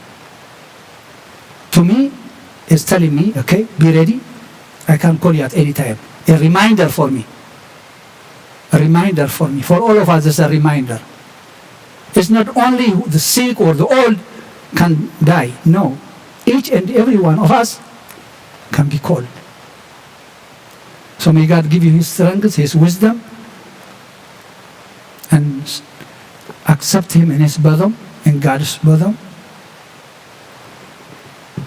To me, it's telling me, "Okay, be ready. I can call you at any time." A reminder for me. A reminder for me. For all of us, it's a reminder. It's not only the sick or the old can die. No. Each and every one of us can be called. So may God give you His strength, His wisdom, and accept Him in His bosom, in God's bosom.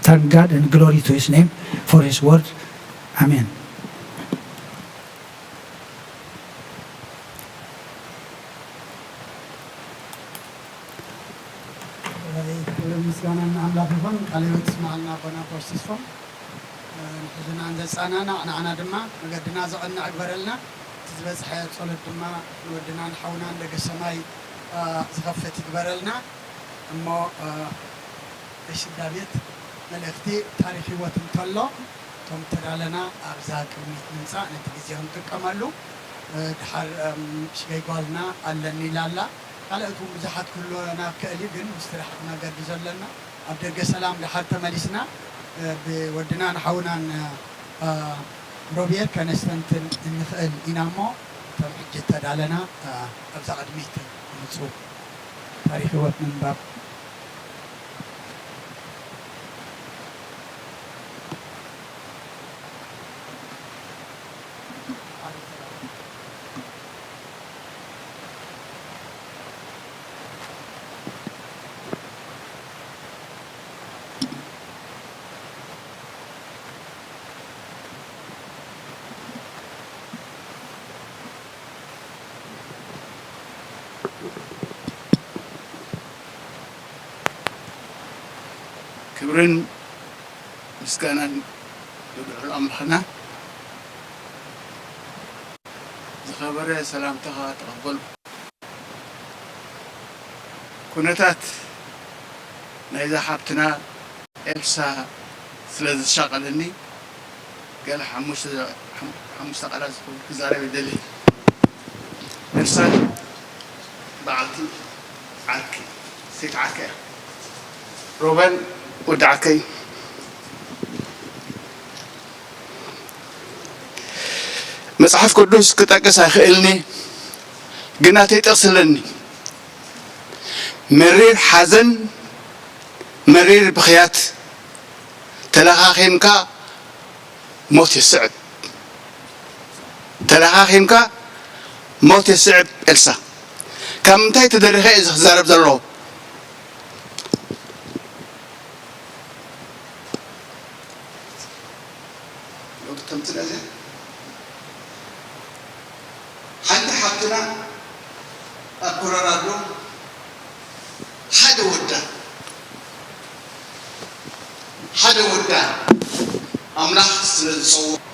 Thank God and glory to His name for His word. Amen. ክብርን ምስጋናን ንኣምላኽ ይኹን። ቃለ ሕይወት ስምዓልና ኣቦና ኣቦሽ ተስፎም። ንሕዙናን ዘጻናናዕ ንዓና ድማ መገድና ዘቐንዕ ግበረልና። እቲ ዝበጽሐ ጸሎት ድማ ንወድናን ሓውናን ደገ ሰማይ ዝኸፍት ይግበረልና። እሞ ቀሺ ዳዊት መልእኽቲ ታሪኽ ህይወት እንተሎ እቶም ተዳለና ኣብዛ ቅድሚት ንምጻእ ነቲ ግዜ ክንጥቀመሉ። ድሓር ሽገይ ጓልና ኣለኒ ኢላ ኣላ። ካልኦት እውን ብዙሓት ክህልወና ክእል እዩ፣ ግን ምስቲ ርሕቕ መገዲ ዘለና ኣብ ደገ ሰላም ድሓር ተመሊስና ብወድናን ሓውናን ሮቤል ከነስተንትን እንኽእል ኢና እሞ እቶም ሕጂ እተዳለና ኣብዛ ቅድሚት ምፁ። ታሪክ ህይወት ምንባብ። ክብርን ምስጋናን ንልዑል ኣምላኽና። ዝኸበረ ሰላምታኻ ተቐበልኩ። ኩነታት ናይዛ ሓብትና ኤልሳ ስለ ዘሻቐለኒ ገለ ሓሙሽተ ቃላት ክዛረብ ይደሊ። ኤልሳ በዓልቲ ዓርኪ፣ ሰይቲ ዓርከይ እያ። ሮበል ወዲ ዓርከይ፣ መጽሓፍ ቅዱስ ክጠቅስ ኣይኽእልኒ፣ ግን ናተይ ጥቕሲ ኣለኒ። መሪር ሓዘን፣ መሪር ብኽያት፣ ተለኻኺምካ ሞት ይስዕብ። ተለኻኺምካ ሞት የስዕብ። ኤልሳ፣ ካብ ምንታይ ተደሪኸ እየ እዚ ክዛረብ ዘለኹ? ሓንቲ ሓፍትና ኣብ ኮሎራዶ ሓደ ወዳ ሓደ ውዳን ኣምላኽ ስለ ዝጸውዖ።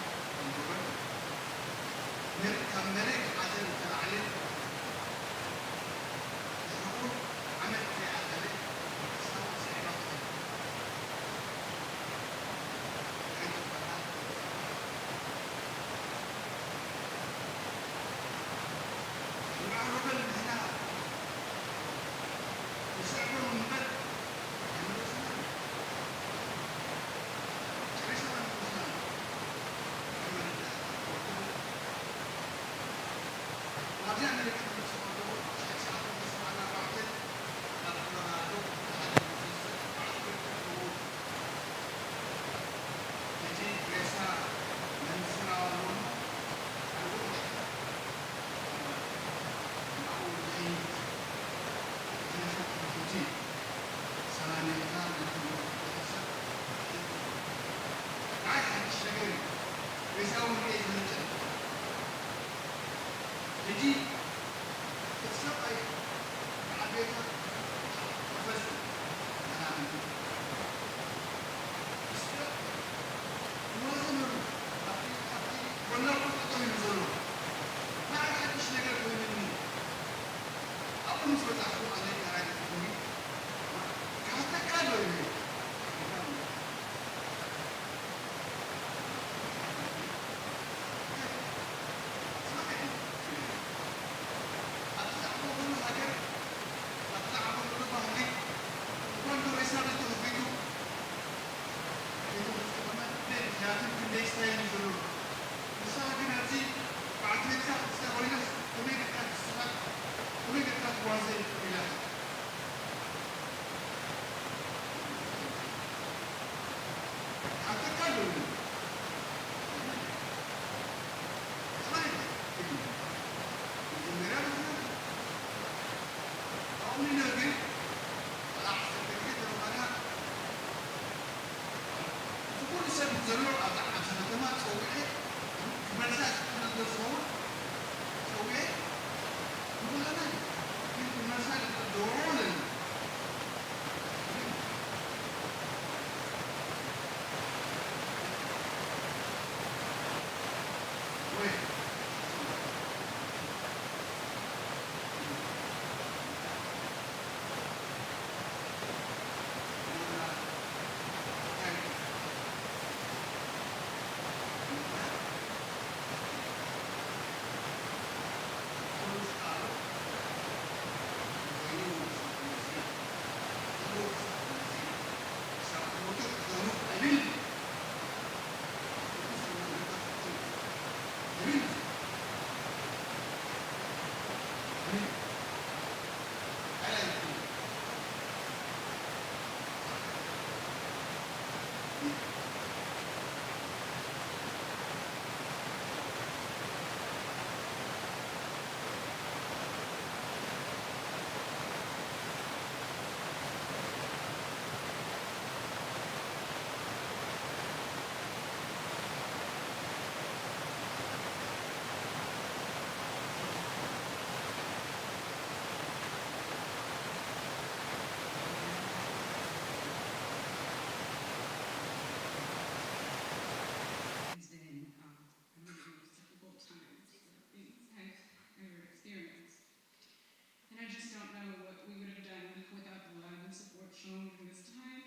And I just don't know what we would have done without the love and support shown during this time.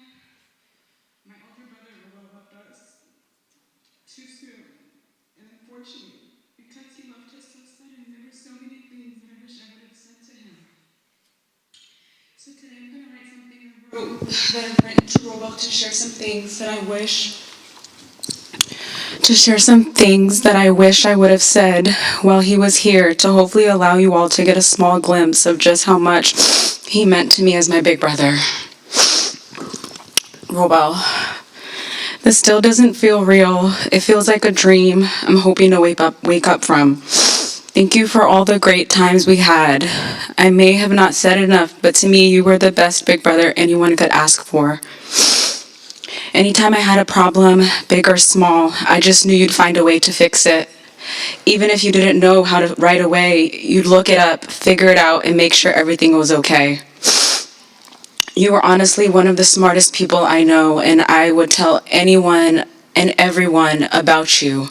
My older brother Robo left us too soon, and unfortunately, because he left us so sudden, there were so many things that I wish I would have said to him. So today I'm going to write something I wrote that I went to Robo to share some things that I wish to share some things that I wish I would have said while he was here to hopefully allow you all to get a small glimpse of just how much he meant to me as my big brother. Robel. This still doesn't feel real. It feels like a dream I'm hoping to wake up wake up from. Thank you for all the great times we had. I may have not said enough, but to me, you were the best big brother anyone could ask for. Anytime I had a problem, big or small, I just knew you'd find a way to fix it. Even if you didn't know how to right away, you'd look it up, figure it out, and make sure everything was okay. You were honestly one of the smartest people I know, and I would tell anyone and everyone about you.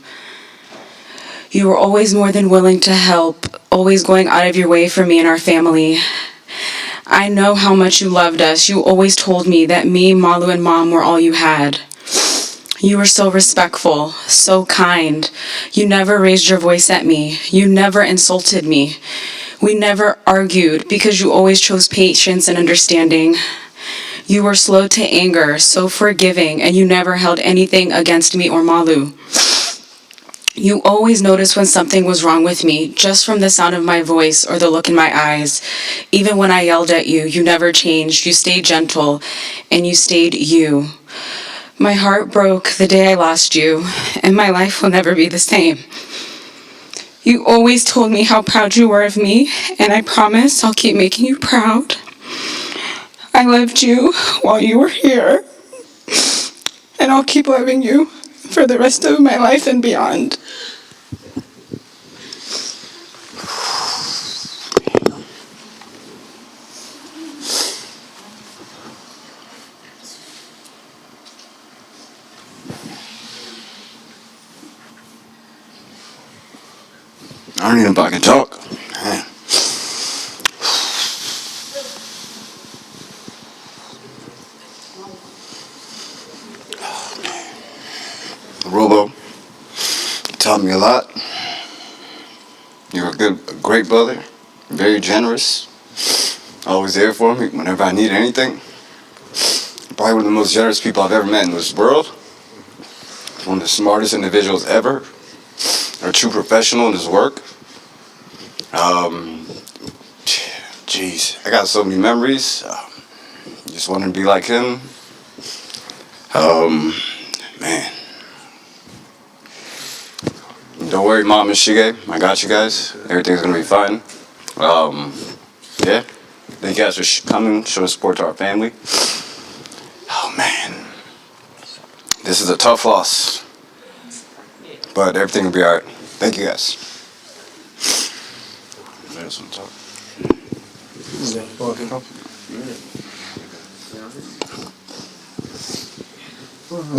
You were always more than willing to help, always going out of your way for me and our family. I know how much you loved us. You always told me that me, Malu, and Mom were all you had. You were so respectful, so kind. You never raised your voice at me. You never insulted me. We never argued because you always chose patience and understanding. You were slow to anger, so forgiving, and you never held anything against me or Malu. You always noticed when something was wrong with me, just from the sound of my voice or the look in my eyes. Even when I yelled at you, you never changed. You stayed gentle, and you stayed you. My heart broke the day I lost you, and my life will never be the same. You always told me how proud you were of me, and I promise I'll keep making you proud. I loved you while you were here, and I'll keep loving you for the rest of my life and beyond. I don't even know if I can talk. Man. Robo, you taught me a lot. You're a good, a great brother, very generous, always there for me whenever I need anything. Probably one of the most generous people I've ever met in this world. One of the smartest individuals ever, a true professional in his work. Um, jeez, I got so many memories. Um, just wanted to be like him. Um, man. Don't worry, Mom and Shige. I got you guys. Everything's gonna be fine. Um, yeah. Thank you guys for sh- coming, showing support to our family. Oh man, this is a tough loss, but everything will be alright. Thank you guys. There's some talk.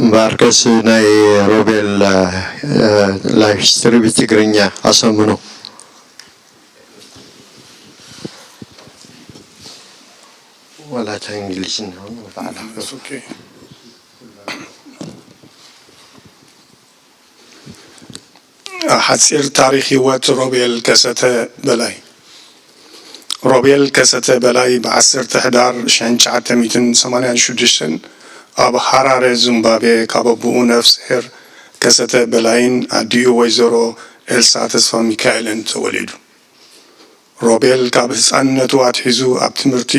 እምበኣርከስ ናይ ሮቤል ላይፍ ስትሪ ብትግርኛ ኣሰምኑ። ወላ እታ እንግሊዝኛ እውን ንባዕላ It's okay. ሓፂር ታሪክ ህይወት ሮቤል ከሰተ በላይ። ሮቤል ከሰተ በላይ ብ ዓሰርተ ሕዳር ሽሕን ትሽዓተ ሚእትን ሰማንያን ሽዱሽተን ኣብ ሃራረ ዙምባቤ ካብ ኣቦኡ ነፍስሄር ከሰተ በላይን ኣዲኡ ወይዘሮ ኤልሳ ተስፋሚካኤልን ተወሊዱ። ሮቤል ካብ ህፃንነቱ ኣትሒዙ ኣብ ትምህርቲ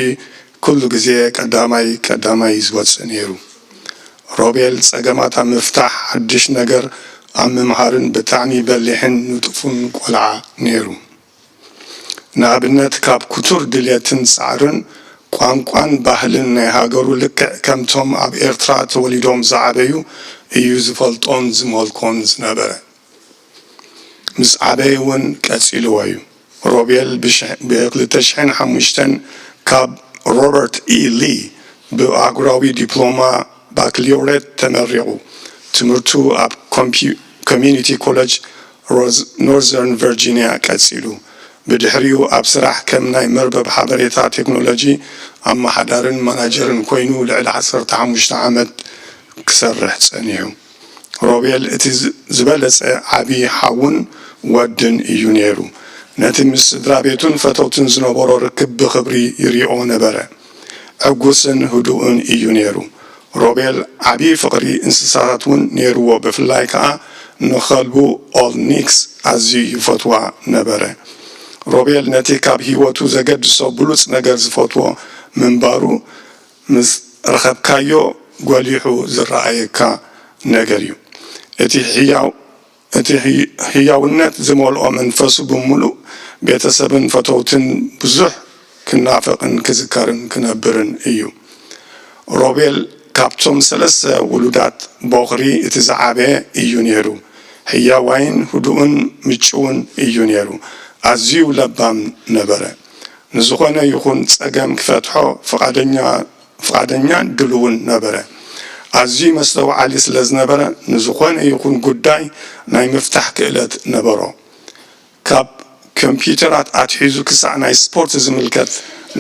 ኩሉ ግዜ ቀዳማይ ቀዳማይ ዝወፅእ ነይሩ። ሮቤል ፀገማት ኣብ ምፍታሕ፣ ሓድሽ ነገር ኣብ ምምሃርን ብጣዕሚ በሊሕን ንጡፉን ቆልዓ ነይሩ። ንኣብነት ካብ ክቱር ድልየትን ፃዕርን ቋንቋን ባህልን ናይ ሃገሩ ልክዕ ከምቶም ኣብ ኤርትራ ተወሊዶም ዝዓበዩ እዩ ዝፈልጦን ዝመልኮን ዝነበረ። ምስ ዓበየ እውን ቀፂልዎ እዩ። ሮቤል ብ ክልተ ሽሕን ሓሙሽተን ካብ ሮበርት ኢ ሊ ብኣህጉራዊ ዲፕሎማ ባክልዮሬት ተመሪቑ። ትምህርቱ ኣብ ኮሚዩኒቲ ኮለጅ ኖርዘርን ቨርጂንያ ቀፂሉ። ብድሕሪኡ ኣብ ስራሕ ከም ናይ መርበብ ሓበሬታ ቴክኖሎጂ ኣመሓዳርን ማናጀርን ኮይኑ ልዕሊ ዓሰርተ ሓሙሽተ ዓመት ክሰርሕ ጸኒሑ። ሮቤል እቲ ዝበለጸ ዓቢ ሓውን ወድን እዩ ነይሩ። ነቲ ምስ ስድራ ቤቱን ፈተውትን ዝነበሮ ርክብ ብኽብሪ ይሪኦ ነበረ። ዕጉስን ህዱእን እዩ ነይሩ። ሮቤል ዓቢ ፍቕሪ እንስሳታት እውን ነይርዎ፣ ብፍላይ ከኣ ንኸልቡ ኦል ኒክስ ኣዝዩ ይፈትዋ ነበረ። ሮቤል ነቲ ካብ ህይወቱ ዘገድሶ ብሉጽ ነገር ዝፈትዎ ምንባሩ ምስ ረኸብካዮ ጐሊሑ ዝረኣየካ ነገር እዩ። እቲ ህያው እቲ ህያውነት ዝመልኦ መንፈሱ ብምሉእ ቤተሰብን ፈተውትን ብዙሕ ክናፈቕን ክዝከርን ክነብርን እዩ። ሮቤል ካብቶም ሰለስተ ውሉዳት ቦኽሪ እቲ ዝዓበየ እዩ ነይሩ። ህያዋይን ህዱእን ምጭውን እዩ ነይሩ። ኣዝዩ ለባም ነበረ። ንዝኾነ ይኹን ጸገም ክፈትሖ ፍቓደኛ ፍቓደኛን ድሉውን ነበረ። ኣዝዩ መስተውዓሊ ስለ ዝነበረ፣ ንዝኾነ ይኹን ጉዳይ ናይ ምፍታሕ ክእለት ነበሮ። ካብ ኮምፒዩተራት ኣትሒዙ ክሳዕ ናይ ስፖርት ዝምልከት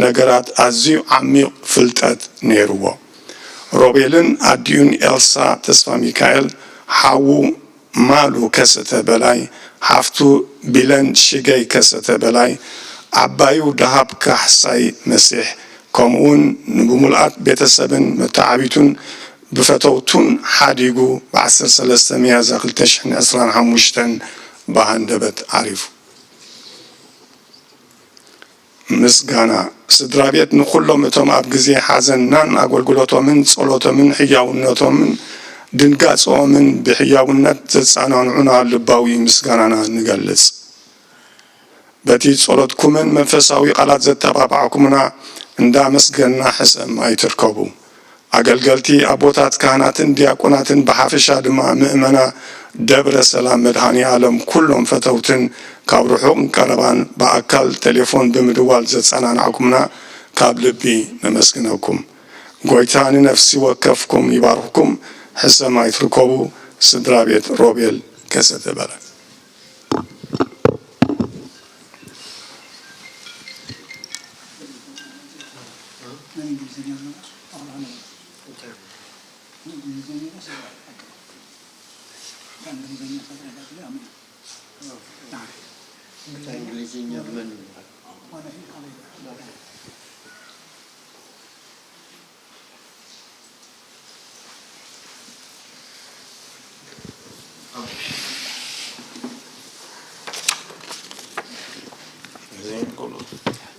ነገራት ኣዝዩ ዓሚቕ ፍልጠት ነይርዎ። ሮቤልን ኣዲኡን ኤልሳ ተስፋሚካኤል፣ ሓዉ ማሉ ከሰተ በላይ፣ ሓፍቱ ቢለን ሽገይ ከሰተ በላይ፣ ዓባዩ ደሃብ ካሕሳይ መሲሕ፣ ከምኡውን ንብምሉኣት ቤተሰብን መተዓቢቱን ብፈተውቱን ሓዲጉ ብ ዓሰርተ ሰለስተ ሚያዝያ ክልተ ሽሕን ዕስራን ሓሙሽተን ብሃንደበት ዓሪፉ። ምስጋና። ስድራ ቤት ንኹሎም እቶም ኣብ ግዜ ሓዘን ናን ኣገልግሎቶምን ጸሎቶምን ሕያውነቶምን ድንጋጸኦምን ብሕያውነት ዘጸናንዑና ልባዊ ምስጋናና ንገልጽ። በቲ ጸሎትኩምን መንፈሳዊ ቃላት ዘተባባዕኩምና እንዳመስገንና ሕሰም ኣይትርከቡ። ኣገልገልቲ ኣቦታት ካህናትን ዲያቆናትን ብሓፈሻ ድማ ምእመና ደብረ ሰላም መድሃኔ ኣለም ኩሎም ፈተውትን ካብ ርሑቕን ቀረባን ብኣካል ቴሌፎን ብምድዋል ዘጸናናዕኩምና ካብ ልቢ ነመስግነኩም። ጎይታ ንነፍሲ ወከፍኩም ይባርኽኩም። ሕሰም ኣይትርከቡ። ስድራ ቤት ሮቤል ከሰተ በላይ።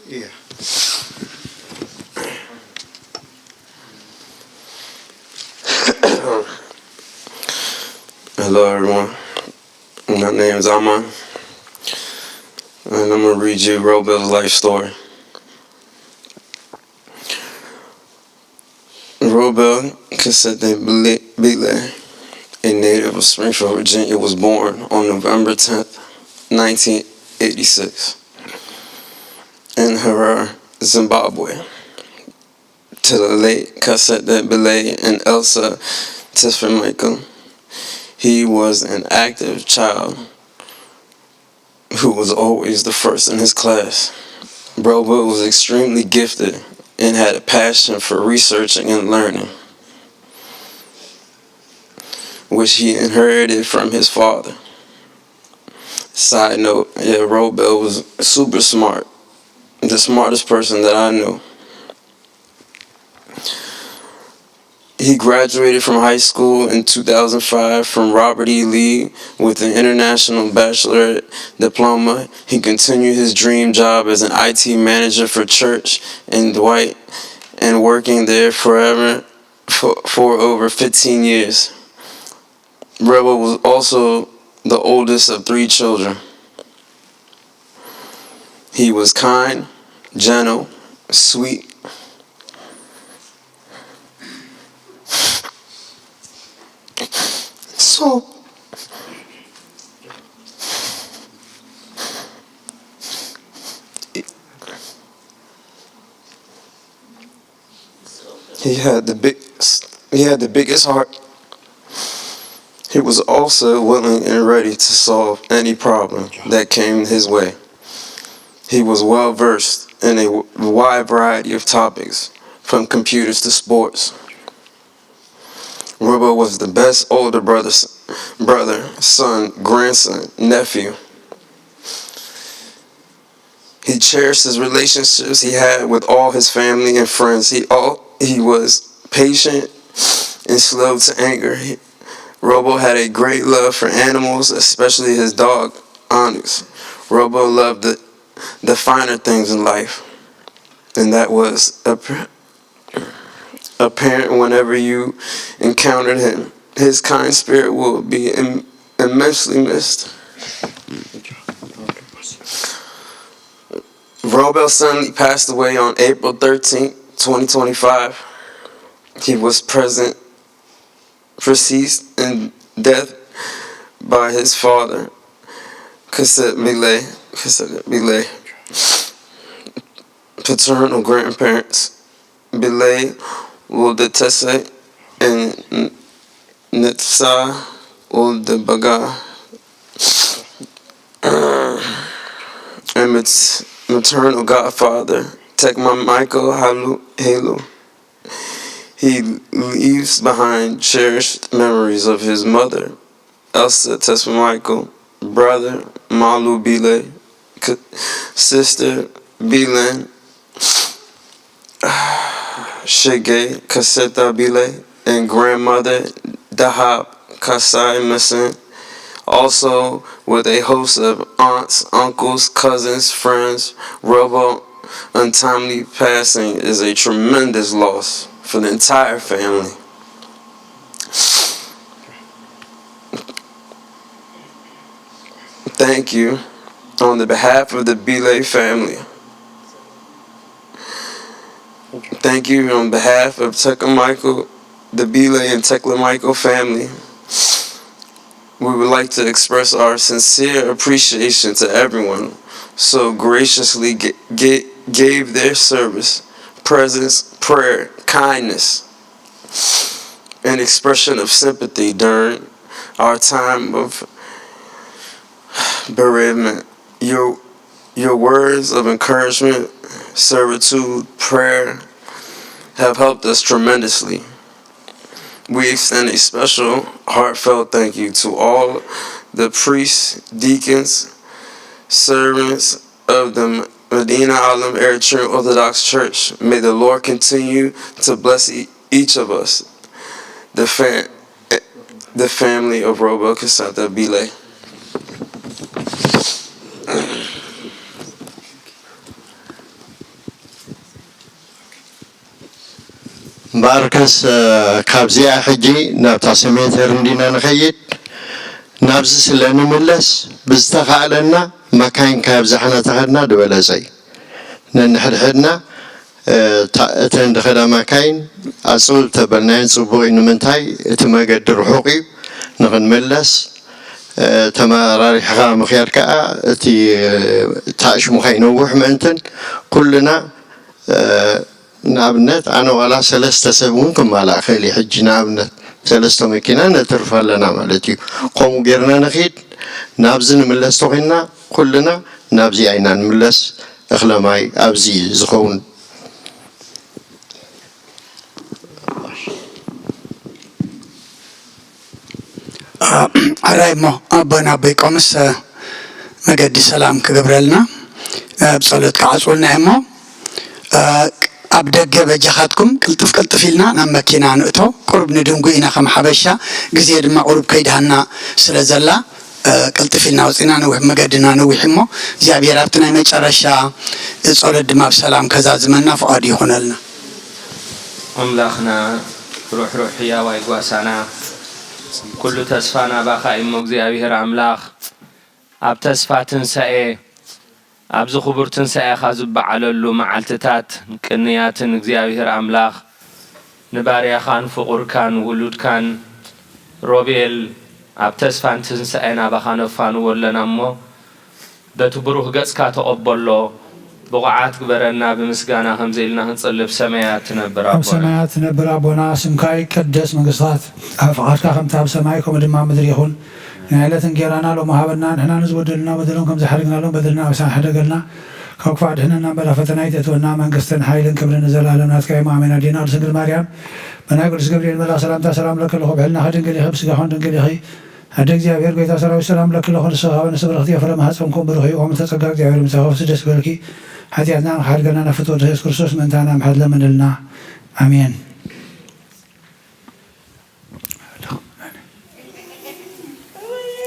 Yeah. Hello, everyone. My name is Aman, and I'm gonna read you Robel's life story. Robel Kasete Bile, a native of Springfield, Virginia, was born on November tenth, nineteen eighty-six, in Harare, Zimbabwe, to the late Kasete Bile and Elsa Tisfamichael. He was an active child who was always the first in his class. Robel was extremely gifted and had a passion for researching and learning, which he inherited from his father. Side note, yeah, Robel was super smart, the smartest person that I knew. He graduated from high school in two thousand five from Robert E. Lee with an international bachelorate diploma. He continued his dream job as an I T manager for Church and Dwight and working there forever for, for over fifteen years. Robert was also the oldest of three children. He was kind, gentle, sweet. So, he had the biggest, he had the biggest heart. He was also willing and ready to solve any problem that came his way. He was well versed in a w-, wide variety of topics, from computers to sports. Robo was the best older brother, s-, brother, son, grandson, nephew. He cherished his relationships he had with all his family and friends. He all, he was patient and slow to anger. He, Robo had a great love for animals, especially his dog, Onyx. Robo loved the, the finer things in life, and that was a pr-, apparent whenever you encountered him. His kind spirit will be im-, immensely missed. Robel suddenly passed away on April thirteenth, twenty twenty-five. He was present, preceded in death by his father, Kasset Bile, Kasset Bile, paternal grandparents, Bile, Wodetese, and N- Nitsa Wodebaga, and its maternal godfather, Tekma Michael Halu Halo. He leaves behind cherished memories of his mother, Elsa Tesfamichael, brother Malu Bile, sister Bilen Shige Kaseta Bile, and grandmother Dahab Kasai Masin. Also, with a host of aunts, uncles, cousins, friends, Robo, untimely passing is a tremendous loss for the entire family. Thank you on the behalf of the Bile family. Thank you on behalf of Tekla Michael, the Bile and Tekla Michael family. We would like to express our sincere appreciation to everyone so graciously ga- ga- gave their service, presence, prayer, kindness, and expression of sympathy during our time of bereavement. Your, your words of encouragement, servitude, prayer have helped us tremendously. We extend a special, heartfelt thank you to all the priests, deacons, servants of the Medina Alam Eritrean Orthodox Church. May the Lord continue to bless e- each of us, the, fa- the family of Robo Kasata Bile. እምበኣርከስ ካብዚኣ ሕጂ ናብታ ሰሜተር እንዲና ንኸይድ። ናብዚ ስለ ንምለስ ብዝተኻእለና መካይን ከብዛሕና ተኸድና ዝበለጸ እዩ። ነንሕድሕድና እተን ዝኸዳ መካይን ኣጽብብ ተበልናየን ጽቡቕ እዩ። ንምንታይ እቲ መገዲ ርሑቕ እዩ። ንኽንምለስ ተመራሪሕኻ ምኽያድ ከኣ እቲ ታእሽሙ ከይነውሕ ምእንትን ኩልና ንኣብነት ኣነ ዋላ ሰለስተ ሰብ እውን ክማላእ ክእል እዩ። ሕጂ ንኣብነት ሰለስተ መኪና ነትርፍ ኣለና ማለት እዩ። ከምኡ ጌርና ንኺድ ናብዚ ንምለስ ተኾይንና ኩልና ናብዚኣ ኢና ንምለስ። እኽለ ማይ ኣብዚ እዩ ዝኸውን። ኣራይ እሞ ኣቦና ኣቦይ ቆምስ መገዲ ሰላም ክገብረልና ብፀሎት ክዓፅውልና እሞ ኣብ ደገ በጃኻትኩም ቅልጥፍ ቅልጥፍ ኢልና ናብ መኪና ንእቶ። ቁሩብ ንድንጉ ኢና ከም ሓበሻ፣ ግዜ ድማ ቁሩብ ከይድሃና ስለ ዘላ ቅልጥፍ ኢልና ወፂና። ነዊሕ መገድና ነዊሕ እሞ እግዚኣብሔር ኣብቲ ናይ መጨረሻ ፀሎት ድማ ብሰላም ከዛዝመና ፍቓዱ ይኹነልና። ኣምላኽና ሩሕሩሕ ህያዋይ ጓሳና ኩሉ ተስፋና ባኻ እሞ እግዚኣብሔር ኣምላኽ ኣብ ተስፋ ትንሳኤ ኣብዚ ክቡር ትንሳኤኻ ዝበዓለሉ መዓልትታት ቅንያትን እግዚኣብሔር ኣምላኽ ንባርያኻን ፍቑርካን ውሉድካን ሮቤል ኣብ ተስፋን ትንሳኤን ኣባኻ ነፋንዎ ኣለና እሞ በቲ ብሩህ ገጽካ ተቐበሎ። ብቑዓት ግበረና ብምስጋና ከምዚ ኢልና ክንጽሊ ኣብ ሰማያት ትነብር ኣብ ኣቦና። ሰማያት ትነብር ኣቦና ስምካ ይቀደስ መንግስትኻ ትምጻእ ፍቓድካ ከምቲ ኣብ ሰማይ ከምኡ ድማ ኣብ ምድሪ ይኹን ናይ ዕለት እንጌራና ሎሚ ሃበና ንሕና ንዝበደሉና በደሎም ከም ዝሓደግናሎም በደልና ኣበሳና ሕደገልና ካብ ክፉእ ኣድሕነና እምበር ኣብ ፈተና ኣይተእትወና መንግስትን ሓይልን ክብርን ንዘለኣለም ናትካ እዮም ኣሜን ኣዴና ቅድስት ድንግል ማርያም ብናይ ቅዱስ ገብርኤል መልኣኽ ሰላምታ ሰላም ለኪ ኣለኹ ብሕልናኺ ድንግል ኢኺ ብስጋኺ እውን ድንግል ኢኺ ኣደ እግዚኣብሔር ጎይታ ሰራዊት ሰላም ለኪ ኣለኹ ንስኺ ካብ ኣንስቲ ብርኽቲ እየ ፍረ ማህፀንኪ እውን ብሩኽ እዩ ኦመ ተጸጋ እግዚኣብሔር ምሳኺ ፍስህ ደስ ይበልኪ ሓጢኣትና ንኽሓድገልና ናብ ፍትወት ኢየሱስ ክርስቶስ ምእንታና ምሕረት ለምንልና ኣሜን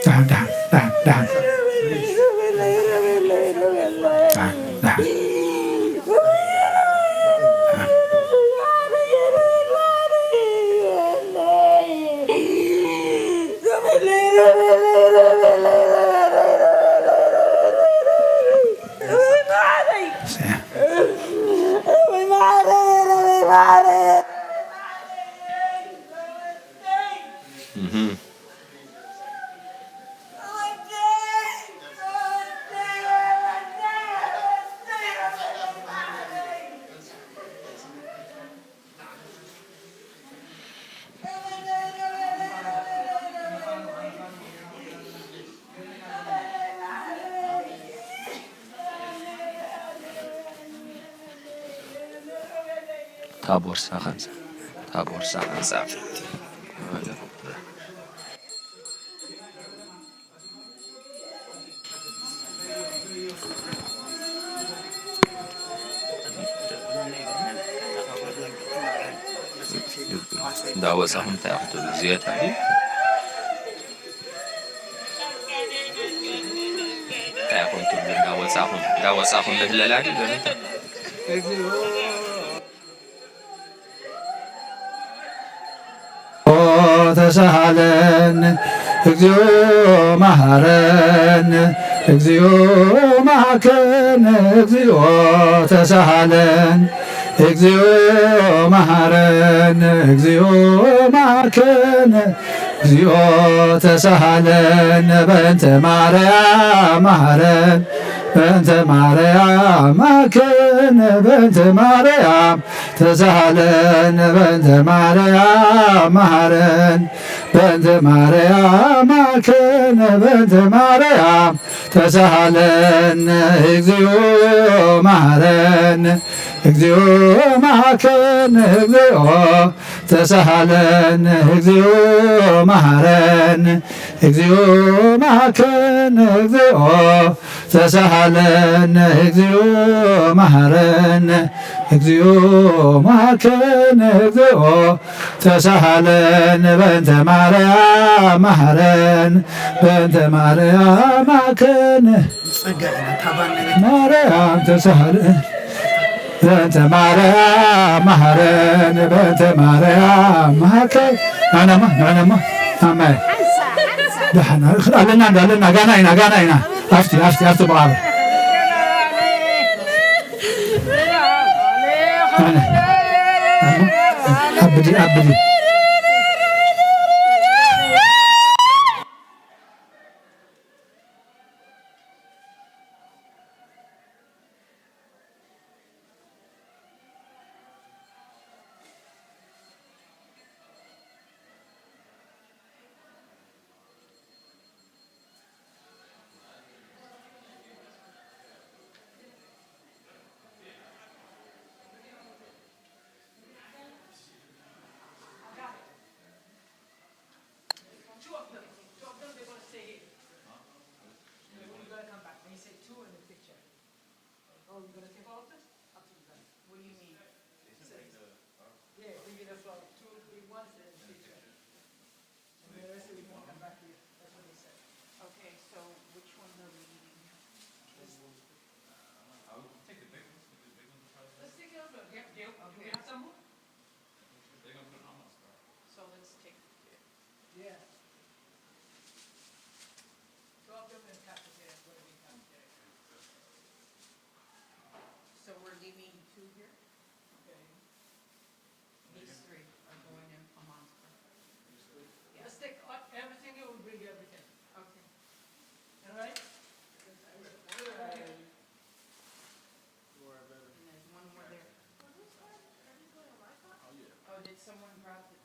ደሓን ደሓን ደሓን ደሓን ደሓን ደሓን እታ ቦርሳ ካንሳ፣ እታ ቦርሳ ካንሳ። እንዳወጻኹም እንታይ ኢኹም ትብሉ? ዝየታ ድዩ? እንታይ ኢኹም ትብሉ? እንዳወጻኹም፣ እንዳወጻኹም ብህለላ ድዩ? በምንታይ? ተሳሃለን እግዚኦ መሐረን፣ እግዚኦ መሐከን፣ እግዚኦ ተሳሃለን፣ እግዚኦ መሐረን፣ እግዚኦ መሐከን፣ እግዚኦ ተሳሃለን፣ በእንተ ማርያም መሐረን፣ በእንተ ማርያም መሐከን፣ በእንተ ማርያም ተሳሃለን፣ በእንተ ማርያም መሐረን፣ በእንተ ማርያም መሐከን፣ በእንተ ማርያም ተሳሃለን፣ እግዚኦ መሐረን፣ እግዚኦ መሐከን፣ እግዚኦ ተሳሃለን፣ እግዚኦ መሐረን፣ እግዚኦ መሐከን፣ እግዚኦ ተሳሃለን፣ እግዚኦ መሐረን፣ እግዚኦ መሐከን፣ እግዚኦ ተሳሃለን፣ በእንተ ማርያም መሐረን፣ በእንተ ማርያም መሐከን። ጸጋ ኢና ካባና ማርያም ተሳሃለን፣ በእንተ ማርያም መሐረን፣ በእንተ ማርያም መሐከን። ናናማ፣ ናናማ፣ ኣማይ። ደሓና፣ ኣለና፣ እንዳ ኣለና፣ ጋና ኢና፣ ጋና ኢና። ኣብቲ፣ ኣብቲ፣ ኣብቲ መቓብር። ኣነ፣ ኣነ፣ ኣብዲ፣ ኣብዲ። Two of them, two of them, they're gonna stay here. They're gonna come back. When you say two in the picture. Oh, you're gonna take all of this? Up to the back. What do you mean? Yeah, bring it up, uh, two big ones and a picture. And the rest of it can come back here. That's what they said. Okay, so which ones are we eating? This. Let's take it over. Yeah, do you, do we have some more? So let's take, yeah. Two of them and cut it, yeah, what do we have there? So we're leaving two here? Okay. These three are going in Pamanska. Let's take, uh, everything, you will bring everything. Okay. All right? And there's one more there. Oh, did someone grab the